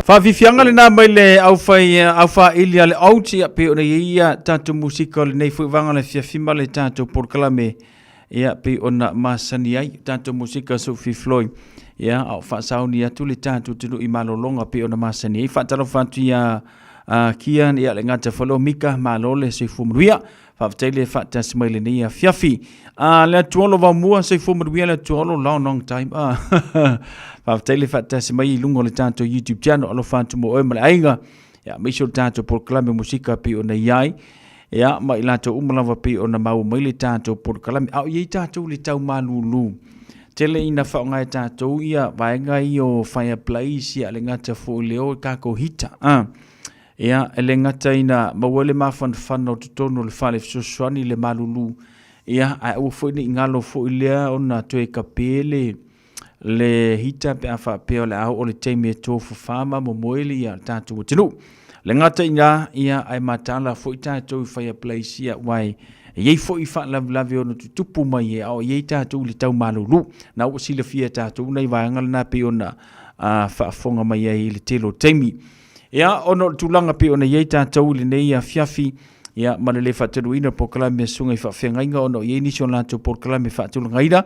Faafiafiaga lenā mai le aufai aufaili a le Oats, ia pei ona i ai ia tatou musika o lenei foi vaega o le afiafi ma le tatou polokalame, ia pei ona masani ai tatou musika Sophie Floyd, ia a o faasauni atu le tatou atunuu i malologa pei ona masani ai. Faatalofa atu ia Kian, ia le gata foi lea o Mika, malo le soifua manuia. Faafetai le faatasi mai lenei afiafi. Ah, le atuolo vaomua, soifua manuia le atuolo, long, long time. Ah, faafetai le faatasi mai i luga o le tatou YouTube channel, alofa atu mo oe ma le aiga. Ia, aemaise o le tatou polokalame musika pei ona i ai. Ia, ma i latou uma lava pei ona maua mai le tatou polokalame. A o i ai tatou le tau malulu. Tele ina faaaoga e tatou ia vaega ia o fireplace, ia le gata foi lea o tatou heater. Ah. Ia, e le gata ina maua ai le mafanafana o totonu o le fale fesoasoani i le malulu, ia, ae aua foi ne i galo foi lea ona toe kape le, le hita pe a faapea o le a oo le taimi e tofafa ma momoe le ia tatou atunuu. Le gata i ina, ia, ae mataala foi tatou i fireplace, ia, aua e i ai foi faalavelave ono tutupu mai e, a o i ai tatou i le tau malulu. Na ua silafia e tatou nai vaega lena pei ona faafofoga mai ai i le tele o taimi. Ia, ona o le tulaga pei ona i ai tatou i lenei afiafi, ia, ma le le faataluina o polokalame a susuga i faafeagaiga ona o i ai nisi o latou polokalame faatulagaina,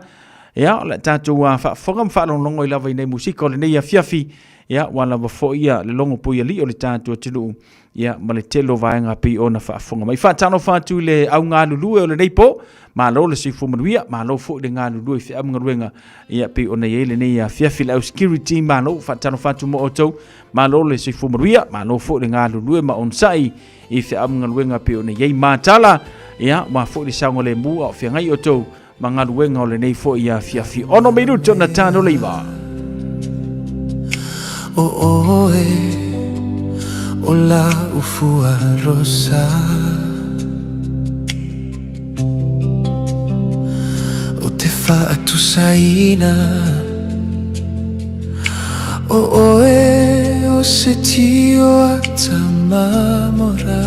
ia, o le a tatou faafofoga ma faalogologo ai lava i nai musika o lenei afiafi, ia, ua lava foi ia le logo puialii o le tatou atunuu, ia, ma le tele o vaega pei ona faafofoga mai. Faatalofa atu i le au galulue o lenei po, malo le soifua manuia, malo foi le galulue i feau ma galuega, ia, pei ona i ai lenei afiafi. Le au security, malo, faatalofa atu mo outou, Malo le soifua manuia, malo foi le galulue ma onosai i feau ma galuega pei ona i ai matala, ia, ua foi le saogalemu a o feagai outou ma galuega o lenei foi afiafi. 6 minute ona tano le iva. O oe o la ufua rosa O te whaatusaina O oe o se tio ata mamora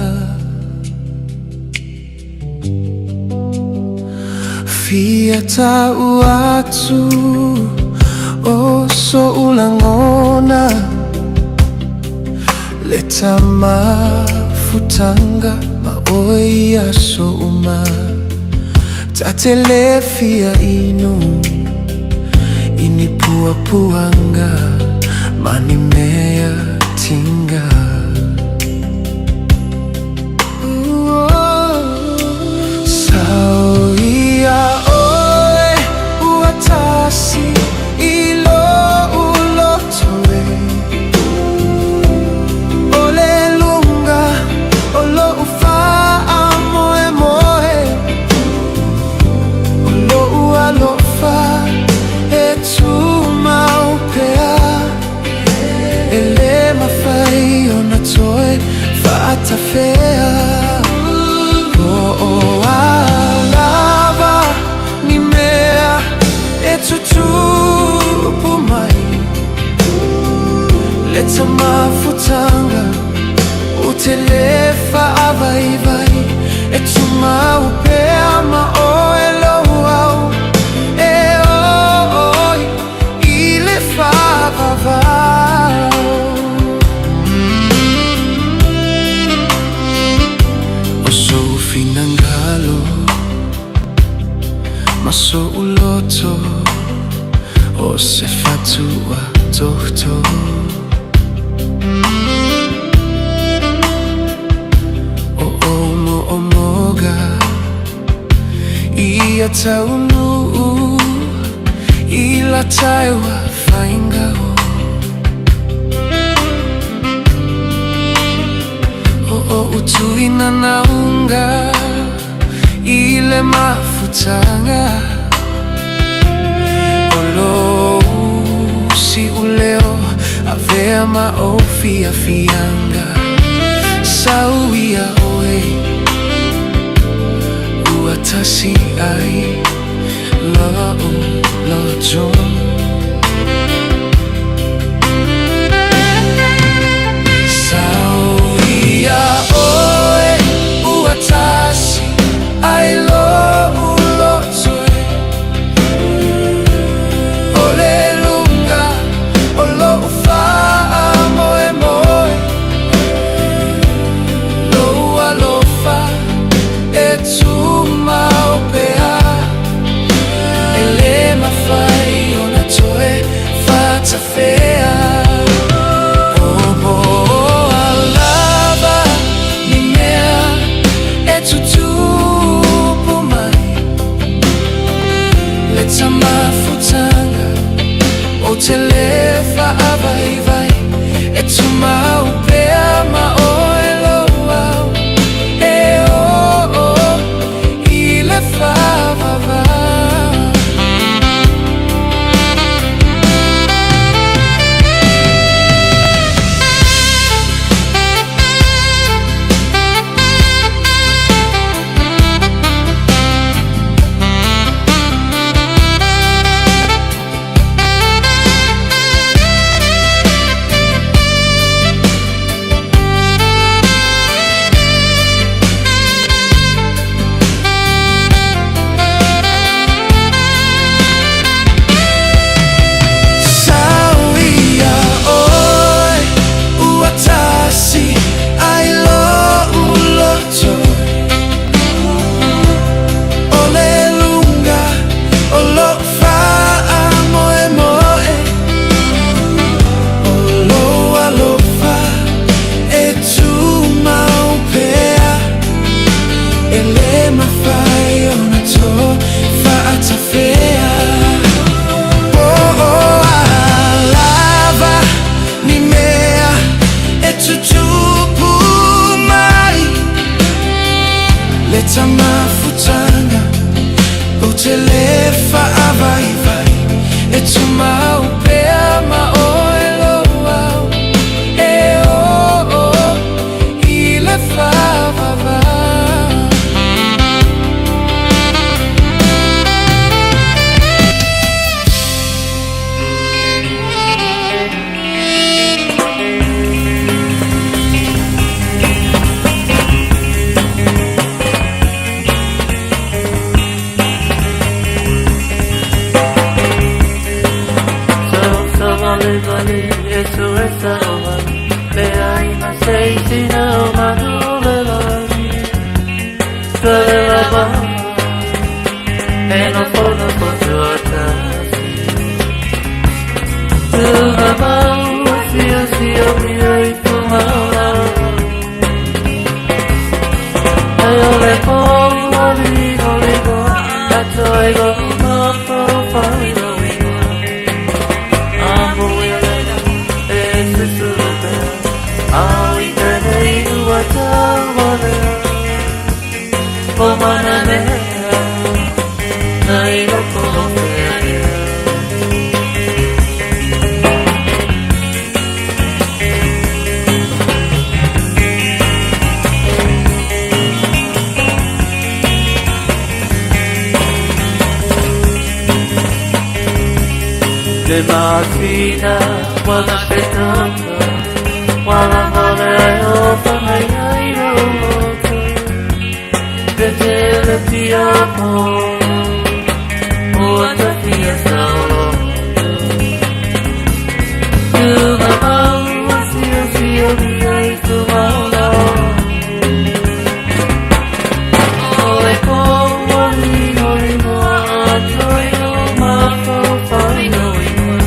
Fia tau atu o so'u lagona Le tamafutanga ma oe i aso uma Ta te le fia inu i ni puapuaga ma ni mea tinga. Sau ia oe ua tasi i lo'u loto e O le luga o lo'u faamoemoe O lo'u alofa e tumau pea E le mafai ona toe faatafea Po o a lava ni mea e tutupu mai Le tamafutanga ou te le faavaivai E tumau pea ma oe lou au E oi i le faavavau. O sou finagalo ma so'u loto O se fatua tohto O ou mo'omoga Ia taunuu i la taewa faingao O o'u tuina naunga i le mafutaga O lou si'uleo avea ma ou fiafiaga Sau ia oe ua tasi ai lo'u loto. Sau ia oe ua tasi ai lo'u loto e O le luga o lo'u faamoemoe. ta mafutaga Ou te le faavaivai E tumau pea ma oe lou ao E oo i le faavavau. Le masina wala petaka wala male o whangai roto te tele pia po o ta pia saolo Tuma mau sio sio mi ai tu maola O le ko wali no le moa a toi no mafau whai no ingoa.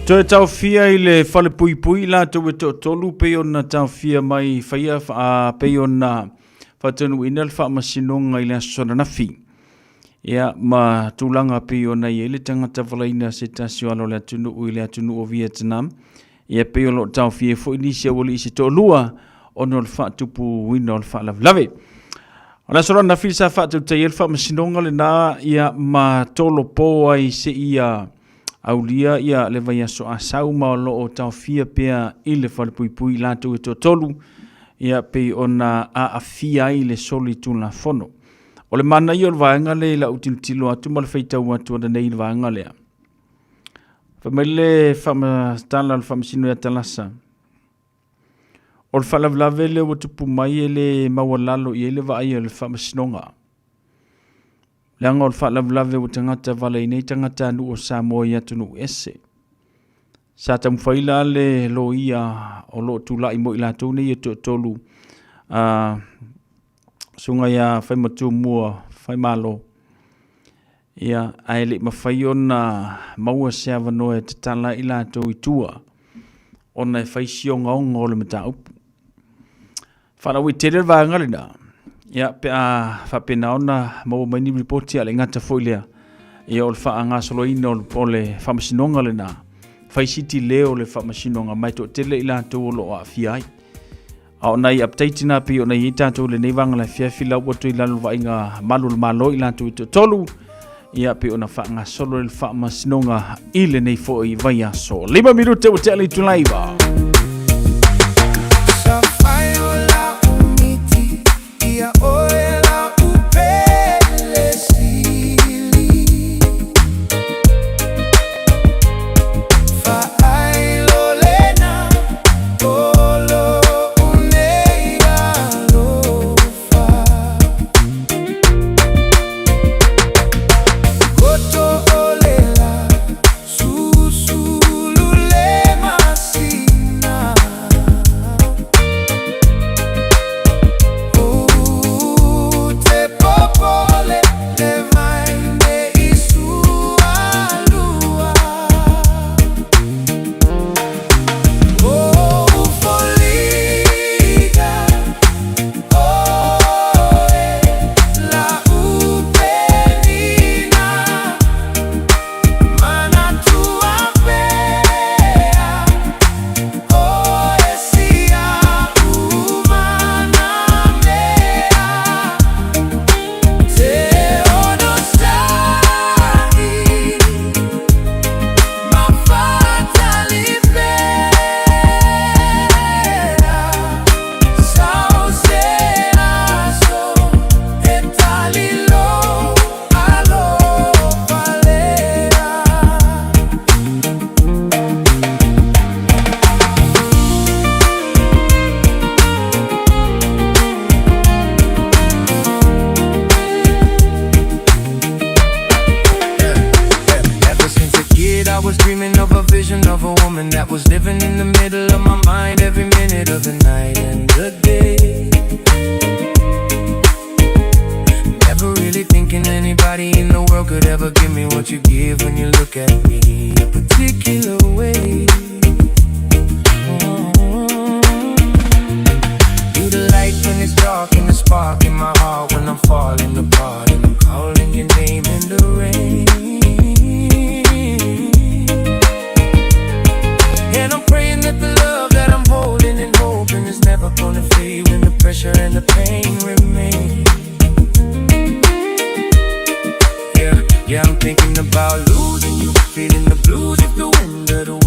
Toe taofia i le falepuipui latou e toatolu pei ona taofia mai faia pei ona faataunuuina le faamasinoga i le aso ananafi. Ia ma tulaga pei ona i ai le tagata valaina se tasi o alo o le atunuu i le atunuu o Vietnam. Ia pei o lo o taofia ai foi nisi aualii se toalua ona o le faatupuina o le faalavelave. O le aso ananafi sa faatautaia ai le faamasinoga lena ia ma tolopo ai seia aulia ia le vaiaso Asau ma o lo o taofia pea i le falepuipui i latou e toatolu ia pei ona aafia ai le soli tulafono. O le manaia o le vaega lea i lau tilotilo atu ma le faitau atu ananei i le vaega lea. Fai mai le faamatala o le Faamasino ia Talasa. O le faalavelave lea ua tupu mai e le maualalo i ai le vaai a le Faamasinoga. Leaga o le faalavelave ua tagata valeina ai tagatanuu o Samoa i atunuu ese. Sa taumafai la le loia o lo o tulai mo i latou nei e toatolu a susuga ia Faimatuamua Faimalo, ia, ae le i mafai ona maua se avanoa e tatala ai i latou i tua ona e fai si ogaoga o le mataupu. Faalauaitele le vaega lena, ia, pe a faapena ona maua mai ni ripoti a le gata foi lea, ia o le faagasoloina o le faamasinoga lena, fai siti leo o le faamasinoga ma e toatele i latou o lo o aafia ai. A o nai update na pei ona i ai tatou i lenei vaega o le afiafi la ua toe i lalo o vaaiga malu o le Malo i latou e toatolu, ia pei ona faagasolo le faamasinoga i lenei foi vaiaso. 5 minute ua tea le itula 9. Ever since a kid, I was dreaming of a vision of a woman that was living in the middle of my mind every minute of the night and the day. Never really thinking anybody in the world could ever give me what you give when you look at me a particular way. You the light when it's dark and the spark in my heart when I'm falling apart and I'm calling your name in the rain. And I'm praying that the love that I'm holding and hoping is never gonna fade when the pressure and the pain remain. Yeah, yeah, I'm thinking about losing you, feeling the blues if the wind of the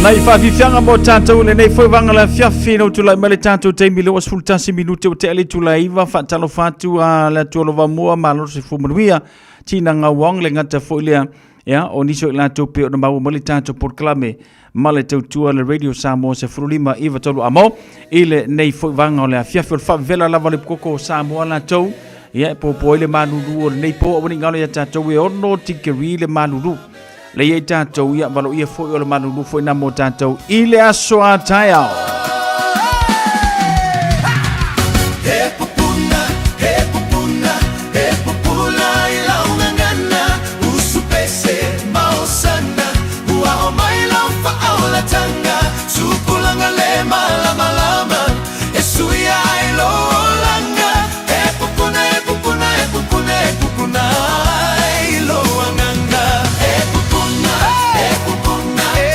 Nai faafiafiaga mo tatou i lenei foi vaega le afiafi ina ua tulai mai le tatou taimi le 21 minute ua tea le itula e 9. Faatalofa atu a le Atua lova mua malo le soifua manuia Tina Ngauong le gata foi lea ia o nisi o i latou pei ona maua mai le tatou polokalame ma le tautua le Radio Samoa 15 93 amo i lenei foi vaega o le afiafi. O le faavevela lava le koko o Samoa latou ia e popo ai le malulu o lenei po aua ne i galo ia tatou e 6 tikeri le malulu le i ai tatou ia valoia foi o le malulu foi na mo tatou i le aso a taeao. He pupuna, he pupuna, he pupula i lau gagana, usu pese maosana, ua o mai lau faaolatanga, tupulaga le malamalama, e suia ai lou olaga. He pupuna, he pupuna, he pupuna, he pupuna i lou agaga. He pupuna, he pupuna, he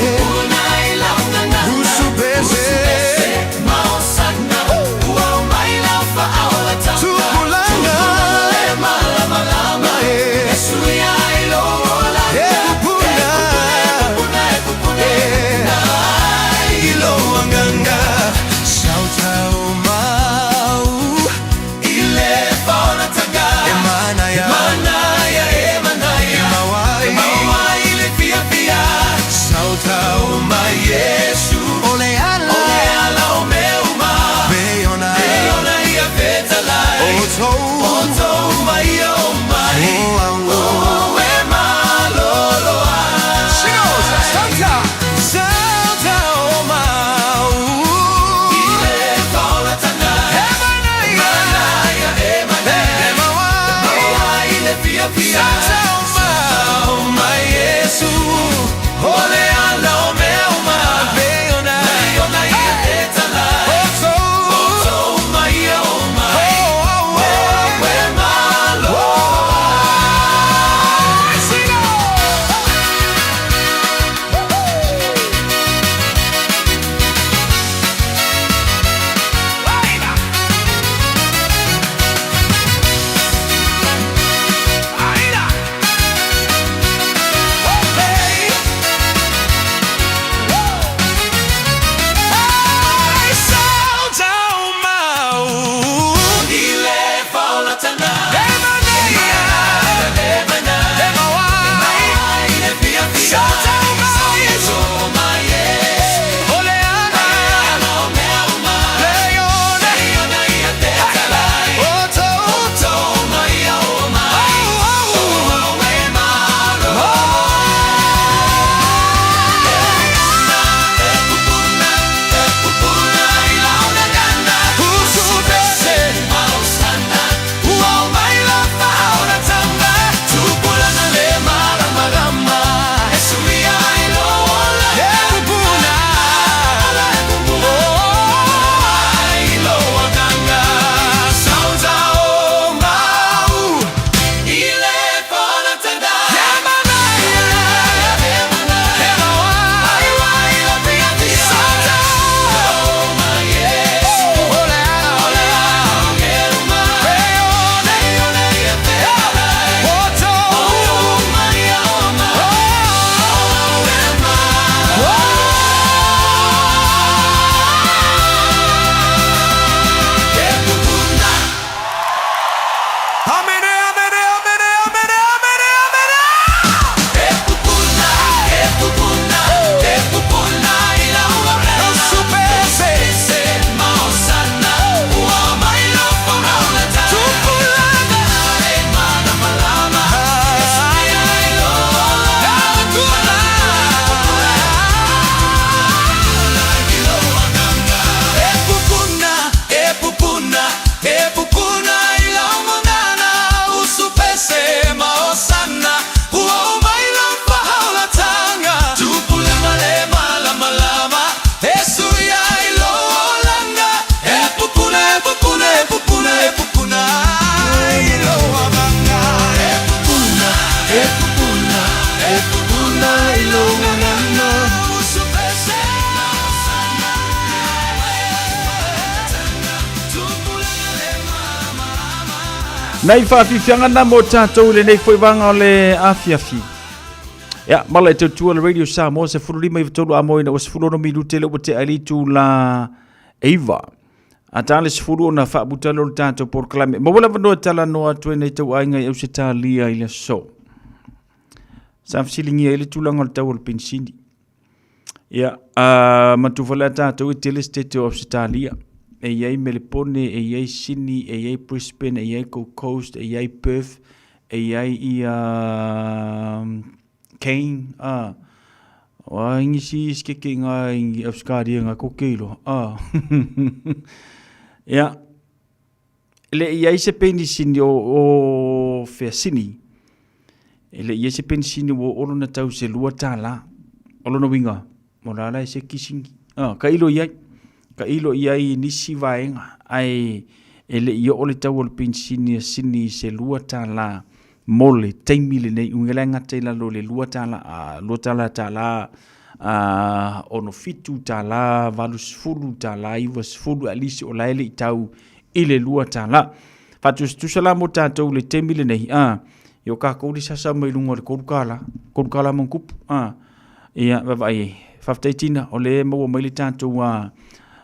pupuna i lau gagana, usu pese maosana, ua o mai lau faaolatanga, tupulaga le malamalama, e suia ai lou olaga. He pupuna, he pupuna, he pupuna, he pupuna i lou agaga. Sautaumau i le faaolataga, e manaia, e manaia, e manaia, e maua ai, e maua ai le fiafia. Sautaumai Iesu, o le ala, o le ala o mea uma, pei ona, pei ona ia fetalai, o tou, o tou mai ia o mai, o au, o au e malolo ai. She goes, Sauta, Sautaumau i le faaolataga, e manaia, e manaia, e manaia, e maua ai, e maua ai le fiafia. Sautaumai Iesu, o le ala o mea uma, pei ona, pei ona ia fetalai, o tou, o tou mai ia o mai, o au e malolo ai. Sing on! Sautaumau i le faaolataga, e manaia, e manaia, e maua ai le fiafia. Sautaumau Iesu, o le ala o mea uma, pei ona, pei ona ia fetalai, o tou mai ia o mai, o au e malolo ai. E pupuna, e pupuna i lau gagana, usu pese maosana, ua o mai lau faaolataga, tupulaga le malamalama, e suia ai lou olaga. E pupuna, e pupuna, ai lou agaga. Sautaumau i le faaolataga, e manaia, e manaia, e maua ai le fiafia. Sautaumai Iesu, o le ala, o le ala o mea uma, pei ona, pei ona ia fetalai, o tou mai ia o mai, o au e malolo ai. E pupuna. Amene, amene, amene, amene, amene, amene. E pupuna, e pupuna, e pupuna i lau gagana. Usu pese, maosana, ua o mai lau faaolataga. Tupulaga le malamalama, e suia ai lou olaga. E pupuna, e pupuna, e pupuna i lau gagana. Usu pese maosana, ua o mai lau faaolataga. Tupulaga le malamalama, e suia ai lou olaga. E pupuna, e pupuna, e pupuna, e pupuna i lou agaga. E pupuna, e pupuna, e pupuna i lou gagana. Usu pese maosana, tupulaga le malamalama. Nai faafiafiaga na mo tatou i lenei foi vaega o le afiafi. Ia, mala e tautua le Radio Samoa 15 i 3 amo ina ua 16 minute le ua te ali tu la eiva. A tā le sefulu ona faamuta lea o le tatou polokalame. Maua le avanoa e talanoa atu ai nai tauaiga i Ausetalia i le aso. Sa fesiligia ai le tulaga o le tau o le penisini. Ia, uh, manatua foi la tatou e tele setete o Ausetalia. E i ai Melepone, e i ai Sydney, e i ai Brisbane, e i ai Gold Coast, e i ai Perth, e i ai ia Kane, a, wa ingi si skeke nga ingi Australia nga ko keilo, a. Ia, le i ai se penisini o, o fea Sini, e le i ai se penisini ua oo lona tau se $2. O lona uiga, o la la e se kisingi. A, ka ilo i ai, ka ilo i ai i nisi vaega, ae e le i oo le tau o le penisini a Sini i se $2 mo le taimi lenei. Uiga la e gata i lalo o le $2, a, $2 tala, a, 67 tala, 80 tala, 90, at least o la e le i tau i le $2. Faatusatusa la mo tatou i le taimi lenei, a, i o kākou le sasa mai luga o le $3, $3 ma ona tupu, a, ia, vaavaai ai. Faafetai Tina, o lea e maua mai le tatou, a,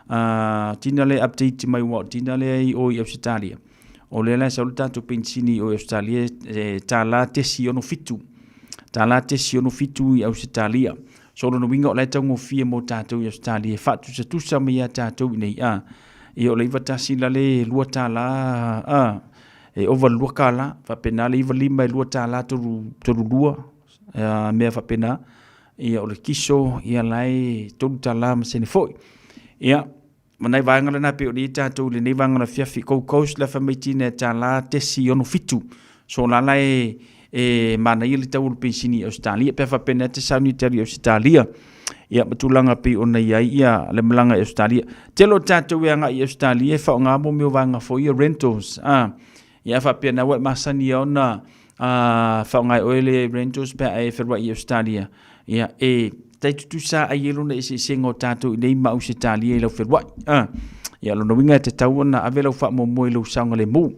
a, Tina lea e update mai aua o Tina lea e i o i Ausetalia. O lea la e sau le tatou penisini i o i Ausetalia e $.67. $.67 i Ausetalia. So o lona uiga o la e taugofie mo tatou i Ausetalia e faatusatusa mai ia tatou i inei. A, ia o le 91 la le $2, a, e ova i le $2, faapena le 95 e $2.32, a, mea faapena. Ia o le kiso, ia la e $3 ma sene foi. Ia, ma nai vaega lena pei ona i ai tatou i lenei vaega o le afiafi. Gold Coast la fai mai tina e $.67. So la la e e manaia le tau o le penisini i Ausetalia pe a faapena e te sauni e te alu i Ausetalia. Ia ma tulaga pei ona i ai ia le malaga i Ausetalia. Tele o tatou e agai i Ausetalia e faaaoga mo mea o vaega foi ia rentals. Ah, ia a faapea na ua e masani ia ona faaaoga e oe le rentals pe a e feluai i Ausetalia. Ia e tai tutusa ai e lona eseesega o tatou i nei ma Ausetalia i lau feluai. Ah, ia lona uiga e tatau ona ave lau faamuamua i lou saogalemu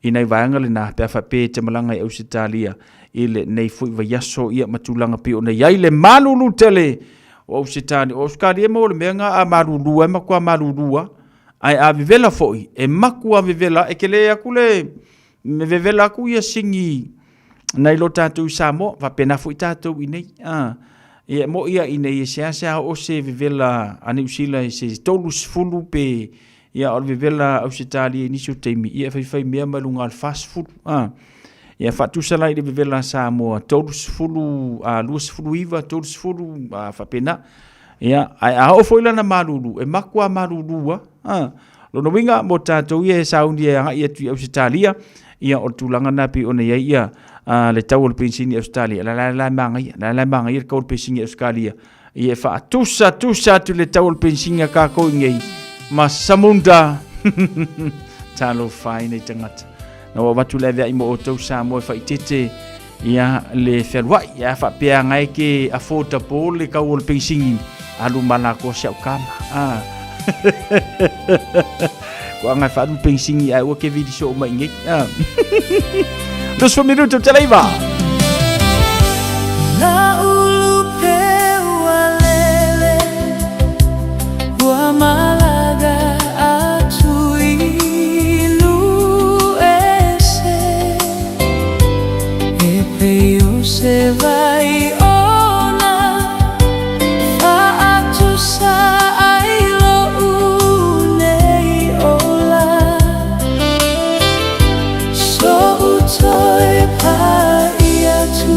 i nai vaega lena pe a faapea e te malaga i Ausetalia i lenei foi vaiaso ia ma tulaga pei ona i ai le malulu tele o Ausetalia. O Ausetalia e maua le mea lena a malulu lava e matua malulu lava, ae a vevela foi e matua vevela, e tele atu le vevela atu ia sini nai lo tatou i Samoa, faapena foi tatou i inei. A, ia e moni lava i inei e seasea oo se vevela a Niu Sila i se 30 pe Ia, o le vevela Ausetalia i nisi o taimi, ia e faifai mea mai luga o le 40. A, ia faatusa la i le vevela Samoa, 30, a, 29, 30, a, faapena. Ia, ae a oo foi lana malulu, e matua malulu lava. A, lona uiga mo tatou ia e sauni e agai atu i Ausetalia, ia o le tulaga lena pei ona i ai ia a, le tau o le penisini i Ausetalia. La la la e manaia, la la e manaia le tau o le penisini i Ausetalia. Ia e faatusa tusa atu le tau o le penisini a kākou i nei ma Samunda. Talofa ai nei tagata. Na ua avatu le aveai mo outou Samoa e faaitete ia le fealuai. Ia faapea ngai ke affordable le kau o le penisini alu ma la ko siau kama. Ah. Ko anga whaalu penisini ai ua ke vili so mai ngai. Ah. 20 minuto te leiva. La ulu pe ua lele Ua malaga atu i Luese E pei o se vai ona Faatusa ai lo'u nei ola So'u toe pa'i atu.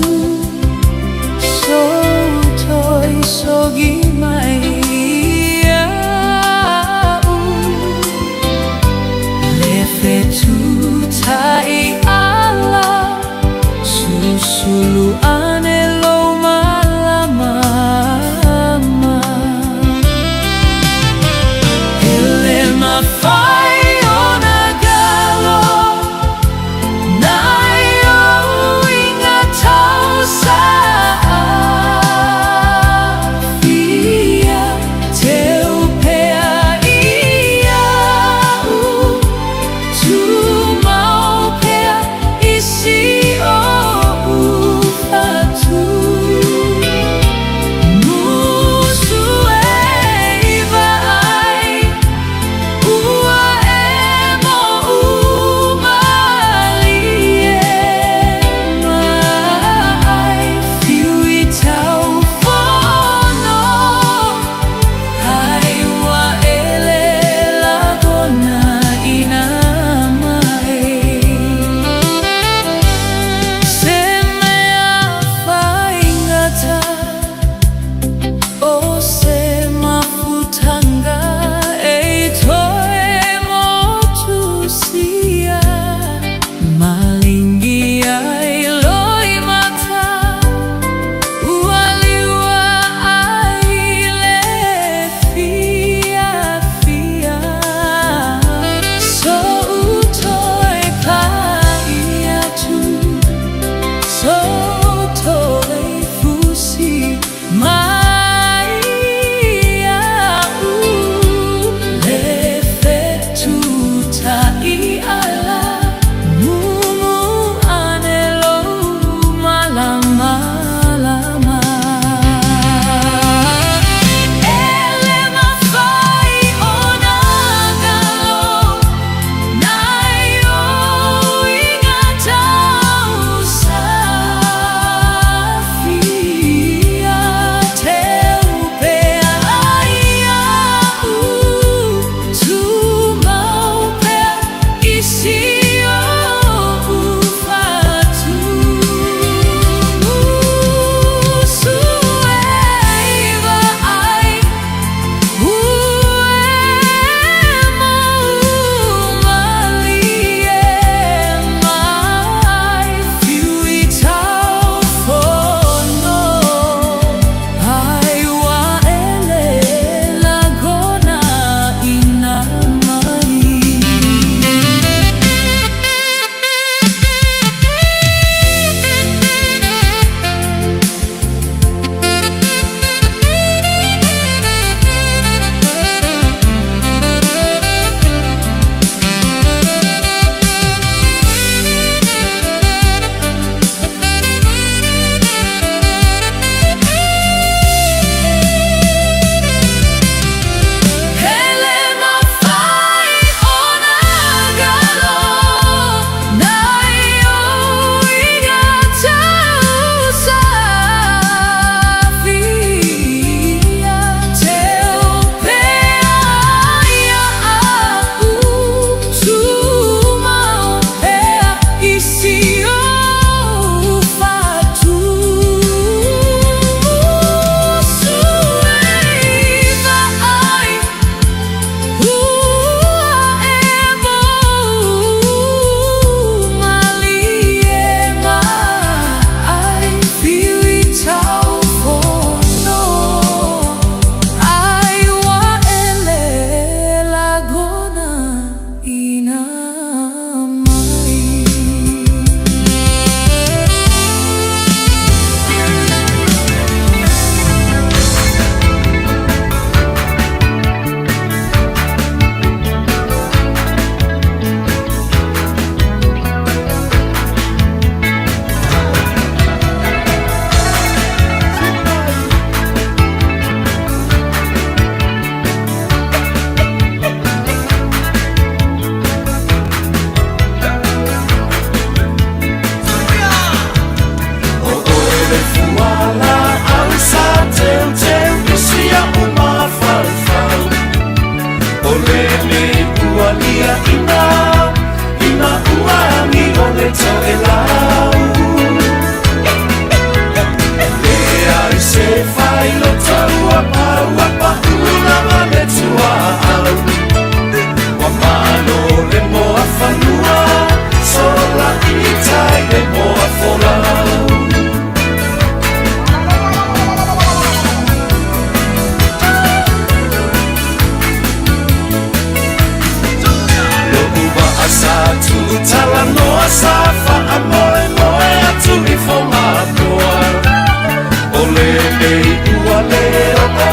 le o'o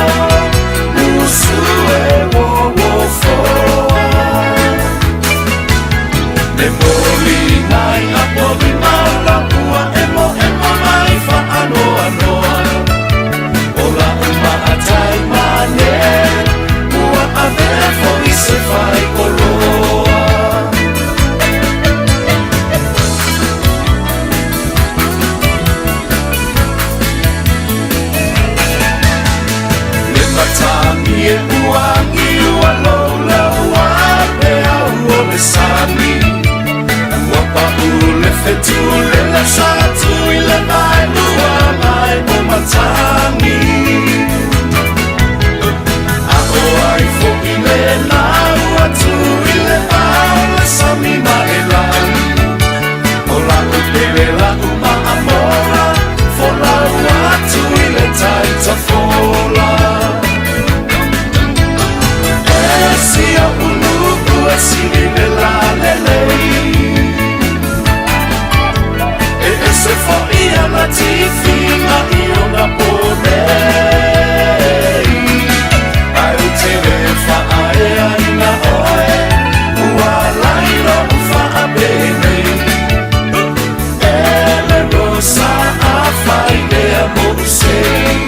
Musu e wowofoa Le moli nai a poli maula ua emo emo mai whaanoanoa O la uma a tai mane Ua avea fo i se whai oloa Le matagi e uagi ua loulaua pe au o le sami Ua pa'u le fetu le lasa atu i le vaelua mai o matagi A o ai fo'i lena ua tu i le vao le sami ma e lagi O la'u pele la'u maamola Folau atu i le tai tafola E sia ulu'u e sili le lalelei E ese fo'i ana tifiga i ona ponei Ae ou te le fa'aeaina oe Ua lai lo'u fa'apenei E le rosa afai lea mo'u sei.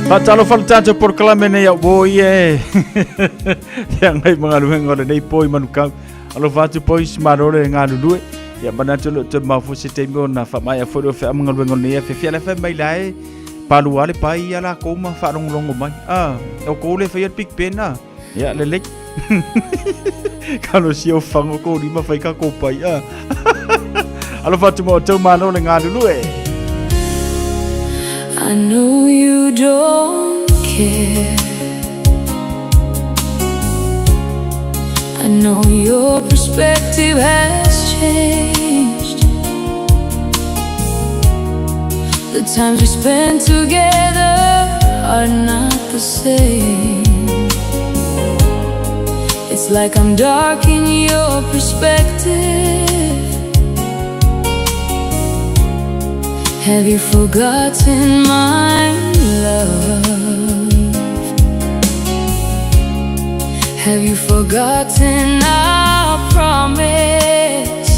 Faatalofa le tatou polokalame nei au oi e. Te angai magaluega o lenei po i Manukau. Alofa atu boys, malo le galulue. Ia manatu le toe mau foi se taimi ona faamaea foi le feamagaluega o lenei afiafi. Ala fai mai la e palua le pai ia lakou ma faalogologo mai. Ah, o kou le faia le Big Ben ah. Ia lelei. Kalosia o fango kou lima fai ka kou pai ah. Alofa atu ma outou malo le galulue. I know you don't care. I know your perspective has changed. The times we spent together are not the same. It's like I'm dark in your perspective. Have you forgotten my love? Have you forgotten our promise?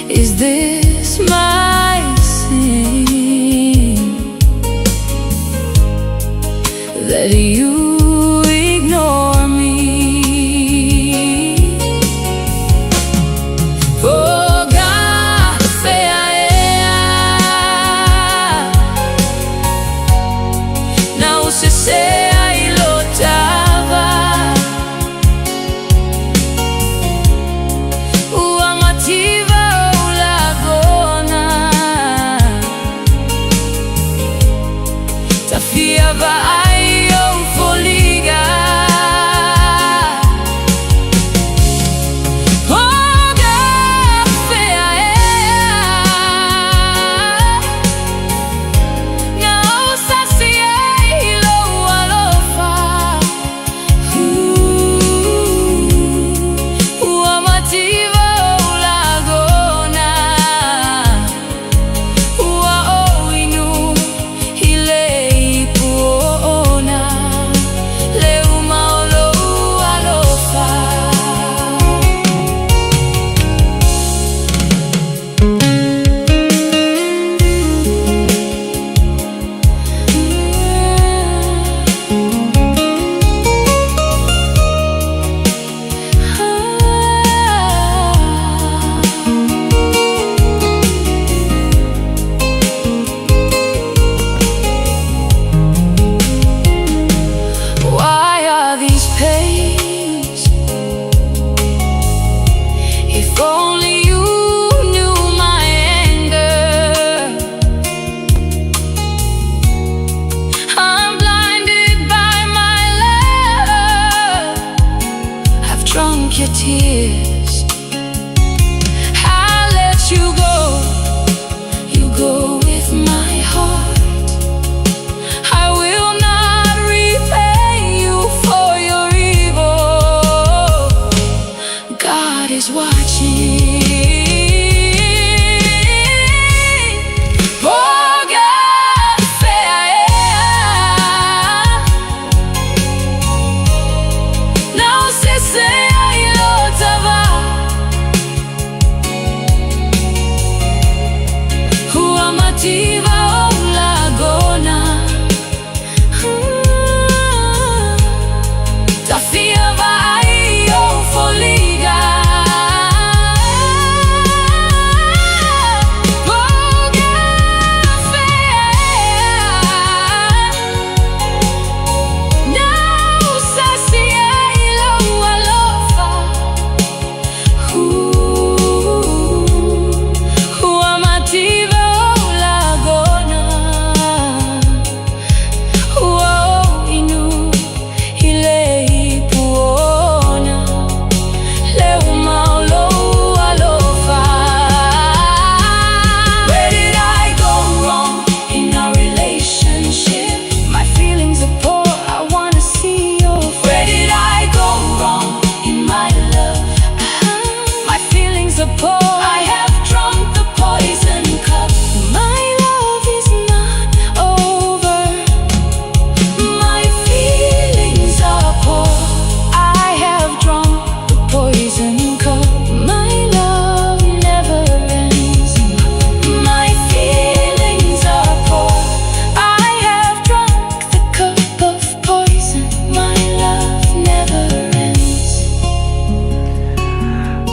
Is this my sin that you ignore me? Foga feaea Na usesea ilotava Ua mativa o lagona Tafia vaai o foliga Foga feaea Na usasi ai lou alofa Ua mativa o lagona Ua ou inu i le ipu o.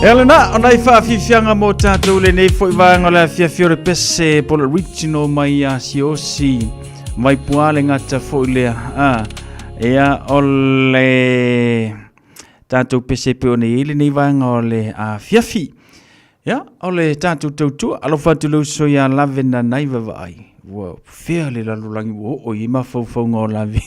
Ea lena, o nai faafiafiaga mo tatou lenei foi vaega o le afiafi o le pese po le regional mai ia Siaosi Vaipuā le gata foi lea. A, ea o le tatou pese e pei ona i ai lenei vaega o le afiafi. Ia, o le tatou tautua, alofa atu le uso ia Lavena nai Vavaai. Ua fea le lalolagi ua oo i ai mafaufauga o Lave.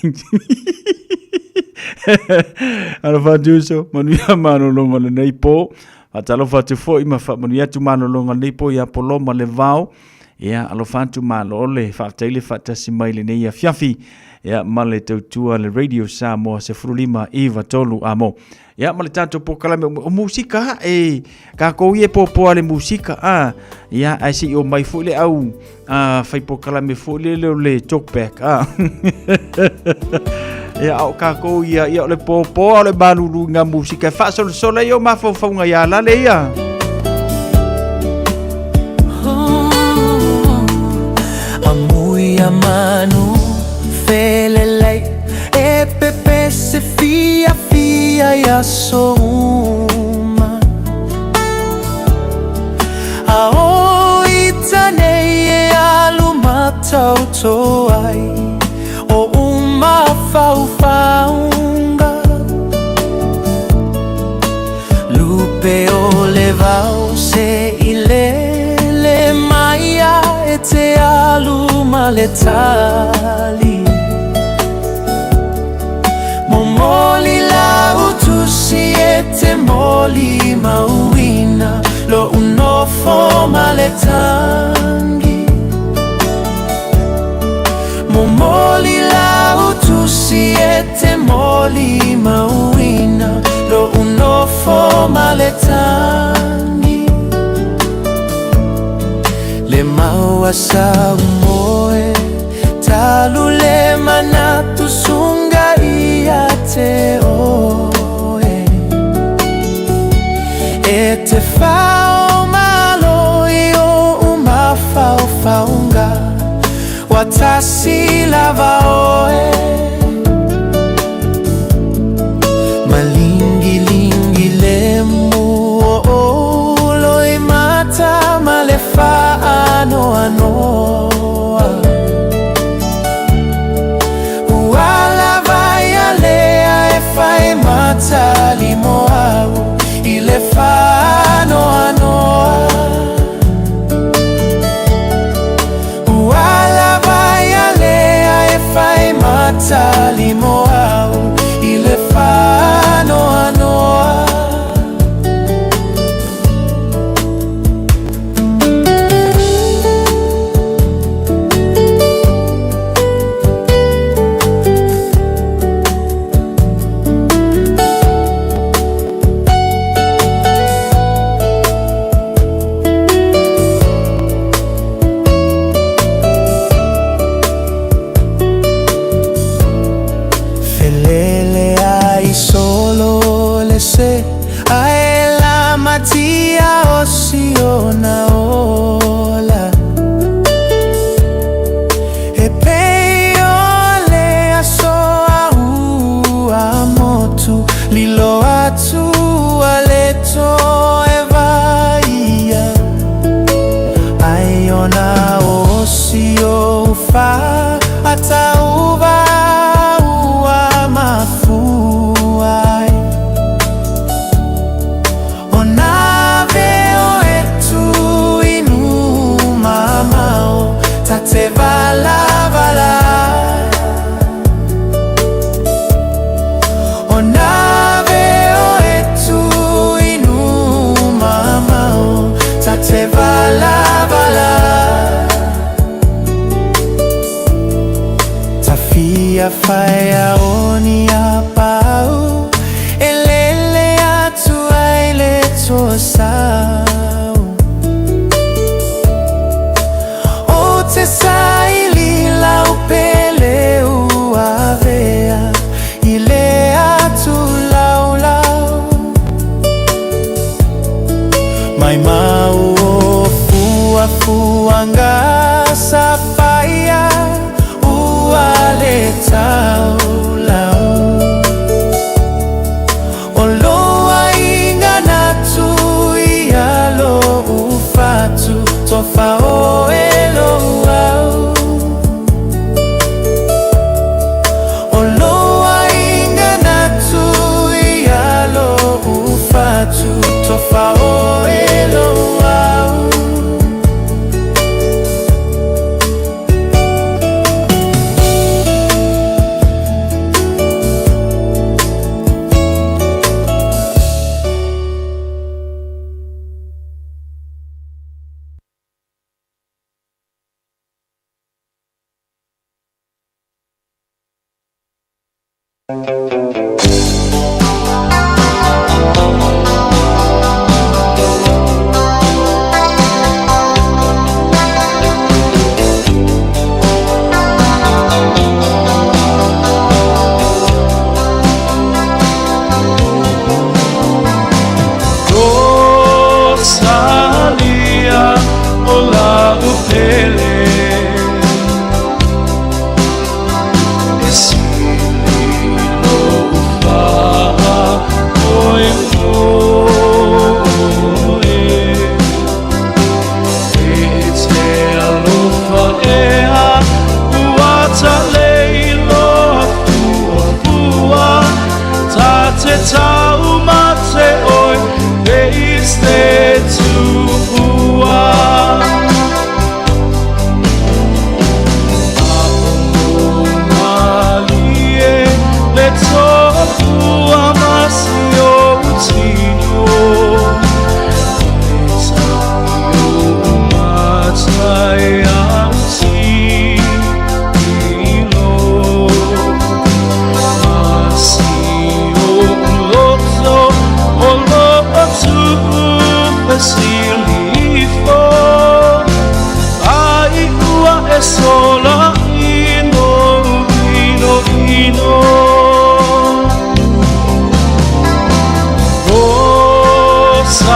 Alofa atu uso, manuia malologa o lenei po. Faatalofa atu foi ma faamanuia atu malologa o lenei po ia Poloma le Vao. Ia, alofa atu malo le faafetai le faatasi mai lenei afiafi. Ia, ma le tautua le Radio Samoa 15 93 amo. Ia ma le tatou polokalame o musika e tatou ia e poapoa le musika a ia ae se i omai foi le au a fai polokalame foi le leo le talkback a ia a o tatou ia ia o le poapoa o le malulu i ngā musika e faasolosolo ai o mafaufauga ia lale ia. Amui a manu felelei e pepese fia fia ia aso uma A o ita nei e alu matauto ai O uma faufaunga Lupe o le vao se i lele mai a e te alu ma le tali Momoli lau tusi e te moli mauina Lo unofo ma le tangi Momoli lau tusi e te moli mauina Lo unofo ma le tangi Le maua sa umoe Talu le manatu sunga ia te oe E te whao malo i o umafaofaunga Watasi lava oe Malingilingi le mu o olo i mata ma le whaanoanoa Ua lava ia lea e whai matali mo au i le whaanoanoa Ua lava ia lea e whai matali mo au i le whaanoanoa. Felele ai solo le se ae la matia o siona ola E pei o le aso a ua motu lilo atu a le toe vaia Ai ona o si o fa atauva ua mafua ai Ona veo e tu inu mamao ta te vala vala Ona veo e tu inu mamao ta te vala vala Tafia whaia o ni a pau E lele atu ai le toa sau O te saili lau pele ua vea I le atu laulau Mai mau o fuafuaga sa faia ua le taulau O loa inga na tu Rosalia o la'u pele E sili lou faamoemoe E te alofa ea ua talei loa fuafua Ta te taumate oe e i se tuua Malie le tofua ma si ou tino E au tilo Ma si ou loto o lo tu silifo Ai ua e sola ino ino ino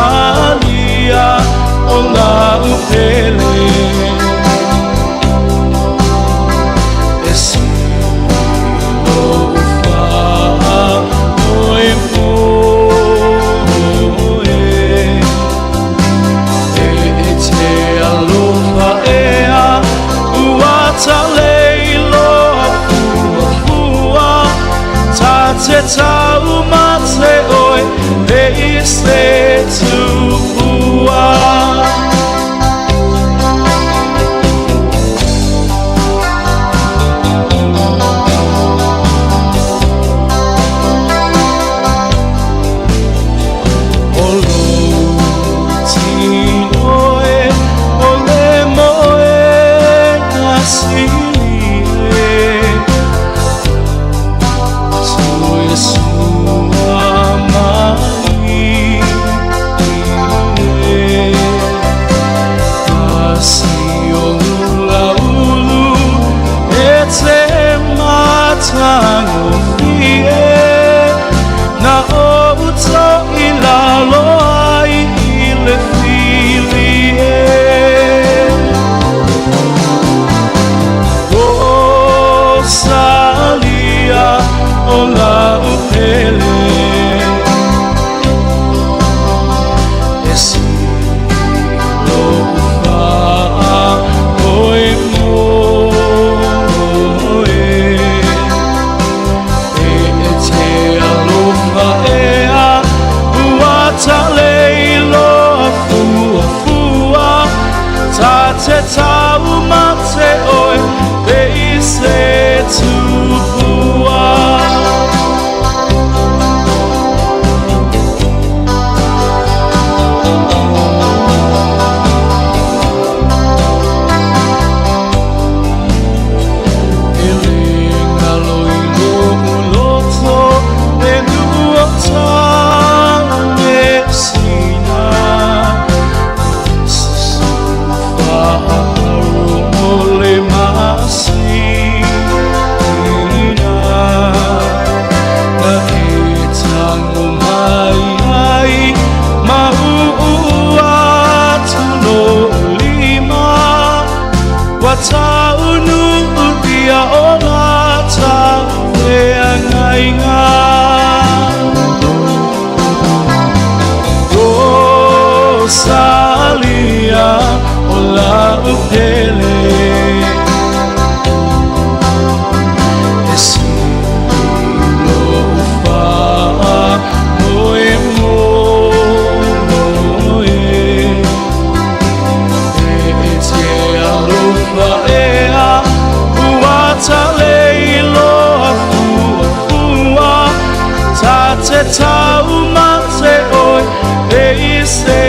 Rosalia o la'u pele E sili lou faamoemoe E te alofa ea ua talei loa fuafua Ta te taumate oe e i se tupua O lou tino e o le moena sili e Tue sua mai e Asi o laulu e te matagofie Na ou to'i lalo ai i le fili e Rosalia o la'u pele E sili lou faamoemoe E te alofa ea ua talei loa fuafua Ta te taumate oe e i se tupua E le galo i lo'u loto e nu'u o Tamesina Faarogo le masina Na e tago mai ai ma uu atu lo'u lima Ua taunu'ulia o lata feagaiga Rosalia o la'u pele E sili lou faamoemoe E te alofa ea ua talei loa fuafua Ta te taumate oe e i se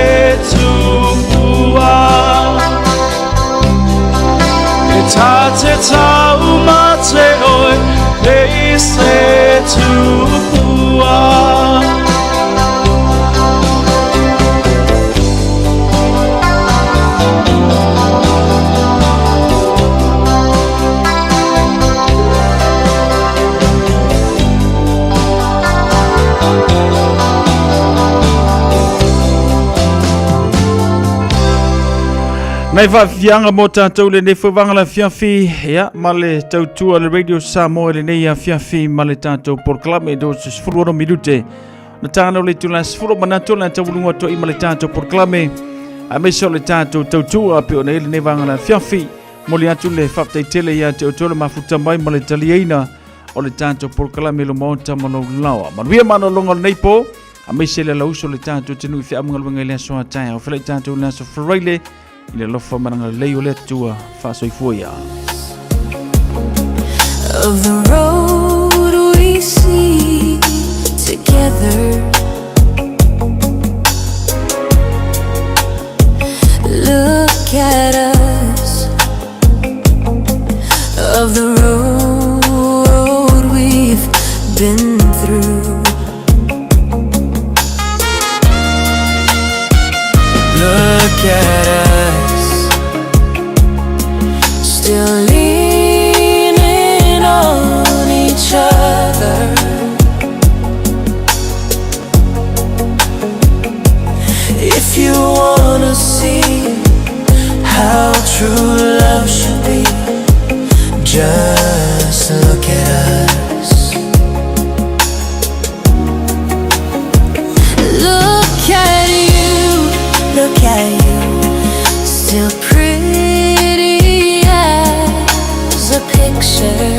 tupua E ta te taumate oe e i se tupua. Nai faafiaga mo tatou lenei foi vaga le afiafi, ia, ma le tautua le Radio Samoa i lenei afiafi ma le tatou polokalame do se 16 minute. Na tāna o le itula 10 manatu le tauluga atu ai ma le tatou polokalame aemaise o le tatou tautua pei ona i ai lenei vaga le afiafi. Momoli atu le faafetai tele ia te outou le mafuta mai ma le taliaina o le tatou polokalame i lo maota ma lou laoa. Manuia malologa o lenei po, aemaise le alauso o le tatou atunuu i feamugaluega i le aso a taeao. Felai tatou i le aso Faraile i le alofa ma le agalelei o le Atua. Faasoifua ia. Of the road we see together. Look at us. Of the road we've been through. Look at us. Still leaning on each other. If you wanna see how true love should be, just look at us. Look at you, look at you, still pretty as a picture.